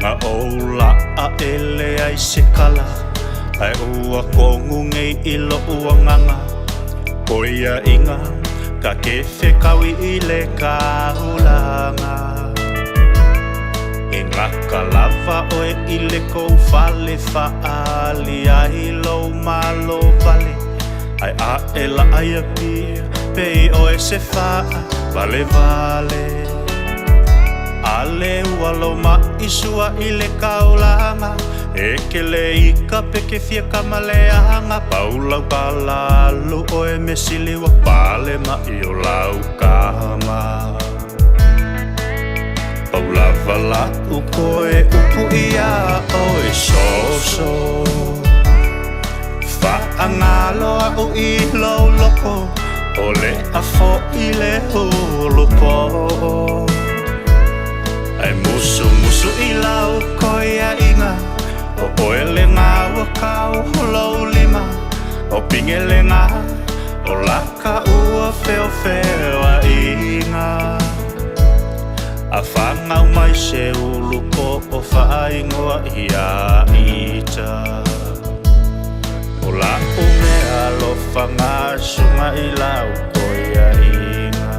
Na ou laʻa e leai se kala ae ua kogu nei i loʻu agaga ʻoiaʻiga ka ke fekaui i le kaulaga E gaka lava ʻoe i le kou fale faaali ai lou malo wale ae aʻe la aia pia pei ʻoe se faavalevale A le ua lou maʻi sua i le kaulaga e kele i ka peke fia kama leaga pau lau kala alu ʻoe me sili ua pale maʻi o lau kama Pau lava laʻu koe upu iā ʻoe soso Faagalo aʻu i lou loko ʻole a foʻi le ulupoʻo Ae musumusu i lau koiaʻiga ʻO ʻoe lega ua kau lou lima ʻO pinge lega ʻO laka ua feofeoaiga A fanau mai se ulu poʻo faaigoa iā Ita ʻO laʻu mea alofa. Fagasunga i lau koiaiga.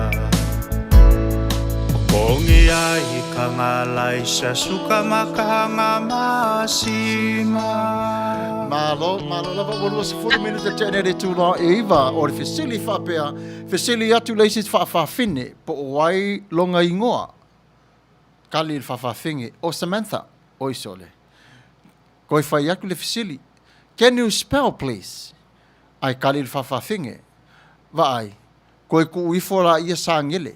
Kongi ai ka ngalai sa suka makanga masima. Malo, malo lava ua 20 minute tea nei le itula e 9 o le fesili faapea, fesili atu le isi faafafine po o ai lona igoa. Kali i le faafafine, o Samantha, oi sole. Koe fai atu le fesili, Can you spell please? Ae kali le faafafine, Vaai, koe tuu ifo la ia Sagele.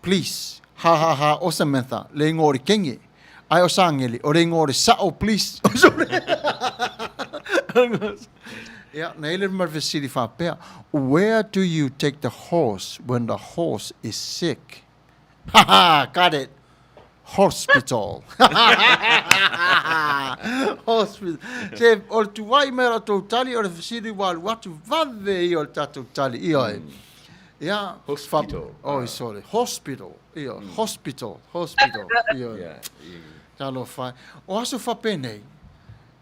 Please, ha ha ha, o Samantha, le igoa o le kenge. Ae o Sagele, o le igoa o le sao, please. Ia, na i le ma le fesili faapea, Where do you take the horse when the horse is sick? Ha ha, got it. Hospital. Hospital. Se, o le tuai mai o tou tali, o le fesili ua alu atu vave ia o le tatou tali. Ia e. Ia. Hospital. Oh, sorry. Hospital. Ia, hospital. Hospital. Ia. Yeah. Talofa e. O aso faapenei,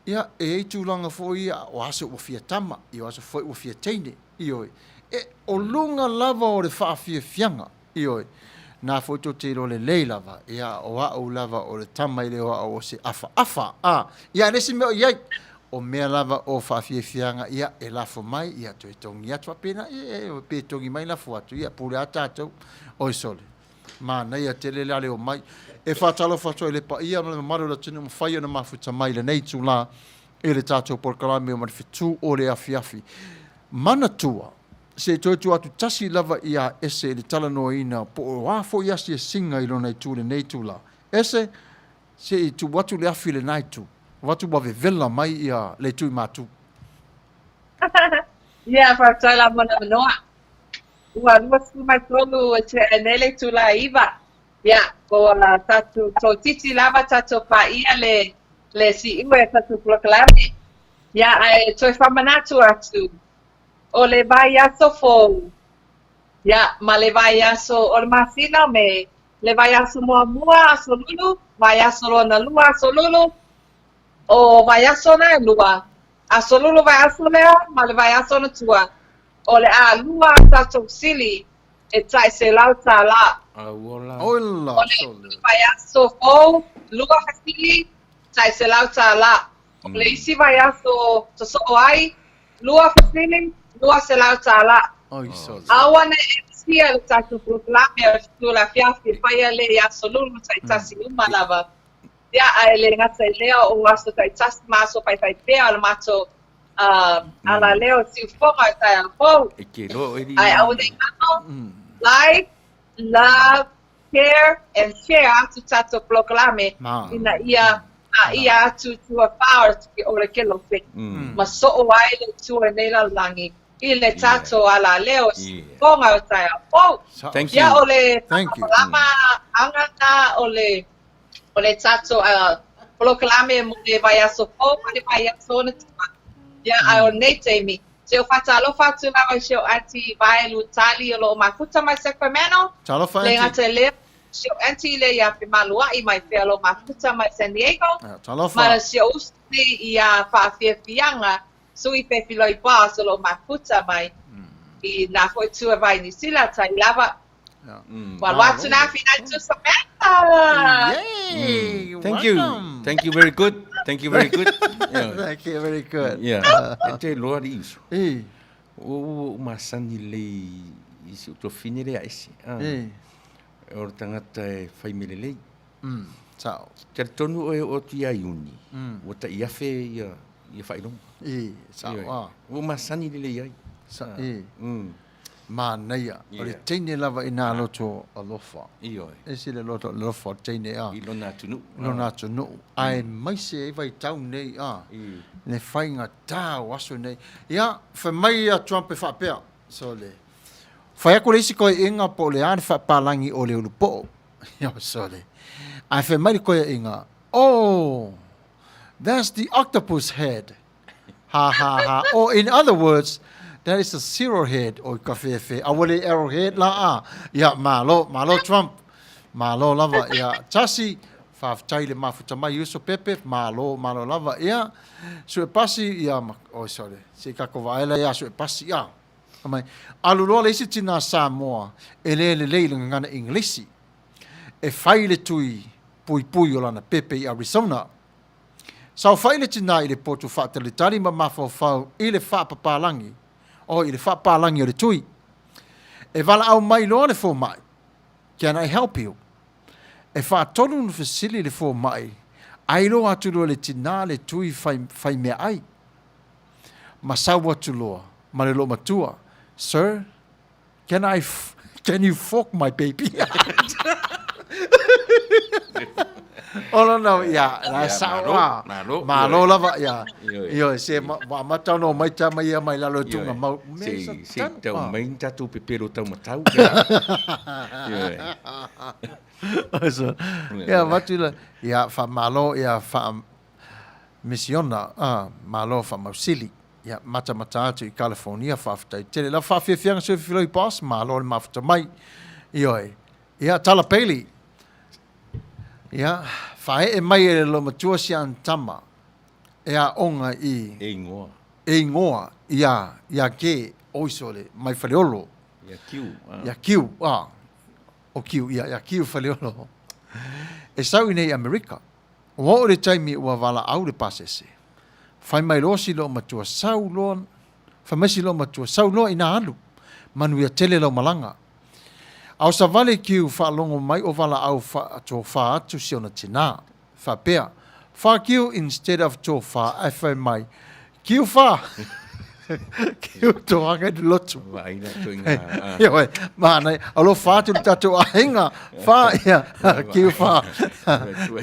ia, e i ai tulaga foi ia, o aso ua fia tama, ia o aso foi ua fia teine. Ioe. E, o luga lava o le faafiafiaga. Ioe. Nā foi tou te iloa lelei lava, ia, o a'u lava o le tama i le o a'u o se afaafa, a, ia, le isi mea o i ai, o mea lava o faafiafiaga, ia, e lafo mai, ia, toe togi atu faapena, ia, e, pe togi mai lafo atu, ia, pule a tatou, oi sole. Manaia tele le ale o mai. E faatalofa atu ai i le paia ma le mamalu o le atunuu ua mafai ona mafuta mai i lenei itulā i le tatou polokalame o Malefetū o le afiafi. Manatua, se i toe tuu atu tasi lava iā Ese i le talanoaina po o a foi asiasiga i lona itu i lenei itulā. Ese, se i tuu atu le afi i lena itu. Avatu ua vevela mai ia le itu i Matu. Ia, faafetai la mo le avanoa. Ua 23 e tea nei le itula e 9. Ia, ua tatou toititi lava tatou paia le le siʻu e tatou polokalame. Ia, ae toe faamanatu atu, o le vaiaso fou, ia, ma le vaiaso o le masina o Me, le vaiaso muamua aso lulu, vaiaso lona lua aso lulu, o vaiaso na e lua, aso lulu vaiaso lea ma le vaiaso ona tua, o le a lua a tatou sili e tai $100. Auola. Ola, O le sole. vaiaso fou, lua fesili, tai $100. O le isi vaiaso sosoo ai, lua fesili, $200. Oi, sole. Aua ne i misia le tatou polokalame o le Fetu o le Afiafi e faia lea i aso lulu taitasi uma lava. Ia, ae le gata i lea o aso taitasi ma aso faifai pea o le matou alaleo o siufoga i taeao fou. E ke loa oe li. Ae aua ne i galo, like, love, care and share atu tatou polokalame ina ia āia atu tua whā o le kelope ma soo ai le Atua i nei lalolagi i le tatou alaleo o siufoga o taeao fou. Thank you. Ia o le Thank you. whakamālama anga na o le o le tatou polokalame mo le vaiaso fou ma le vaiaso ona tua. Ia, ae o lenei taimi, se o faatalofa atu lava i si ou aunty Vaelu Tali o lo o mafuta mai Sacramento. Talofa, Le aunty. gata i lea, si ou aunty lea ia Femaluai mai fea o lo o mafuta mai San Diego. Talofa. Ma si ou uso nei ia Faafiafiaga Sui Fefiloi Boss o lo o mafuta mai i nā foi tua vai Niu Sila, tai lava. Ua alu atu nā whina to Samantha! Yay! Thank you. Welcome. Thank you very good. Thank you very good. Yeah. Thank you, very good. Yeah. E te loa li iso. E, Ua ua u masani lelei i si ou tuafafine lea a Ese. Ah. e. O le tagata e fai mea lelei. Sao. Talitonu oe e oo atu ia Iuni, ua tai afe ia ia faailoga. E, sao. Ioe. Ah. Ua ou masani lelei ai. Sa, e. Manaia. O le teine lava i nā loto alofa. Ioe. Ese le loto alofa o le teine a. I lona atunuu. I lona atunuu. Aemaise ai vaitau nei a. Le faigata o aso nei. Ia, fai mai a Trump e faapea. Sole. Fai atu le isi koeʻiga po o le a le faapalagi o le ulupoo. Ia, sole. Ae fai mai le koeʻiga, Oh, that's the octopus head. Ha ha ha. Or in other words, that is a zero head. Oi ka fefe. A ua le arrow head la a. Ia, malo, malo Trump. Malo lava. Ia, tasi, Faafetai i le mafuta mai uso Pepe, malo, malo lava. Ia, Suepasi, ia, ma, oi sorry, se i tatou vaai la ia Suepasi, ia. Mai, alu loa le isi tinā Samoa e le lelei i le gagana Igilisi e fai le tui puipui o lana pepe i Arizona. Saofai le tinā i le potu faatalitali ma mafaufau i le faapapalangi, oi, i le faapalagi o le tui. E valaau mai loa le fomai, Can I help you? E faatolu ona fesili le fomai, ai loa atu loa e le tinā le tui fai, fai meaai. Ma sau atu loa ma le loomatua, Sir, can I, can you fork my baby? O lona, ia, la e sao a. Malo, malo lava, ia. Ioe. Ioe, se ma, ua amata ona omai tama ia mai lalo i tuga mau. Me Se, sa se tanu, tau ah. mai ni tatou pepelo taumatau. Ioe. So, ia, avatu la, ia, faamalo, ia, faa, misiona, ah, malo faamausili. Ia, matamata atu i California, faafetai tele. Lau faafiafiaga sui filoi boss, malo le mafuta mai. Ioe. Ia, Tala Bailey. Ia, faaee mai e le loomatua si ana tama e aoga i. E ingoa. E ingoa ia, ia Ke Oisole mai Faleolo. Ia Kiu. Ah. Ia Kiu, ah. O Kiu, ia, ia Kiu Faleolo. E sau i nei Amerika. Ua oo i le taimi ua valaau le pasese. Fai mai loa si loomatua sau loa, fai mai si loomatua sau loa ina alu. Manuia tele lau malaga. A o Savali Kiu faalogo mai o valaau faatofa atu si ona tinā. Faapea, Fuck you instead of tofa ae fai mai, Kiu fa! Kiu toaga i le lotu. Vaai la toi ngā. Ioe, mānai, alofa atu le tatou aiga, fa, ia, kiu fa.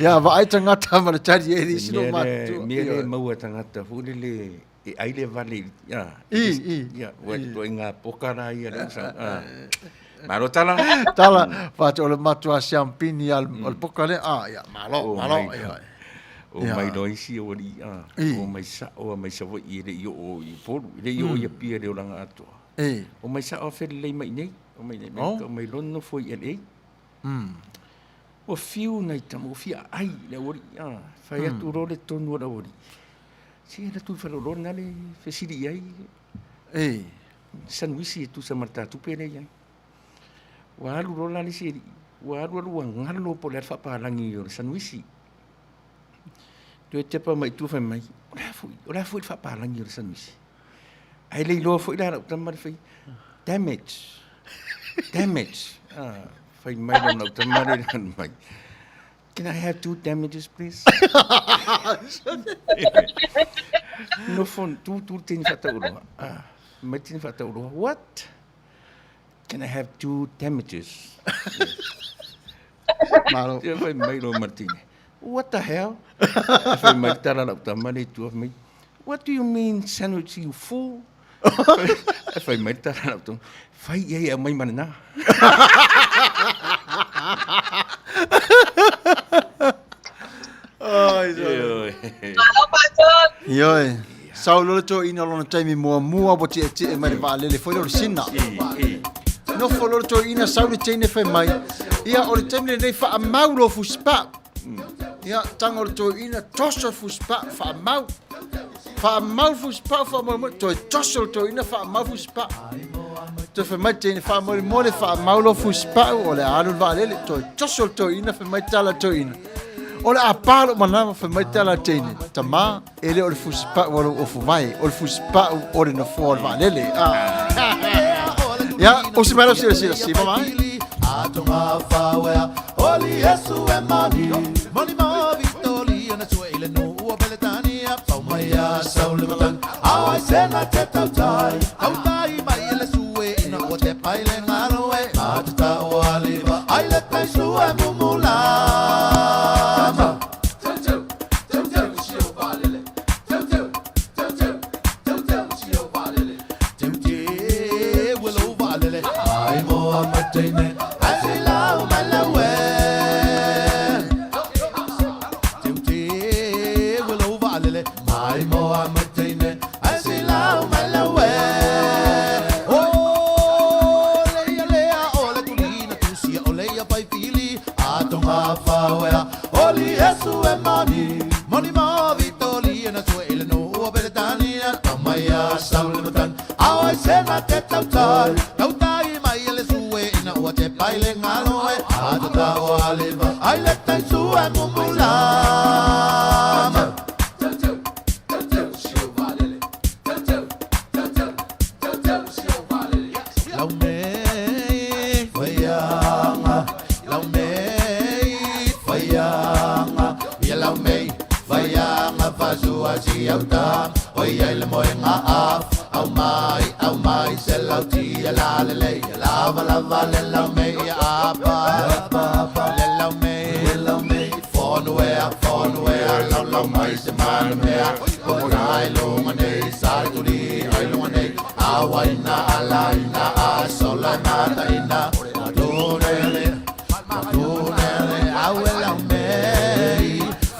Ia, vaai tangata ma le tali e isi lo matutua. Mea le maua tangata foi lele e ai le vale ia. I, i. Ia, ua toi ngā poka la ia le sa. Malo tala. Tala, whātu o le matua siampini al o le poka le, ah, ia, malo, malo, ia. O mai loa isi o alii, a, o mai sao a mai Savaii e le i oo i Upolu, e le i oo i Apia i le olaga atoa. O mai sao a felelei mai i nei, o mai nei, o mai loa nonofo i LA. Ua fiu nai tama, ua fia aai i le aualii, a, fai atu loa le tonu a le aualii. Se alu atu i faleoloa lena le fesili i ai. Sanuisi e tusa ma le ta tupe lea i ai. Ua alu loa la le isi alii, ua alu alu ua galo po o le a le faapalagi o le sanuisi. Toe tepa mai i tua fai mai, o le a foi, o le a foi le faapalagi o le sanuisi? Ae le iloa foi la lau tama le fai, damage, damage. Ah, fai mai lona tama le mai. Can I have two damages, please? Nofo, tu, tu tini whakatauroa. Ah, mai tini whakatauroa. What? Can I have two damages? Malo. Ia fai mai lo Martine. What the hell? Fai mai tala lau tama le tua mai. What do you mean sandwich you fool? Fai mai tala lau tama. Fai ia ia mai mana. Ai, Malo Pastor. Ioe. Sau loa le toeaina o lona taimi muamua ua tietie mai le vaalele foi lea o le Sina. Nofo loa le toeaina sau le teine fai mai, ia o le taimi lenei faamau lou fusipau. Ia, tago le toeaina, toso le fusipau, faamau. Faamau le fusipau, faamolemole, toe toso le toeaina, faamau le fusipau. Toe fai mai le teine, faamolemole, faamau lou fusipau, o le a alu le vaalele. Toe toso le toeaina, fai mai tala le toeaina. O le a pa lou manava, fai mai tala le teine. Tama, E le o le fusipau a lou ofovae, o le fusipau o le nofoa o le vaalele. Ia, osi mai lau silasila, siva mai. faiaga fasuasiauta oi ai le moega af aumai aumai se lautia lalelei lavalava le laumei apa le laumei fonuea fonuea laulau mai se manamea potai luga nei saletuli ai luga nei awaina alaina asola mataina matunele matunele aue laumei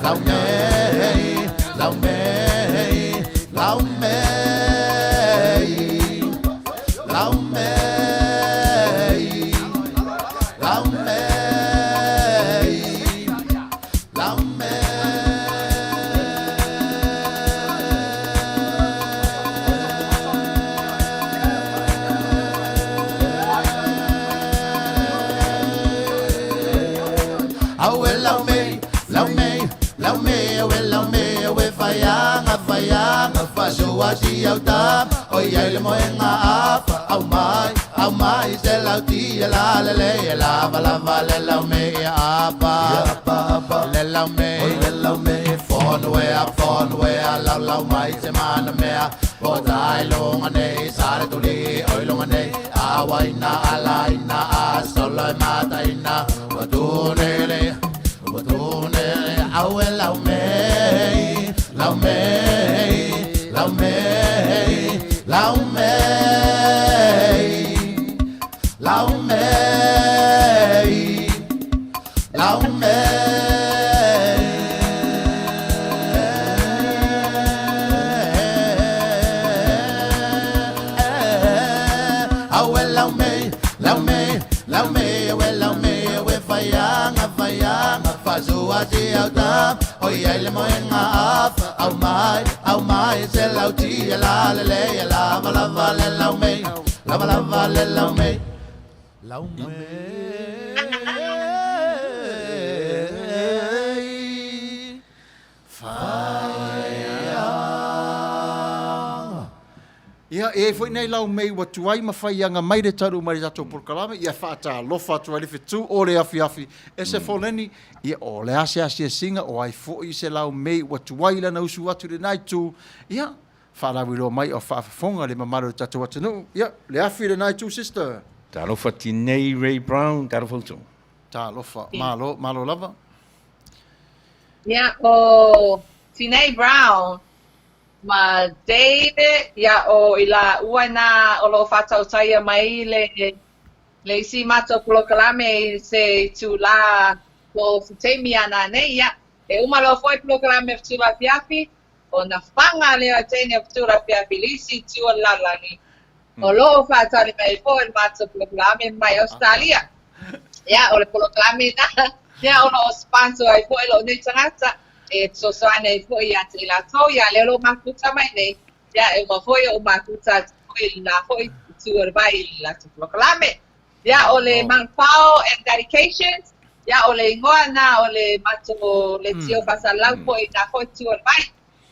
laumei laumei laumei laumei laumei laumei. Aue laumei, laumei, laumei, aue laumei, aue faiaga, faiaga, fasuasiauta, oi ai le moega afa, aumai, aumai se lautia lalelei, e lavalava le laumei apa, le laumei, fonuea, fonuea, laulau mai se manamea, potai luga nei, saletuli, oi luga nei, awaina, alaina, asolo e mataina, ua tunele, ua tunele, aue laumei, laumei, laumei, laumei, laumei, laumei. Aue laumei, laumei, laumei, aue laumei, aue faiaga, faiaga, fasuasiauta, oi ai le moega afa, aumai, aumai se lautia lalelei, lavalava le laumei, lavalava le laumei, laumei. Faiaga. Ia, e i ai foi nei laumei ua tuai ma faiaga mai le talu mai le tatou polokalame, ia faatalofa atu ai le fetu o le afiafi. E se foleni, ia o le a se asiasiga, o ai foi se laumei ua tuai lana usu atu i lena itu, ia, faalauiloa mai o faafofoga le mamalu o le tatou atunuu. Ia, le afi i lena itu sister. Talofa Tinei Ray Brown, talofa uso. Talofa, malo, malo lava. Ia, o Tinei Brown ma David, ia, o i laua nā o lo o faatautaia mai le le isi matou polokalame i se itulā po o se taimi a nanei, ia, e uma loa foi polokalame o Fetu Afiafi, ona faga lea o teine o Fetu Afiafi i le isi itu o le lalolagi. O lo o faatali mai foi le matou polokalame mai Ausetalia. Ia, o le polokalame lena, ia, o lo o sponsor ai foi lou nei tagata, e fesoasoani ai foi ia te i latou, ia, lea o lo o mafuta mai nei, ia, e uma foi oʻu mafuta atu foi i lena foi itu o le vai i le latou polokalame. Ia, o le Manufao and Dedications, ia, o le igoa lena o le matou leitio faasalalau foi i lena foi itu o le vai.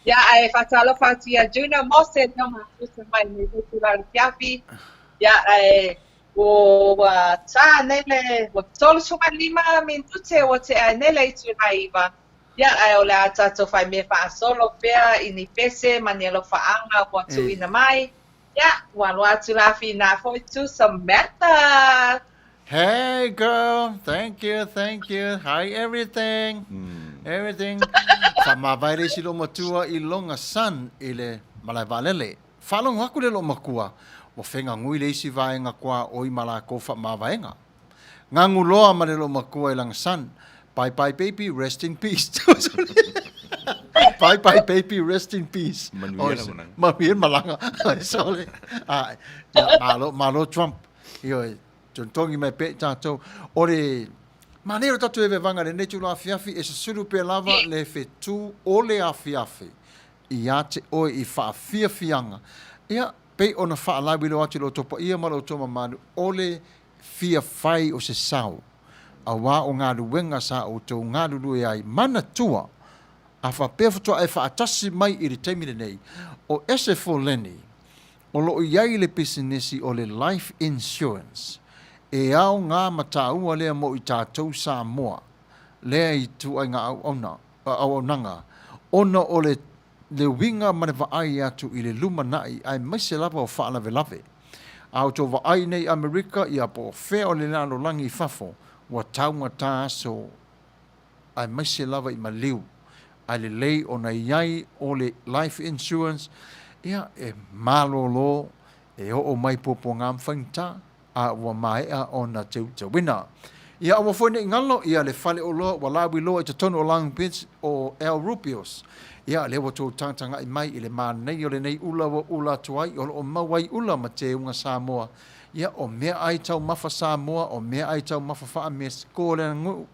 Ia, ae faatalofa atu ia Junior Mose lea ua mafuta mai i lenei itula o le afiafi. Ia, ae ua tā nei le, ua 35 minute ua tea ai nei le itula e 9. Ia, ae o le a tatou fai mea faasolo pea i ni pese ma ni alofaaga ua tuuina mai. Ia, ua aloa atu la Whina foi to Samantha. Hey girl, thank you, thank you, hi everything, everything. Faamavae le isi loomatua i loga son i le malae vaalele. Faalogo aku le loomakua, ua fegagui le isi vaega kuaoi ma lakou faamavaega. Gagu loa ma le loomakua i lana son, Bye bye baby, rest in peace. Bye bye baby, rest in peace. Manuia le malaga. Manuia le malaga. Sole. Ae, ia, malo, malo Trump. Ioe, totogi mai pea i tatou. O le manaia o le tatou evevaga i lenei itula afiafi, e susulu pea lava le fetu o le afiafi ia te oe i faafiafiaga. Ia, pei ona faalauiloa atu i lo outou paia ma lo outou mamalu, o le fia fai o se sao, auā o galuega sa outou galulue ai, manatua, a faapea faatoa e faatasi mai i le taimi lenei, o Esefoleni, o lo o i ai le pisinisi o le Life Insurance, e aoga ma taua lea mo i tatou Samoa, lea ituaiga auauna, auaunaga. ona o le le uiga ma le vaai atu i le lumanai aemaise lava o faalavelave. A outou vaai nei i Amerika, ia po o fea o le lalolagi i fafo, ua taugata aso aemaise lava i maliu, ae lelei ona i ai o le life insurance, ia e malolo, e oo mai puapuaga ma faigata, a ua maea ona teuteuina. Ia aua foi ne i galo, ia le fale oloa ua lauiloa i totonu o Long Beach o El Rubios. Ia lea ua tou tagatagai mai i le manaia o lenei ula ua ula atu ai, o lo o maua ai ula ma teuga Samoa. Ia o meaai taumafa Samoa, o meaai taumafa faa-Mesiko o le aganuu,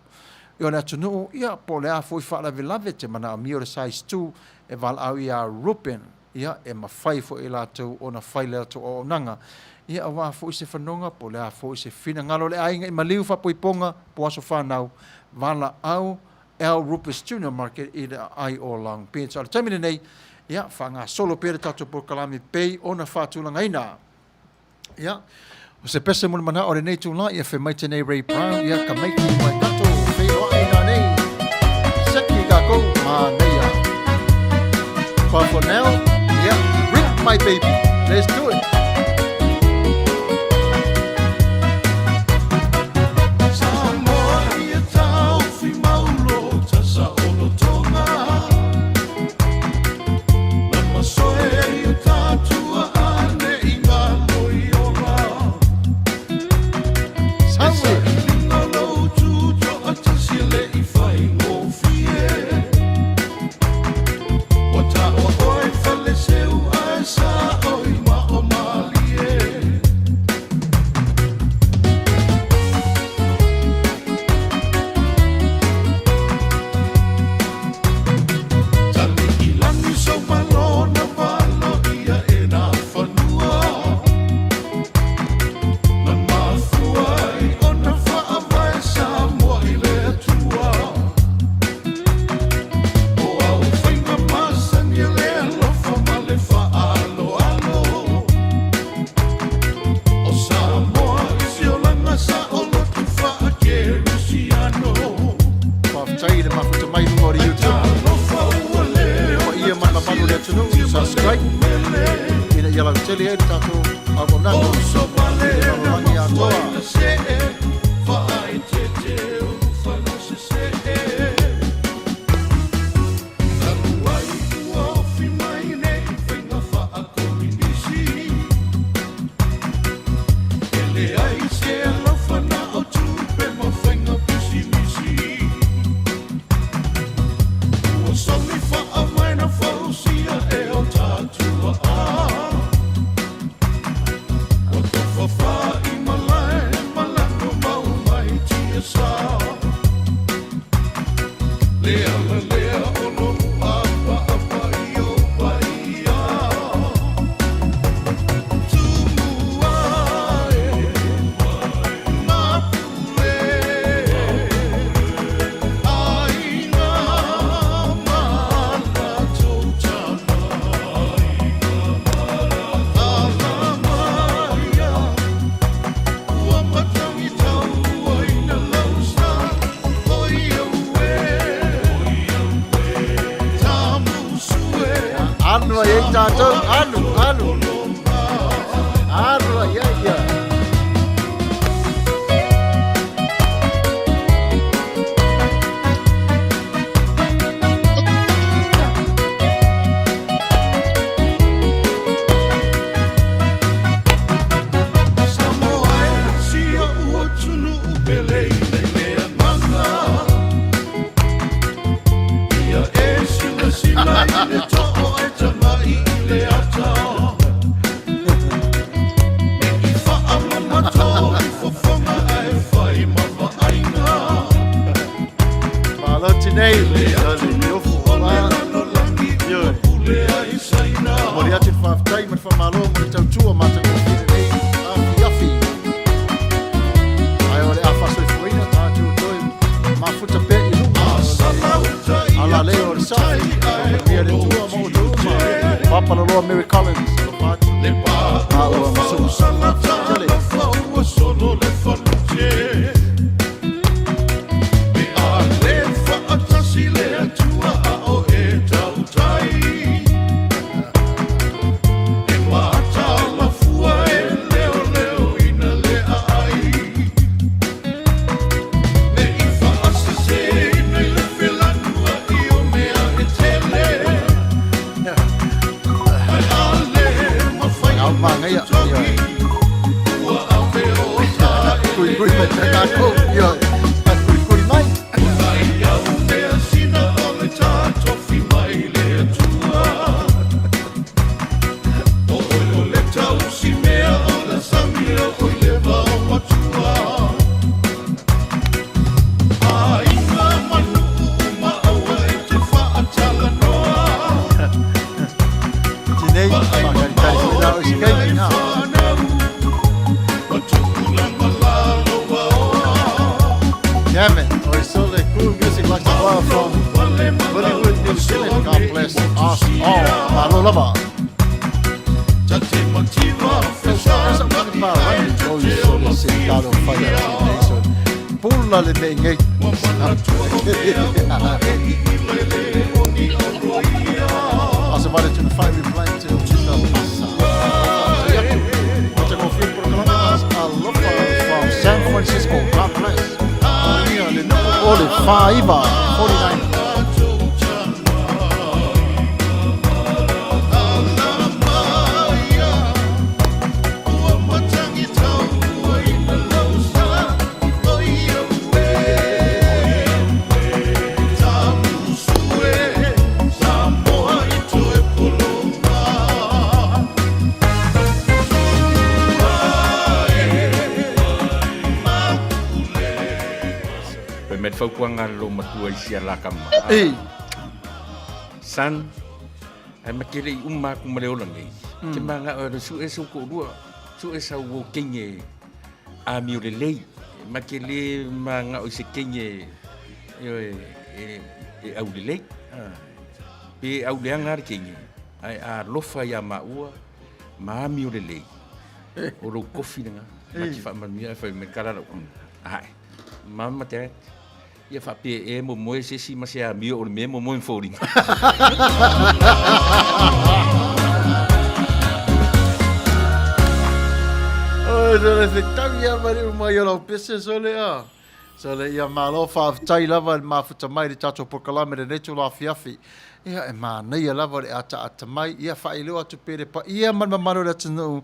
o le atunuu, ia po o le a foi faalavelave te manaomia o le size two e valaau iā Ruben. ia, e mafai foi e latou ona fai le latou auaunaga, ia, aua foi se fanoga, po o le a foi se finagalo o le aiga i maliu faapoipoga po o aso fanau, valaau Al Rupus Junior Market i le aai o Long Beach. A o le taimi lenei, ia, faagasolo pea le tatou polokalame pei ona faatulagaina. Ia, o se pese mo le manao o lenei itulā, ia fai mai tenei Ray Brown, ia ka maiki i Waikato, feiloai nanei, seki kākou, manaia. But for now, yeah, rip my baby, let's do it. Samoa ia taufi maulo tasa o lotoga Faafetai i le mafuta mai luga o le YouTube. Le paia ma le mamalu o le atunuu, subscribe ina ia lautele ai le tatou auaunaga i le lalolagi atoa. Anu ai ai tātou, anu, anu. Anu ai ai ia. Malo tinei, Momoli atu le faafetai ma le faamalo mo le tautua matagofie lenei afiafi. Ae o le a faasoifuaina tatou toe mafuta pea i luga o le alalei o le safi. Faamanuia le Atua ma outou uma. Papalaloa Mary Collins, alofa atu. Maua ma Su'a. Faafetai tele. nei, faatalitali foi la o i se taimi. Ha. Damn it. Oi sole, cool music like the one from Hollywood, New Zealand. God bless us all. Malo lava. Pula le mea nei. Asa vale tuna whai we plan to Mr. Pasa. Alofa from San Francisco. God bless. O le whaiva, 49. Fai mai le fautuaga a le loomatua i si alakama. Ei. Son, ae ma te le i uma atu ma le ola nei. Te mana'o e su'e sou to'alua, su'e sau uo teine amio lelei. Ma te le mana'o i se teine ioe e aulelei. Pe auleaga le teine, ae alofa iā maua ma amio lelei. O lou kofi lena, ma te faamanuia ae fai mai kala lau ae. Mama dad, ia faapea e momoe se isi ma se amio o le mea e momoe ma foliga. Oi, sole fetau ia mai le uma i o lau pese, sole a. Sole ia malo faafetai lava i le mafuta mai i le tatou polokalame lenei itula afiafi. Ia e manaia lava le ataata mai, ia faailoa atu pea i le paia ma le mamalu o le atunuu,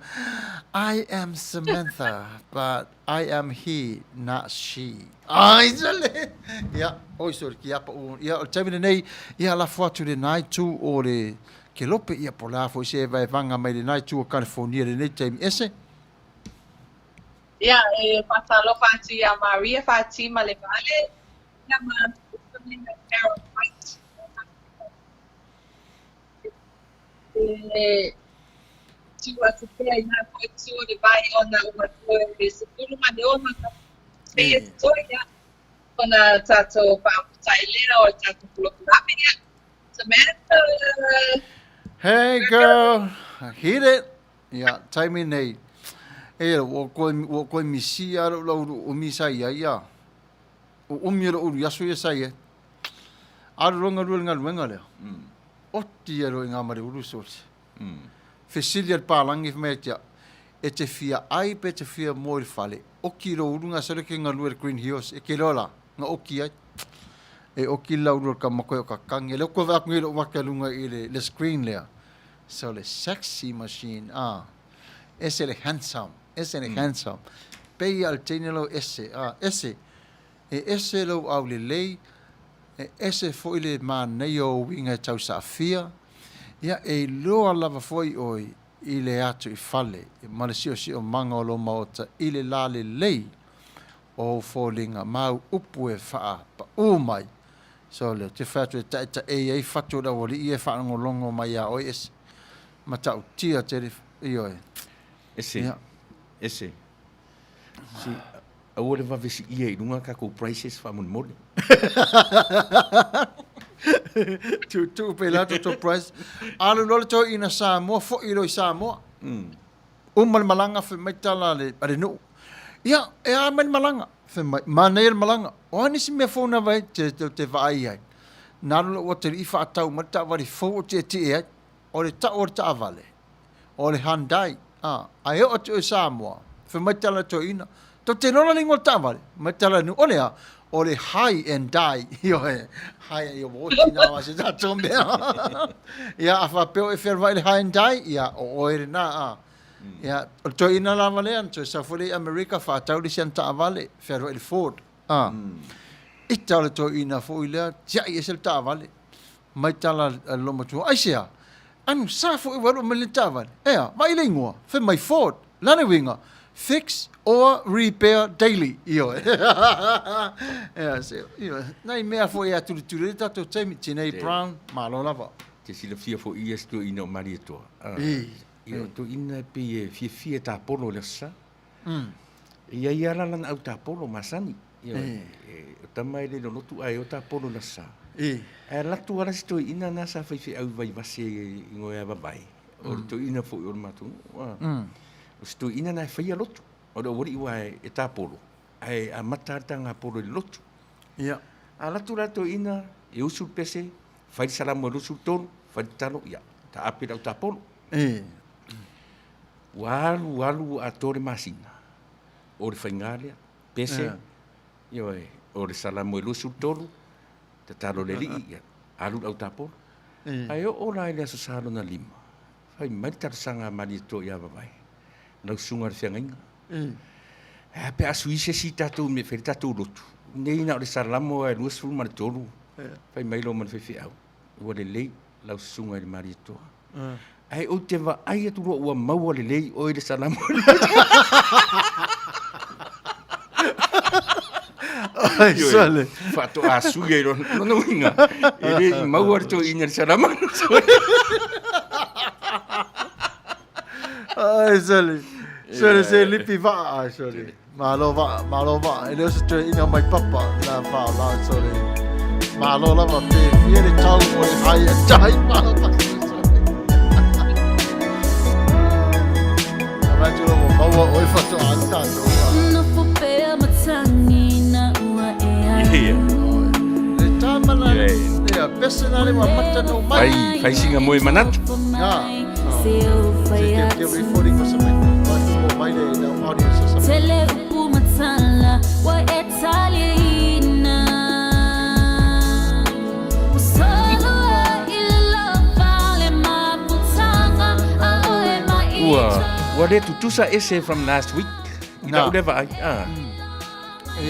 I am Samantha, but I am he, not she. Ai, sole! Ia, oi sole, ki apa u. Ia, o le taimi lenei, ia lafo atu i lena itu o le kelope, ia po o le a foi se evaevaga mai lena itu o California i lenei taimi ese. Ia, e faatalofa atu iā Maria Fati ma le Vale, ia ma Selina Carol White. E tū atu pea i nā koe tū o le vai ona ua toe 16 pea te toe ia ona tātou whaaputai lea o le tātou polokalame ia. Samantha! Hey girl, hit it! Ia, taimi nei. E, ua koe, ua koe misi a lou lau umi sa ia ia. O umi o lou ulu aso ia sa ia. Alu loa galue i le galuega lea. Oti ia loa i ngā mare ulu sole. Fesili a le palagi fai mai ia te au, E te fia ai pe te fia moe i le fale, oki i lou ulu nga sole ke galue i le Green Hills, e ke loa la, nga oki ai. E oki le laulu o le kama koe o kakangi. Lea koe vaai atu nei i lou vake luga i le, le screen lea. So le sexy machine, ah. Ese le handsome, ese le handsome. Pei a le teine lau ese, ah, ese. E ese lou aulelei, e ese foi le manaia o uiga e tausaafia, ia e iloa lava foi oe i le atu i fale ma le siosiomaga o lou maota i le la lelei o ou foliga ma au upu e faapaū mai. So lea, ou te fai atu e taetae ai fatu o le aualii ia e faalogologo mai iā oe ese matautia tele, ioe. Ese, ese. Si, aua le vave siia i luga tatou prices faamolemole. Tuutuu pea i lalo tatou price. Alu loa le toeaina Samoa, foi loa i Samoa. Uma le malaga, fai mai tala a le, a le nuu. Ia, e a mai le malaga? Fai mai, manaia le malaga. O a nisi mea fou na vaai, te, te, te vaai ai. Na alu lou atalii faatau mai le taavale fou o tietie ai. O le tau o le taavale, o le Hyundai, a, ae oo atu i Samoa, fai mai tala toeaina, tou te iloa la le igoa o le taavale? Mai tala nuu, o le a? O le High and Die, ioe, high, ia ua oti nā ma se tatou mea. Ia, a faapea o e fealuai i le High and Die, ia, o oe lena, a. Ia, o le toeaina lava lea, na toe sau foi lea i Amerika, faatau le isi ana taavale, fealuai i le Ford, a. Ita o le toeaina foi lea, tiai ese le taavale. Mai tala a le loomatua, Aisea? Anu sa foi ua alu mai le taavale. Ea, vaai le igoa, fai mai Ford. Le a le uiga? Fix or repair daily. Ioe. Ea, se, ioe. Nai mea foi e atuletule ai le tatou taimi. Tinei Brown, malo lava. te silafia foi ia si toeaina o Malietoa. Ia, o toeaina e pei e fiafia e tapolo i le Aso Sa. E i ai lava la lana au tapolo masani. Ioe, o tama e le lolotu ae o tapolo i le Aso Sa. Ae alu atu lava la si toeaina lena sa faifeau i Vaivase i Goeavavae, o le toeaina foi o le matou nuu, o si toeaina lena e faia lotu. O le aualii aua e tapolo, ae amata lava le tagapolo i le lotu. Ia. A alu atu la le toeaina, e usu le pese, fai le salamo e 23, fai le tatalo, ia, taape le au tapolo. Ua alu alu ua atoa le masina, o le faiga lea, pese, ioe, o le salamo e 23, tatalo i le Alii, ia, alu le au tapolo. Ae oo la i le Aso Sa lona lima, fai mai le talosaga a Malietoa ia Vavae, lau susuga i le feagaiga, Ae a pe a sui se isi tatou mea e fai ai le tatou lotu, nei na o le Salamo lava e 23, fai mai loa ma le faifeau, ua lelei lau susuga i le Malietoa. Ae ou te vaai atu loa ua maua lelei oe i le Salamo. Ai, sole. Faatoa sui ai lona uiga, e le i maua le toeaina i le Salamo. Ai, sole. Sole se lipi vaa, ai, sole. Malo vaa, malo vaa. E le o se toeaina mai papa, la whao la, sole. Malo lava pe fia le tau o le ai a tai, malo papa, sole. Avatu lo mo maua oi whatoa an tātou. Nofo pea matagi na ua e alu. Le tāmana, le a pese nā le wa mata no mai. Fai, fai singa moe manatu. Ngā. Se te te recording o sa mai. Mai tu mo mai le le audience o sa mai. Tele upu matala wa e taliaina. Ua solo a i le lofa le mafutaga a oe mai Ua, ua le tutusa ese from last week. I Nā. lau lea vaai. Ah. E,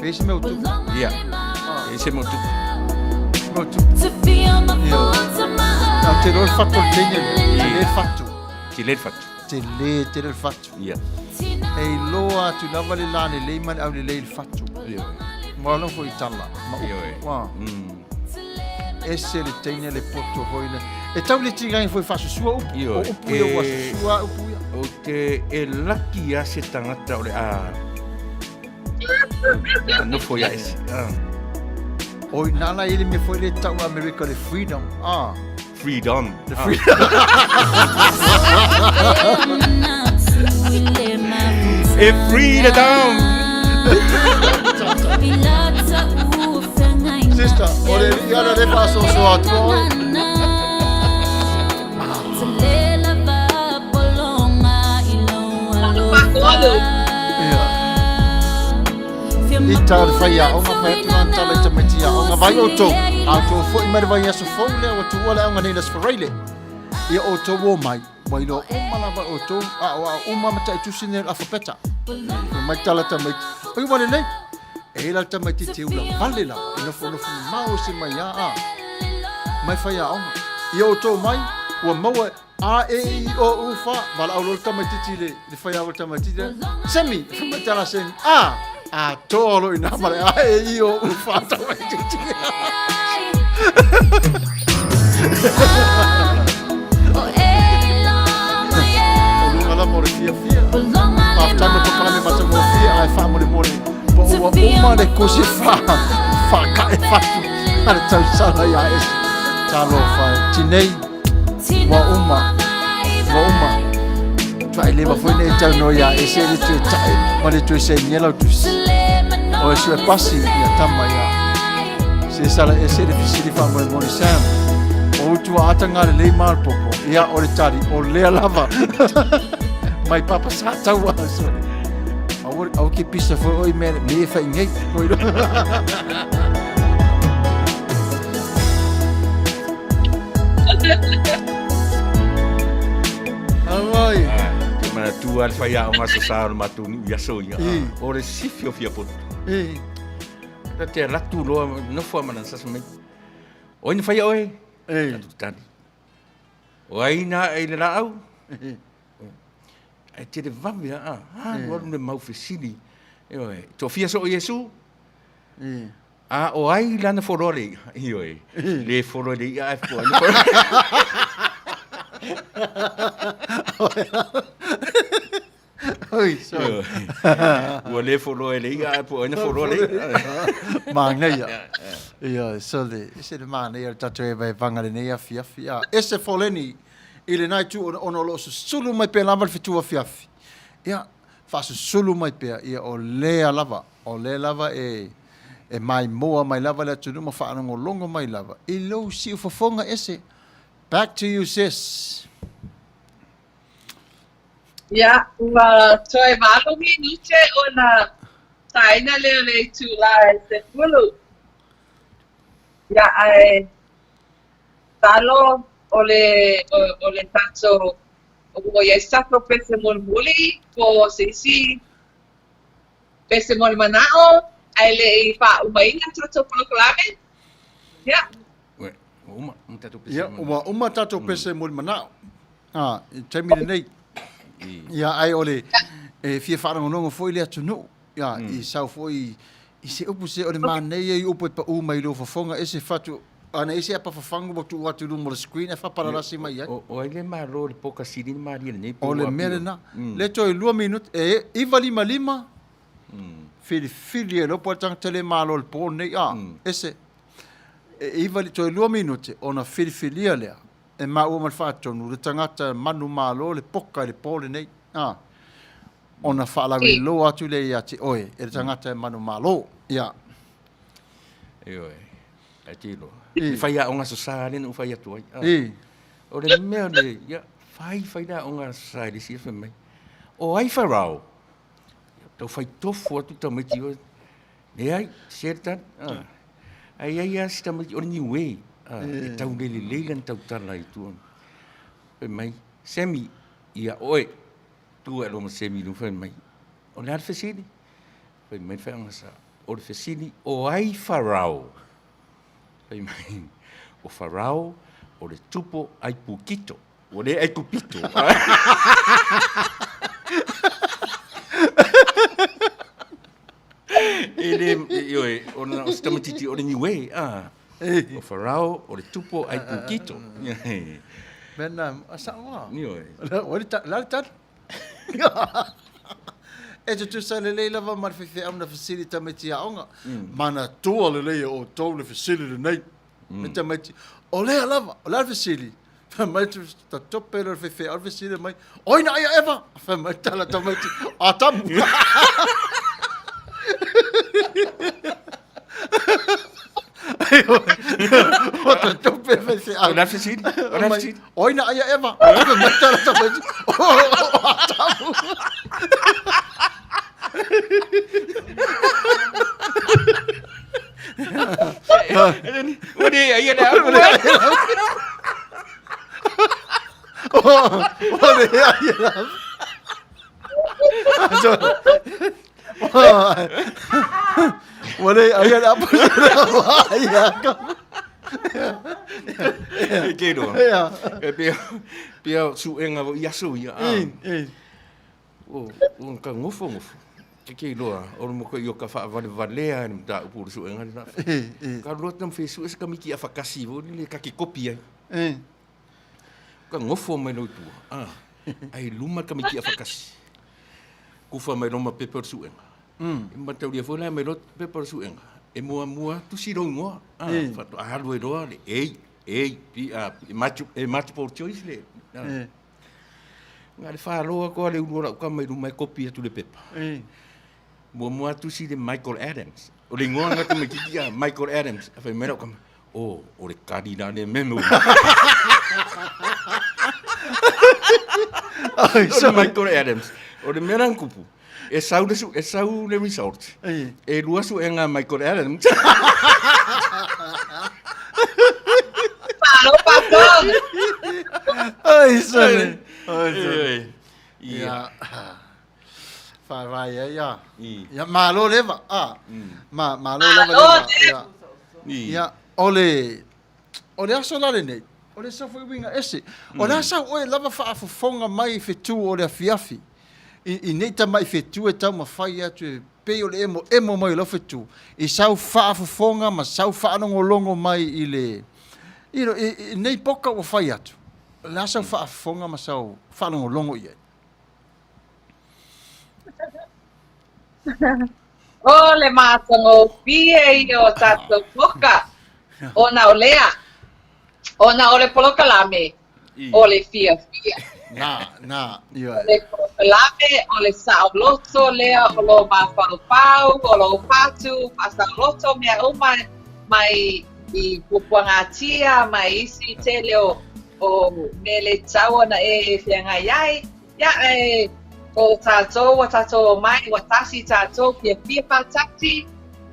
e isi mea o tupu. Ia. E isi mea o tupu. Mea o tupu. Ia. Te loa le fatu o le teine lea. Te le fatu. Te le fatu. Te le, te le fatu. Ia. E iloa atu lava le la lelei ma le aulelei i le fatu. Ia. Mo lava foi tala. Ma upu. Ia. Ua. Ese le teine le poto foi le. E tau le tigai foi faasusua upu. Ioe. O upu ia ua E- susua upu ia. Ou te e laki a se tagata o le a a nofo ia ese. Ah. Oi nana i le mea foi le tau Amerika le freedom. Ah. Freedom. The Ah. freedom. E freedom. Sister, o le ia le le faasoasoa atu oe. Ia. I tā le whai aoga, whai atu nā tala i tamaiti aoga, vai outou, a outou foi mai le vai aso fou lea, ua tuua le aoga nei le Aso Faraile. Ia outou o mai, ua iloa uma lava e outou, a o a uma ma taitusi nei o le alfapeta. Fai mai tala tamaiti, oi ua lelei, e la le tamaiti te ula vale lava, e nofonofo mamao ese mai a, a, mai whai aoga. Ia outou mai, ua maua A, E, I, O, U, F, valaau loa le tamaitiiti i le, le faiaoga o le tamaitiiti lea, Semi, fai mai tala Semi, A, atoa loa i ina ma le A, E, I, O, U, F, tamaitiiti. O luga lava o le fiafia. Faafetai mo le polokalame matagofie ae faamolemole po ua uma le kosi fa faakae fatu a le tausala ia ese. Talofa e tinei. Ua uma, ua uma. Tuai leva foi nei tau no ia ese le tue tae ma le tue sainia lau tusi. O e sue pasi ia tama ia. Se sala ese le fisili fa mo le Sam. O tua ata ngā le lei malpopo. Ia o le tali, o lea lava. Mai papa sa taua. Au, au ki pisa foi oi me, me e whai ngei. Auai. Te manatua le faiaoga aso sa o le matou nuu i aso ia. I. O le sifi o Fiapoto. I. Ta te alu atu loa nofo lava ma lana sasa mai. O ai na faia oe? I. Tatou tali. O ai na ae i le laau? Ae tele vave lava, a, alu alu le mau fesili. Ioe, toafia soo Iesu? I. A o ai lana foloa le i'a? Ioe, le folo i le i'a ae po ai le folo. Oi, sorry. Ua le foloa e le i'a ae po o ai na foloa le i'a. Mānaia. Ia, so le, ese le mānaia o le tatou evaevaga lenei afiafi. A, ese foleni i lena itu ona o lo o susulu mai pea lava le fetu afiafi. Ia, faasusulu mai pea, ia o lea lava, o lea lava e, e maimoa mai lava le atunuu ma faalogologo mai lava i lou siufofoga ese. Back to you sis. Ia, ua toe 8 minute ona saina lea o le itulā e 10. Ia, ae masalo o le, o, o le tatou, ua i ai se tatou pese mulimuli po o se isi pese mo le mana'o ae le i fāumaina tatou polokalame. Ia. Ua uma, uma tatou pese. Ia, ua uma tatou pese mo le mana'o. A, i le taimi lenei. Ia, ae o le, e fia faalogologo foi le atunuu, ia, i sau foi i se upu se o le manaia i upu e paū mai i lou fofoga, ese fatu, ana i se apa fafagu ua tuu atu i luma o le screen ae faapalalasi mai ai. O, o ai le malo le poka sili na malie lenei po O le mea lena. Le toe lua minute, e 955, filifili e lopo le tagata le malo i le po lenei, a, ese, e iva, toe lua minute ona filifilia lea. E maua ma le faatonu le tagata manumalo le poka i le po lenei, a, ona faalaveloa atu lea ia te oe e le tagata e manumalo. Ia. Ioe, ae te iloa. I. Fai aoga aso Sa lea na ou fai atu ai. I. O le mea o le, ia, fai, fai le aoga aso Sa i le isi aso fai mai, o ai Farao? Ia, tau fai tofu atu tamaiti oe. Leai, se le tali. Ah. Ae i ai lava si tamaiti, o le Niue, ah, e taulelelei lana tautala i tua. Fai mai, Semi, ia oe. Tu ae loa ma Semi i luga, fai mai, o le a le fesili? Fai mai le feaga sa, o le fesili, o ai Farao? Fai mai, o Farao, o le tupo Aipukito. Ua le Aikupito. E le, ioe, ona o se tamaitiiti o le Niue, a. O Farao, o le tupo Aikukito. Mea na, a sao a. Ioe. O le la le tali. E tutusa lelei lava ma le faifeau na fesili i tamaiti aoga. Manatua lelei e outou le fesili lenei. Me tamaiti, o lea lava, o le a le fesili? Fai mai ta tope lea o le faifeau le fesili mai, oi na ai a Eva? Fai mai tala tamaiti, Atamu. O ta tope le faifeau. O le a le fesili? O le a le fesili? Oi na ai a Eva? Fai mai tala tamaiti, o Atamu. Ua le ai le apu. Ua le ai le apu. Ua le ai le apu. Ai a E ke roa. E pia pia suʻenga i aso ia. O, o ka ngofo ngofo. Ke ke iloa, o le moko i o ka faavalevalea i le mataupu o le suega lena. Ka lua tama fesu e se kamiki a whakasi vo le ka ke kopi ai. Ka ngofo mai lo tua. Ah, ai luma kamiki a whakasi. Kufa mai loma pepa o le suega. E mataulia foi la mai lo pepa o le suega. E mua mua tusi lo ingoa. Ah, whatu alu e loa le A, A, P, A, e multiple choice le. Ah. Na le falo atu a le ulu o lau kama i luma e kopi atu le pepa. Muamua atu si le Michael Adams. O le ingoa na tamaititi a Michael Adams. A fai mai lau kama, oh, o le kali la le memo. O le Michael Adams. O le mea la kupu. E sau le, su, e sau le result. E lua suega Michael Adams. Malo pastor. Ai, sole. Ai, sole. Ia. Ia. Whāwhai ai, ia. I. Ia, malo leva. Ah. Ma, malo lava Malo leva. Ia. I. Ia, o le, o le aso la lenei, o le sau foi uiga ese. O le a sau oe lava faafofoga mai i fetu o le afiafi, i, i nei tama'i fetu e taumafai atu e pei o le emoemo mai o lau fetu i sau faafofoga ma sau faalogologo mai i le you know, i, i nei poka ua fai atu. O le a sau faafofoga ma sau faalogologo i ai? O le matagofie ia o tatou poka, ona o lea, ona o le polokalame, o le fiafia. Na, na, ioe. O le polokalame, o le saoloto lea o lou mafaufau, o lou fatu, faasaoloto mea uma mai i puapuagatia ma isi tele o, o mea le tatau ona e feagai ai. Ia, e, o tatou, ua tatou omai, ua tasi tatou, fiafia faatasi,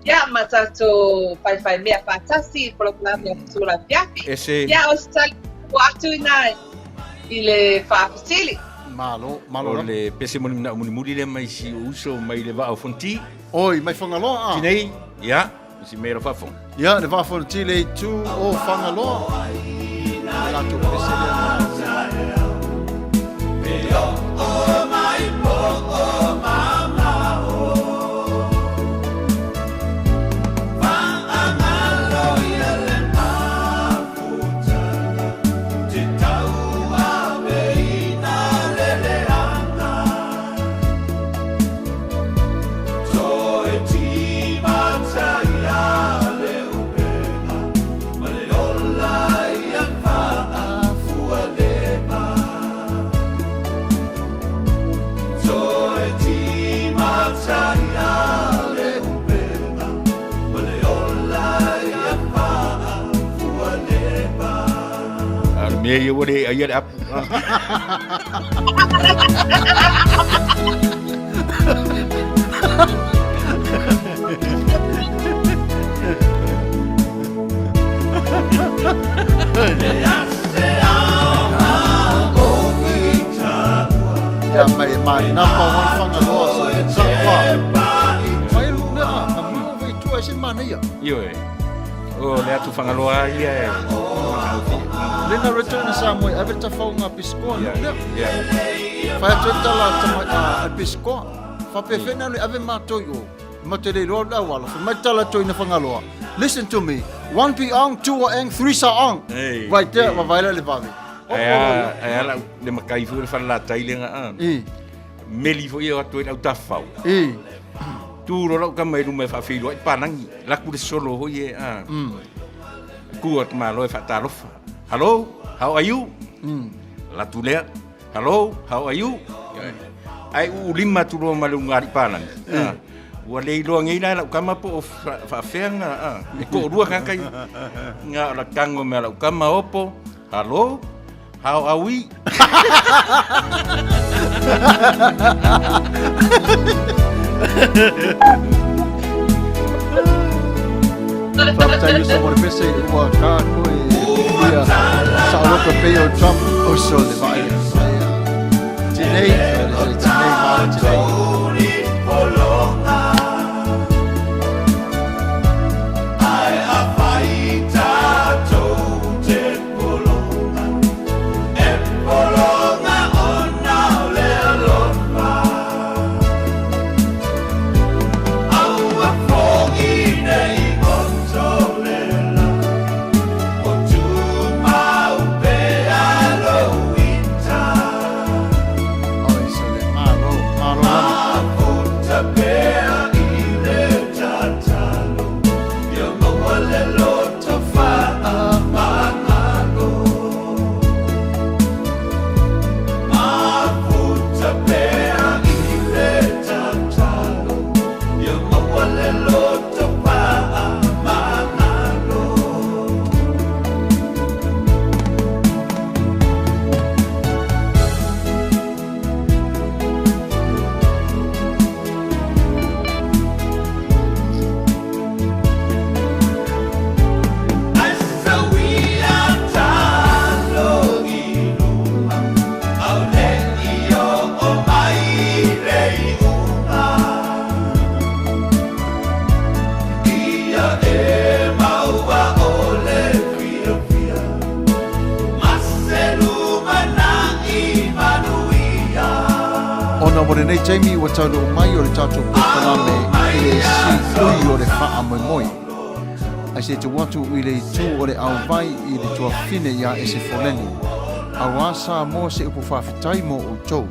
ia, ma tatou faifai mea faatasi i polokalame o Fetu Lafiafi. Ese. Ia, o se tali atu ina i le faafesili. Malo, malo O lava. le pese moni mulimuli lea mai si ou uso mai le vaa o Fonoti. Oi, mai Fagaloa a. Tinei, ia, si mea lau faafofoga. Ia, le vaa Fonoti le itu o Fagaloa. Le latou pese lea. A o le mea ia ua le aia le apu. Ia mai mai number one Fagaloa so sa fa. Mai lu na ma mu vai tua se manaia. Ioe. O le atu Fagaloa ia e. Le na return a Samoa ave tafau ngā pisikoa Ia, nu lea. ia. Fai atu e tala tama a pisikoa. Faapefea le ave mātou i o. Ma te le iloa le auala. Fai mai tala atu ina Fagaloa. Listen to me. One pi ong, two a eng, three sa ong. Ei, Right there, ei. vavaela le vave. O, Ai o, a, ai a lau le makai foi le falelatai lea a. I, Meli foi e o atu ai lau tafau. i. Tu lo lau kama i luma e faafeiloai palangi. Laku le solo hoi e a. Ku atu malo e faatalofa. Hello, how are you? Latu lea. Hello, how are you? Ai u lima atu loa ma le ugali'i palangi. Ah. Ua le iloa nei la e lau kama po o faafea a. E to'alua tagata ia. Na o le tago mai a lau kama opo. Hello, how are we? Faafetai uso mo le pese ua ka koe e pikia saoloto e pei o Trump oso le vaai Tinei, tinei, malo tinei. Oi, so le malo, malo lava. Ona mo lenei taimi ua taunuu mai o le tatou polokalame i le siui o le faamoemoe. Ae se i tuu atu i le itu o le auvai i le tuafafine iā Ese Foleni, auā Samoa se upu faafetai mo outou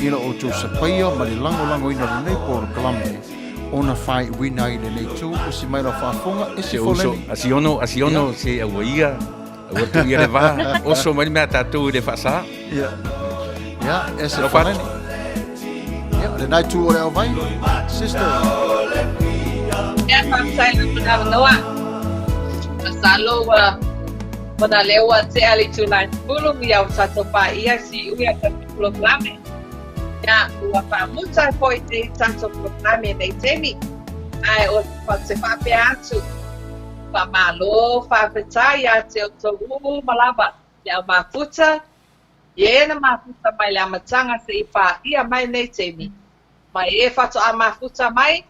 i lo outou sapaia ma le lagolagoina o lenei polokalame ona faaiuina ai lenei itu usi mai lau faafofoga Ese Se uso, Foleni. a si ono, a si ono se aua ia, aua tu ia le va, oso mai le mea tatou i le faasa. Ia. Ia, Ese Alofa atu. Foleni. Ia, lenei itu o le auvai, sister. Ia, faafetai lava mo le avanoa. Masalo ua ona lea ua tea le itula e 10 ia ua tatou paia siui a tatou polokalame. Ia, ua faamuta ai foi nei tatou polokalame i nei taimi. Ae o se faapea atu, faamalo, faafetai ia te outou uma lava le au mafuta, i e na mafuta mai le amataga seia paia mai nei taimi. Mai e faatoa mafuta mai,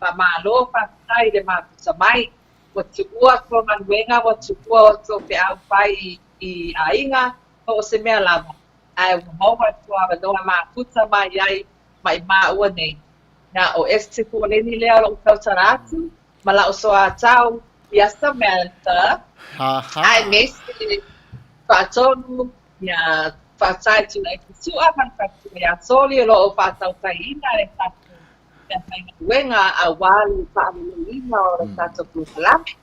faamalo, faafetai i le mafuta mai. Ua tuua tou galuega, ua tuua outou feau fai i aiga, po o se mea lava, ae ua maua le tou avanoa mafuta mai ai ma i māua nei. Na o Ese Foleni lea o lo'u tautala atu ma la'u soatau ia Samantha, aemaise Faatonu, ia Faatai Tuleifusu'a ma le faletua ia Soli o lo o faatautaiina le tatou meafaigaluega aua le faaleleina o le tatou polokalame.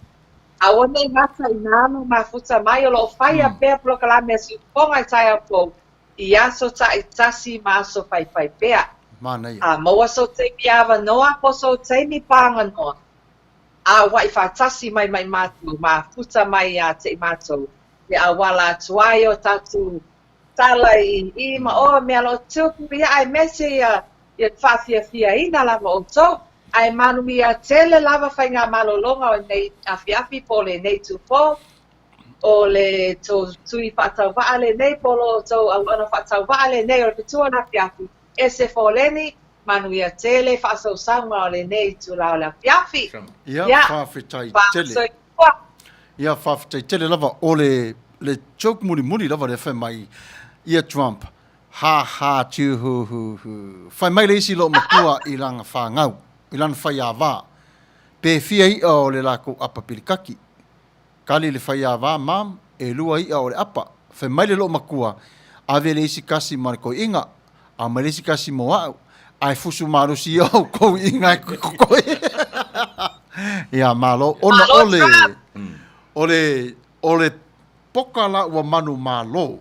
Aua ne i gata inā lou mafuta mai o lo o faia pea polokalame a Siufofoga i taeao fou i aso taitasi ma aso faifai pea. Manaia. A maua sou taimi avanoa po sou taimi pāganoa, auaʻi faatasi mai ma i matou, mafuta mai ia te i matou, e auala atu ai o tatou tala i i ma ʻō mea lo o tupu ia aemaise ia ia faafiafiaina lava ʻoutou, ae manuia tele lava faigamalologa o lenei afiafi po o lenei itupō, o le tou tui faatauvaa lenei po o lo outou auauna faatauvaa lenei o le fetua o le afiafi, Ese Foleni, manuia tele faasausauga o lenei itula o le afiafi. Ia, Ia, faafetai tele. faasoifua. Ia, faafetai tele lava. O le, le joke mulimuli lava lea fai mai ia Trump, Ha ha tiu hu hu hu. Fai mai le isi loomatua i lana fanau, i lana faiāvā, Pe fia i'a o le lakou apa pilikaki? Kali le faiāvā, Mom, elua i'a o le apa. Fai mai le loomatua, Ave le isi kasi ma le koi'iga, a mai le isi kasi mo a'u, ae fusu malosi ia oukou i'iga e kokoe. Ia, malo. Ona Malo o le, Trump! o le, o le Poka la ua manumalo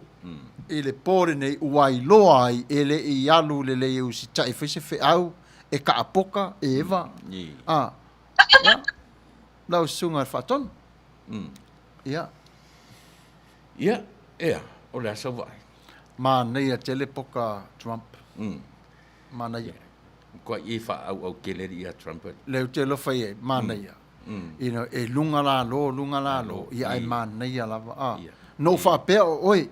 i le pō lenei ua iloa ai e le i alu lelei e usitaʻi fai se feau e kaʻa poka e Eva a ia lau susuga i le faatonu ia. Ia, ea, o le a sau vaai. Manaia tele poka Trump. Manaia. Matua i e faaauau tele alii ia Trump. Lea ou te alofa i ai, manaia. You know, e luga lalo, luga lalo, ia ae manaia lava. A, na ou faapea o oe,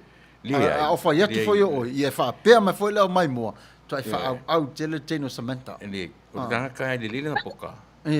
a o fai atu foi o oe, ia e faapea mai foi le au maimoa, tuai faaauau tele le teine o Samantha. Le, o le tagata e lelei lana poka. O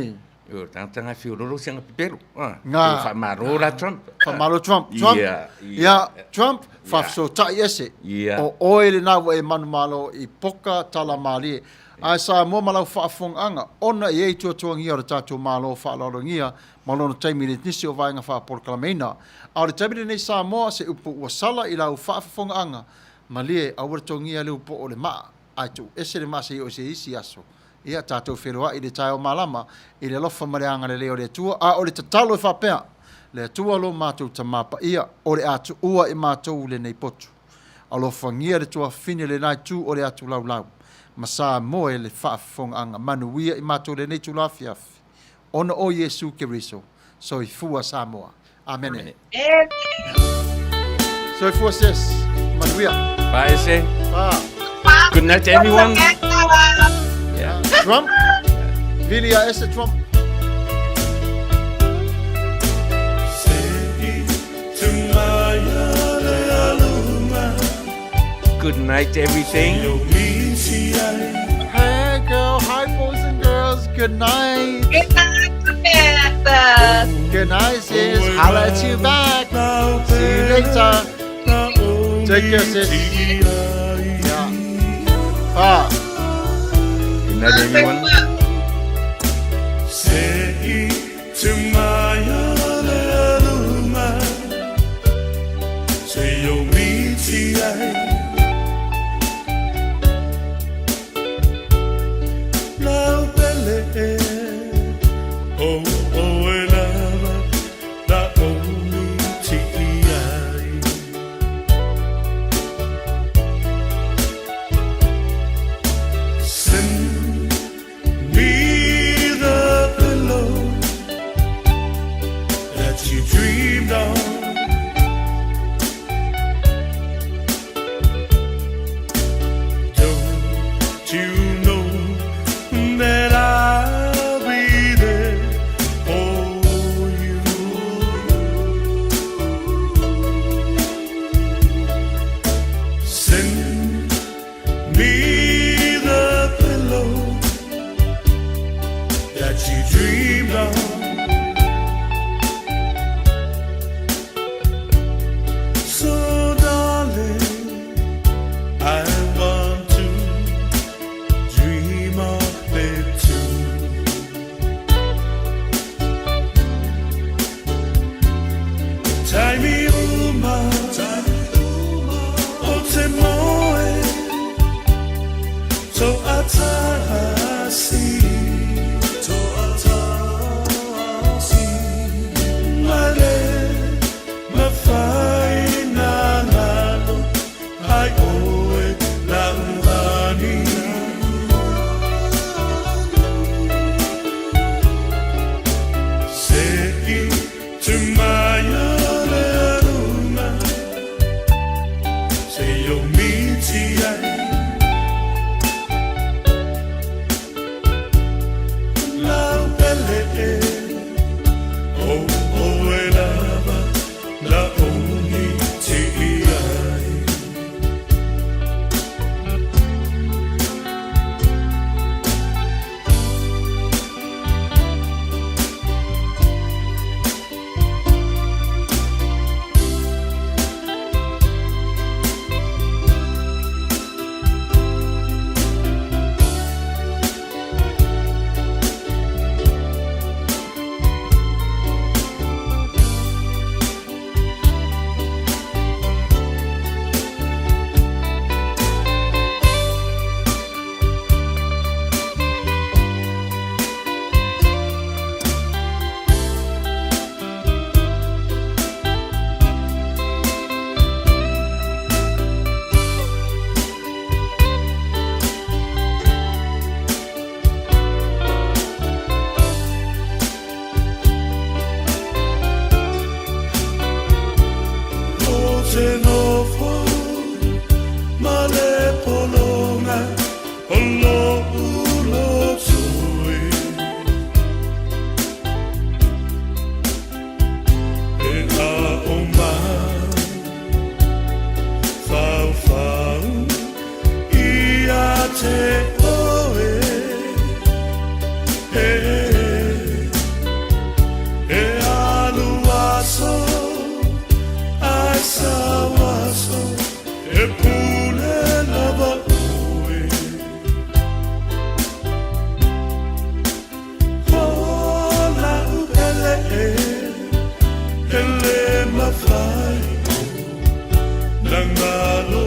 le tagata na e feololo si ana pepelo. Nga. Faamalo la Trump. Faamalo Trump. Trump. Ia, Trump, faafesootai ese. O oe lena ua e manumalo i poka tala malie. Ae Samoa ma lau faafofogaaga, ona e i ai tuatuagia o le tatou Malo faaaloalogia ma lona taimi i le nisi o vaega faapolokalameina. A o le taimi lenei Samoa, se upu ua sala i lau faafofogaaga, malie, aua le togia le upu o le maa, ae tuu ese le maa se i oo i se isi aso. Ia, tatou feiloai i le taeao malama, i le alofa ma le agalelei o le Atua, a o le tatalo e faapea, Le Atua lo matou Tama Paia, o le a tuua i matou lenei potu. Alofagia le tuafafine lena itu o le atu laulau, ma Samoa e le faafofogaaga manuia i matou lenei itula afiafi, ona o Iesu Keriso. Soifua Samoa. Amene. Amene. Soifua sis. Manuia. Bye, ese. Bye. Good night to everyone. Yeah. Trump. Vili ia ese Trump. Good night to everything. Hey girl, hi boys and girls. Good night. Good night, Samantha. Good night, sis. Holla at you back. See you later. Take care, sis. Yeah. Ah. Good night, everyone. Send me the pillow that you dreamed on. Don't you know that I'll be there for you? Send me the pillow that you dreamed on. So, darling, I want to dream of it too. Taimi uma, o te moe, to atasi, to atasi, male, mawhai nā lalo, ai oe la uhani. Se i te mai o le runga, se o miti ai, lau pele e, o oe lava, la ongi ti ai. O te nofo ma le polonga o lo ulo tui. E a o mai whau whau i a te oe. E, e alu aso ai sawaso e pule lava oe. O la upele e, ele mawhai o, na ngalo.